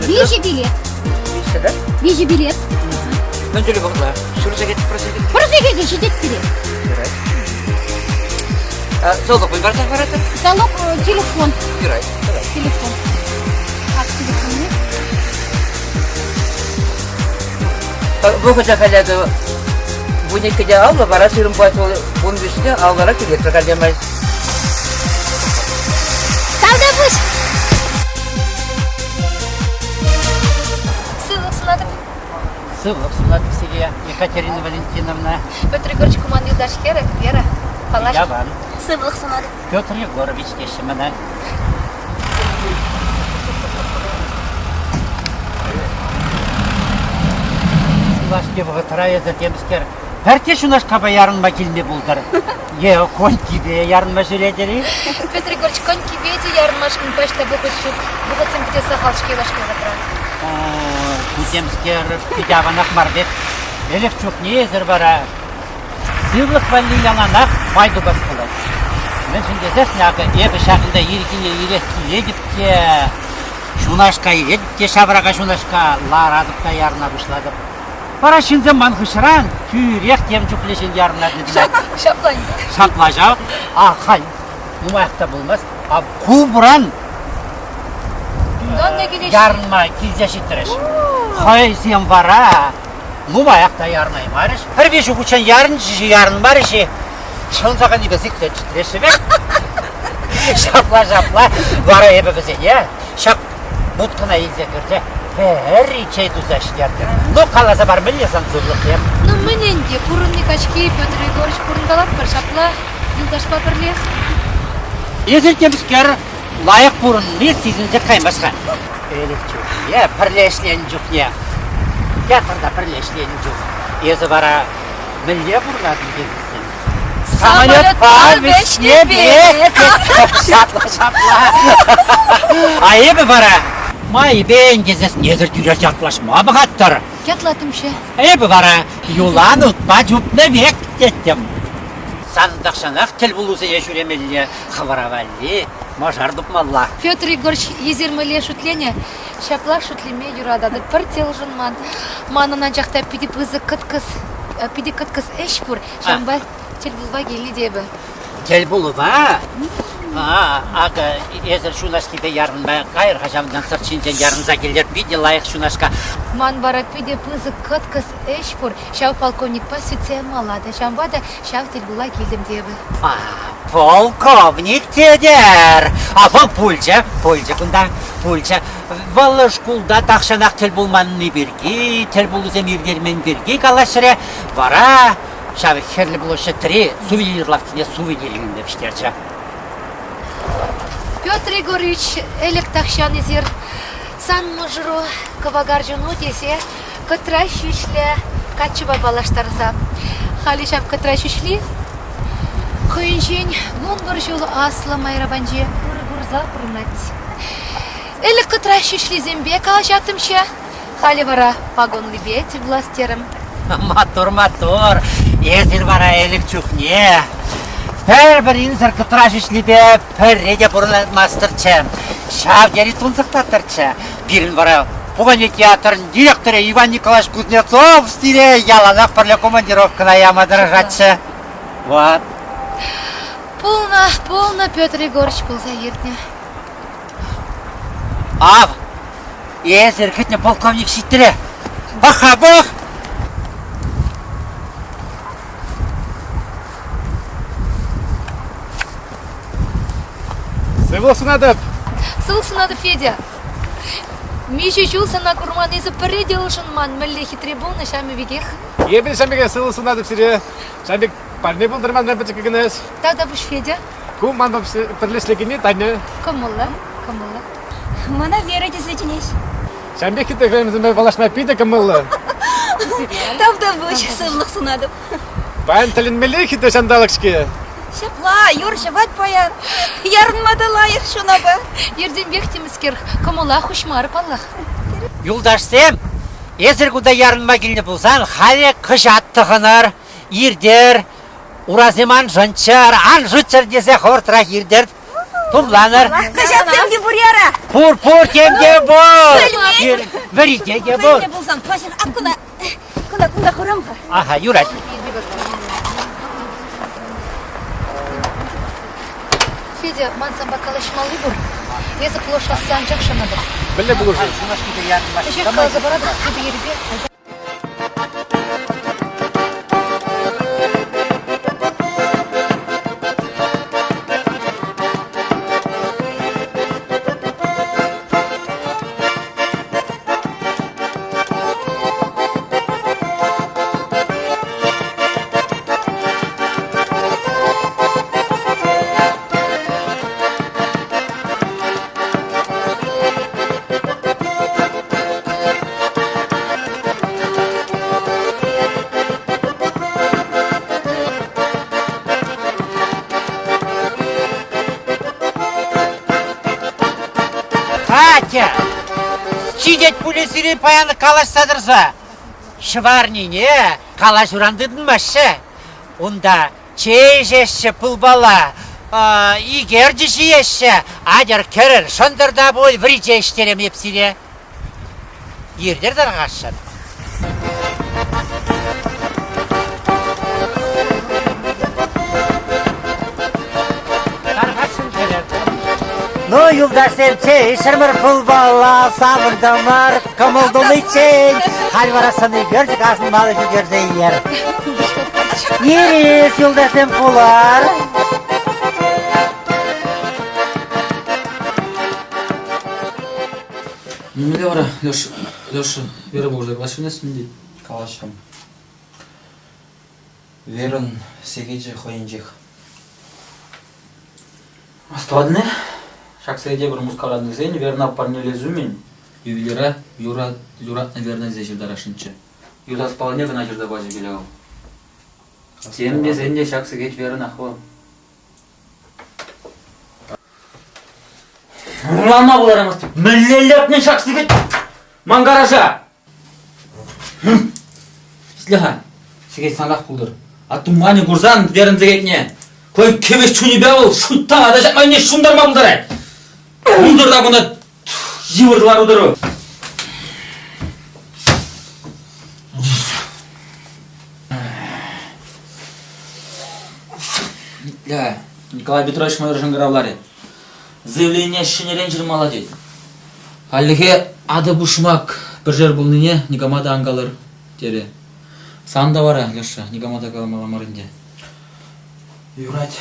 Виҫӗ билет. Виҫҫӗ, да? Виҫӗ билет. Мӗн тӳле вӑхӑтла? Ҫур сехет, пӗр сехет? Пӗр сехете ҫитет пире. Юрать. Залог мӗн парса хӑваратӑр? Залог телефон. Юрать. Давай. Телефон. Ак телефонне. Вӑхӑча халӗ вуниккӗ те 50, вара сырӑмпа вунвиҫҫӗ аллӑра килетпӗр халӗ. Тавтапуҫ! Сывлӑх сунатӑп. Сывлӑх сунатӑп сире, Екатерина Валентиновна. Петр Егорович куман юлташ хӗрӗ, Вера. Паллаш. Яван. Сывлӑх сунатӑп. Петр Егорович теҫҫӗ мана. Юлашки вӑхӑтра эсӗ темскер пӗртте ҫунашкапа ярӑнма килме пултӑр. Е конькипе ярӑнма ҫӳретӗр-и? Петр Егорович, конькипе те ярӑнмашкӑн пач та вӑхӑт ҫук. Вӑхӑтсем питӗ сахал-ҫке юлашки вӑхӑтра. Ку темскер питӗ аванах мар пек. Ӗлӗк чухне эсӗр вара Сывлӑх валли яланах май тупас пулать. Мӗншӗн тесессӗн акӑ эпӗ ҫакӑнта ирхине ирех килетӗп те ҫунашка илетӗп те ҫаврака ҫунашка ларатӑп та ярӑна пуҫлатӑп. Вара ҫынсем ман хыҫран тӳрех тем чухлӗ ҫын ярӑнать. Ҫапла ӗнтӗ. Ҫапла ҫав. А халь нумаях та пулмасть. А Кубӑран ярӑнма килсе ҫитрӗҫ. Хӑйсем вара нумаях та ярӑнаймарӗҫ. Пӗр виҫӗ хутчен ярӑнчӗҫ, ярӑнмарӗҫ-и, шӑнса кайнипе сиксе чӗтреҫҫӗ пек. Ҫапла, ҫапла. Вара эпӗ вӗсене ҫак будкӑна илсе кӗрсе пӗр чей туса ҫитертӗм. Ну, каласа пар, мӗнле сан сывлӑхсем? Ну, мӗн ӗнтӗ, пурӑнни качки Петр Егорович пурӑнкалатпӑр ҫапла, юлташпа пӗрлех. Эсир темскер лайӑх пурӑнни сисӗнсех каймасть-ха. Ӗлӗк чухне, пӗрле ӗҫленӗ чухне, театрта пӗрле ӗҫленӗ чух, эсӗ вара мӗнле пурӑнатӑн тесессӗн? Самолетпа вӗҫнӗ пек. Ҫапла, ҫапла. А эпӗ вара майӗпен тесессӗн эсӗр тӳрех ятлаҫма пӑхаттӑр. Ятлаттӑмччӗ. Эпӗ вара юлан утпа чупнӑ пек теттӗм. Сан тахҫанах тӗл пулусене ҫӳремелле, хӑвӑра валли мӑшӑр тупмалла. Петр Егорович эсир мӗнле шӳтленӗ, ҫаплах шӳтлеме юрататӑп. Пӗр те улшӑнман. Манӑн анчах та питӗ пысӑк кӑткӑс, питӗ кӑткӑс ӗҫ пур. Ҫавӑнпа тӗл пулӑва килнӗ те эпӗ. Тӗл пулӑва? А, акӑ эсӗр ҫунашкипе ярӑнма кайӑр-ха ҫавӑнтан сӑрт ҫинчен ярӑнса килӗр. Питӗ лайӑх ҫунашка. Ман вара питӗ пысӑк кӑткӑс ӗҫ пур. Ҫав полковникпа сӳтсе ямалла та, ҫавӑнпа та ҫав тӗлпула килтӗм те эпӗ. А, полковник тетӗр! А вӑл пулчӗ, пулчӗ кунта, пулчӗ. Вӑл шкулта тахҫанах тӗл пулманни пирки, тӗл пулусем ирттермен пирки калаҫрӗ. Вара ҫав Хӗрлӗ площадьри сувенир лавккине сувенир илме вӗҫтерчӗ. Петр Егорович, ӗлӗк тахҫан эсир сан мӑшӑру кӑвакарчӑну тесе кӑтра ҫӳҫлӗ каччӑпа паллаштарса. Халӗ ҫав кӑтра ҫӳҫли хӑйӗнчен 11 ҫул аслӑ майрапанче ырӑ курса пурӑнать. Ӗлӗк кӑтра ҫӳҫлисемпе калаҫаттӑмччӗ, халӗ вара пагонлипе тӗл пулас терӗм. Маттур, маттур. Эсир вара ӗлӗк чухне пӗр-пӗринсӗр кӑтра ҫӳҫлипе пӗрре те пурӑнмастӑрччӗ. Ҫав тери тунсӑхлаттӑрччӗ. Пирӗн вара пукане театрӗн директорӗ Иван Николаевич Кузнецов сире яланах пӗрле командировкӑна яма тӑрӑшатчӗ. Вот. Пулнӑ, пулнӑ, Петр Егорович пулса иртнӗ. Ав, эсир кӗтнӗ полковник ҫитрӗ. Пӑх-ха, пӑх! Сывлӑх сунатӑп! Сывлӑх сунатӑп, Федя. Миҫе ҫул сана курман, эсӗ пӗрре те улшӑнман. Мӗнле хитре пулнӑ ҫамӗ пекех. Эпӗ ҫам пекех сывлӑх сунатӑп сире. Ҫам пек парне пултӑр манран пӗчӗккӗ кӑна. Тавтапуҫ, Федя. Ку манпа пӗрлешлекенни Таня. Кӑмӑллӑ, кӑмӑллӑ. Мана Вера тесе чӗнеҫ. Ҫам пек хитре хӗрарӑмсемпе паллашма питӗ кӑмӑллӑ. Тавтапуҫ, сывлӑх сунатӑп. Паян тӗлӗнмелле хитре ҫанталӑк-ҫке. Ҫапла, юр ҫӑвать паян. Ярӑнма та лайӑх ҫунапа. Иртенпех темӗскер кӑмӑла хуҫмарӗ паллах. Юлташсем, эсир кунта ярӑнма килнӗ пулсан халӗ кӑҫат тӑхӑнӑр, иртӗр, урасем ан шӑнччӑр, ан шӑччӑр тесе хӑвӑртрах иртӗр. Тумланӑр. Кӑҫатсем те пур яра. Пур, пур, тем те пур. Вӗрите те пур. пулсан, паҫӑр ак кӑна Кунта, кунта хурам-ха. Аха, юрать. Федя, ман санпа калаҫмалли пур. Эсӗ пулӑшасса анчах шанатӑп. Мӗнле пулӑшу? Кӗҫех каласа паратӑп, тӗпӗ-йӗрӗпе. Катя! Ҫитет пулӗ сире паян калаҫса тӑрса. Ҫӑварнине калаҫуран тытӑнмаҫҫӗ. Унта чей ӗҫеҫҫӗ пылпала. Икерчӗ ҫиеҫҫӗ. Атьӑр, кӗрӗр, шӑнтӑр та пуль, вӗри чей ӗҫтерем эп сире. Иртӗр тархасшӑн. Тархасшӑн кӗрӗр. Ну, юлташсем, чей ӗҫрӗмӗр пулмалла, савӑнтӑмӑр, кӑмӑл туличчен. Халь вара сӑн ӳкерчӗк асӑнмалӑх ӳкерсе илер. Ирис, юлташсем, пулар. Мӗнле вара, Леша, Леша, Вера пулӑшса калаҫрӑн мӗн тет? Калаҫрӑм. Верӑн сехечӗ хӑйӗнчех. Астӑватӑн-и? Ҫак сехете пӗр Мускавран илсен Верӑна парнелес умӗн юбилейра юратнӑ Верӑна тесе ҫыртарасшӑнччӗ. Юсас паллине кӑна ҫырса пачӗ Беляв. Тем тесен те ҫак сехет Верӑнах вӑл. Ӑнланма пултараймастӑп. Мӗнле лекнӗ ҫак сехет ман гаража? Итле-ха, сехет санах пултӑр. Атту Маня курсан Верӑн сехетне хӑй кӗвӗҫ чунӗпе вӑл шуйттана та ҫакманне ҫунтарма пултарать. Унсӑр та кунта йывӑр лару-тӑру. Итле, Николай Петрович майор шӑнкӑравларӗ. Заявление ҫӗнӗрен ҫырмалла тет. Хальлӗхе атӑ-пушмак пӗршер пулнине никама та ан калӑр, терӗ. Сан та вара, Леша, никама та каламалла мар ӗнтӗ. Юрать,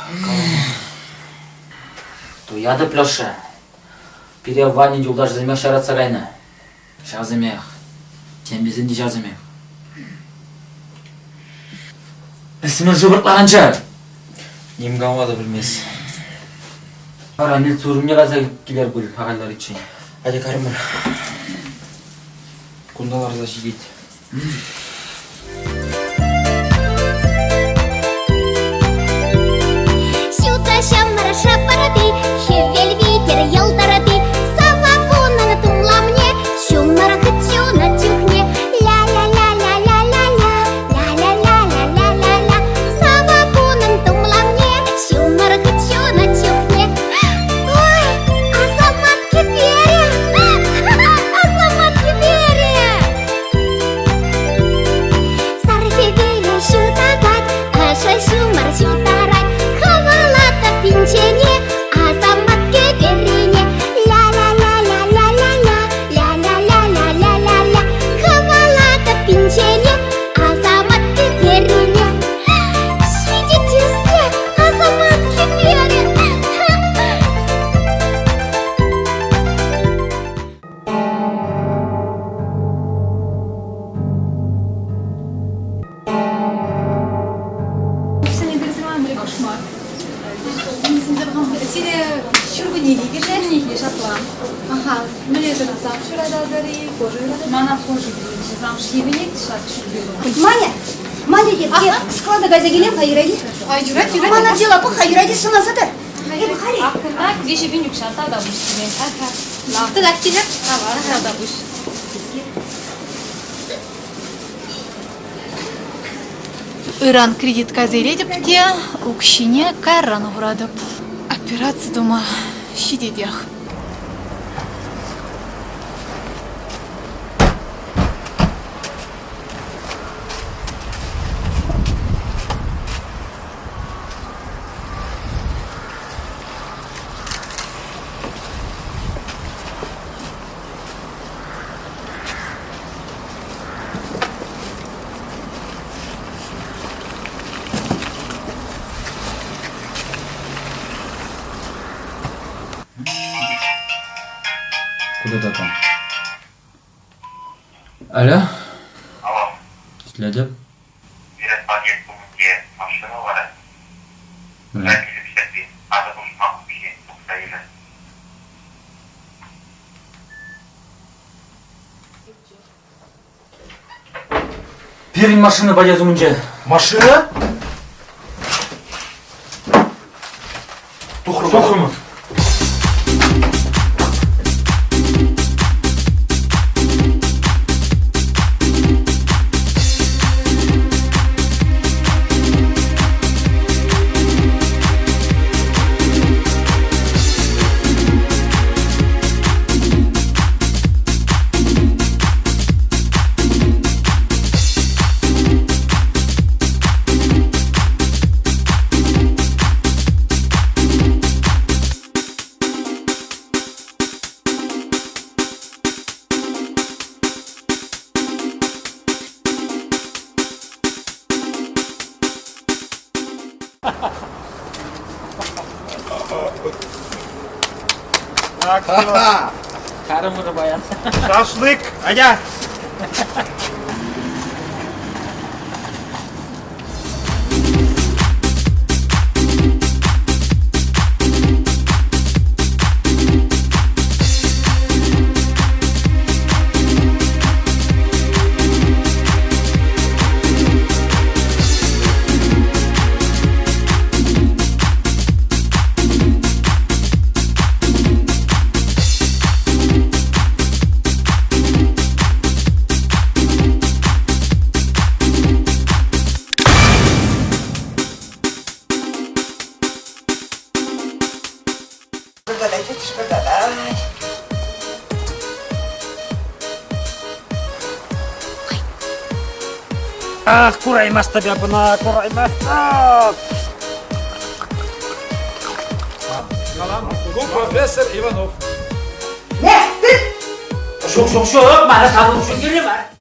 калама. Туятӑп, Леша. Пире Ванин юлташӗсемех ҫаратса кайнӑ. Ҫавсемех. Тем тесен те ҫавсемех. Эс мӗн шӑпӑртланчӗ? Ним калама та пӗлмест. Вара милици уйрӑмне кайса килер пуль ахаль лариччен. Атя кармӑр. Кунта ларса ҫитет. Ҫутӑ ҫӑмӑр шӑпӑрти, хӗвел витӗр йӑлтӑрти, савапунӑн тумламне ҫумӑр хыт ҫунӑ чухне ля-ля-ля-ля-ля-ля-ля, ля-ля-ля-ля-ля-ля-ля, савапунӑн тумламне ҫумӑр хыт ҫунӑ чухне. Ой, асамат кӗперӗ! Асамат кӗперӗ! Сар хӗвелӗ ҫутатать, ӑшӑ ҫумӑр ҫутарать, хӑвалатӑп тӗнчене, асамат кӗперрине. Ля-ля-ля-ля-ля-ля-ля, ля-ля-ля-ля-ля-ля-ля, хӑвалатӑп тӗнчене, асамат кӗперрине. Ҫитӗ тӳссе, асамат кӗперӗ. Сире ҫуркуннехи кӗҫӗннехи ҫапла. Аха, мӗнле замш юрататӑр-и, кожа юрататӑр? Мана кожа килӗшет. Замш йӗпенет ҫак ҫуркунне. Маня, Маня, я склада кайса килем-ха, юрать-и? Юрать, юрать. Мана дела пӑх-ха, юрать-и, сӑнаса тӑр. Эпӗ халӗ. Аккӑна 3000 укҫа тавтапуҫ сире. Тытах килӗр. Тавтапуҫ. Ыран кредит кайса илетӗп те укҫине кайран хуратӑп. Операци тума ҫитетех. Куда там? Алло? Алло. Итлетӗп. Пирӗн подъезд умӗнче машина ларать. Килӗп ҫӗрти атӑ-пушмак укҫи тухса илӗр. Пирӗн машина подъезд умӗнче. Машина? Тухрӑмӑр. Тухрӑмӑр. Так, все. Карӑмӑр паян. Шашлык, атя! Шпыртатать, шпыртатать. Ах, кураймастӑп эп ӑна, кураймастӑп! Ку профессор Иванов. Ҫук, ҫук, ҫук, мана санӑн ҫук кирлӗ мар.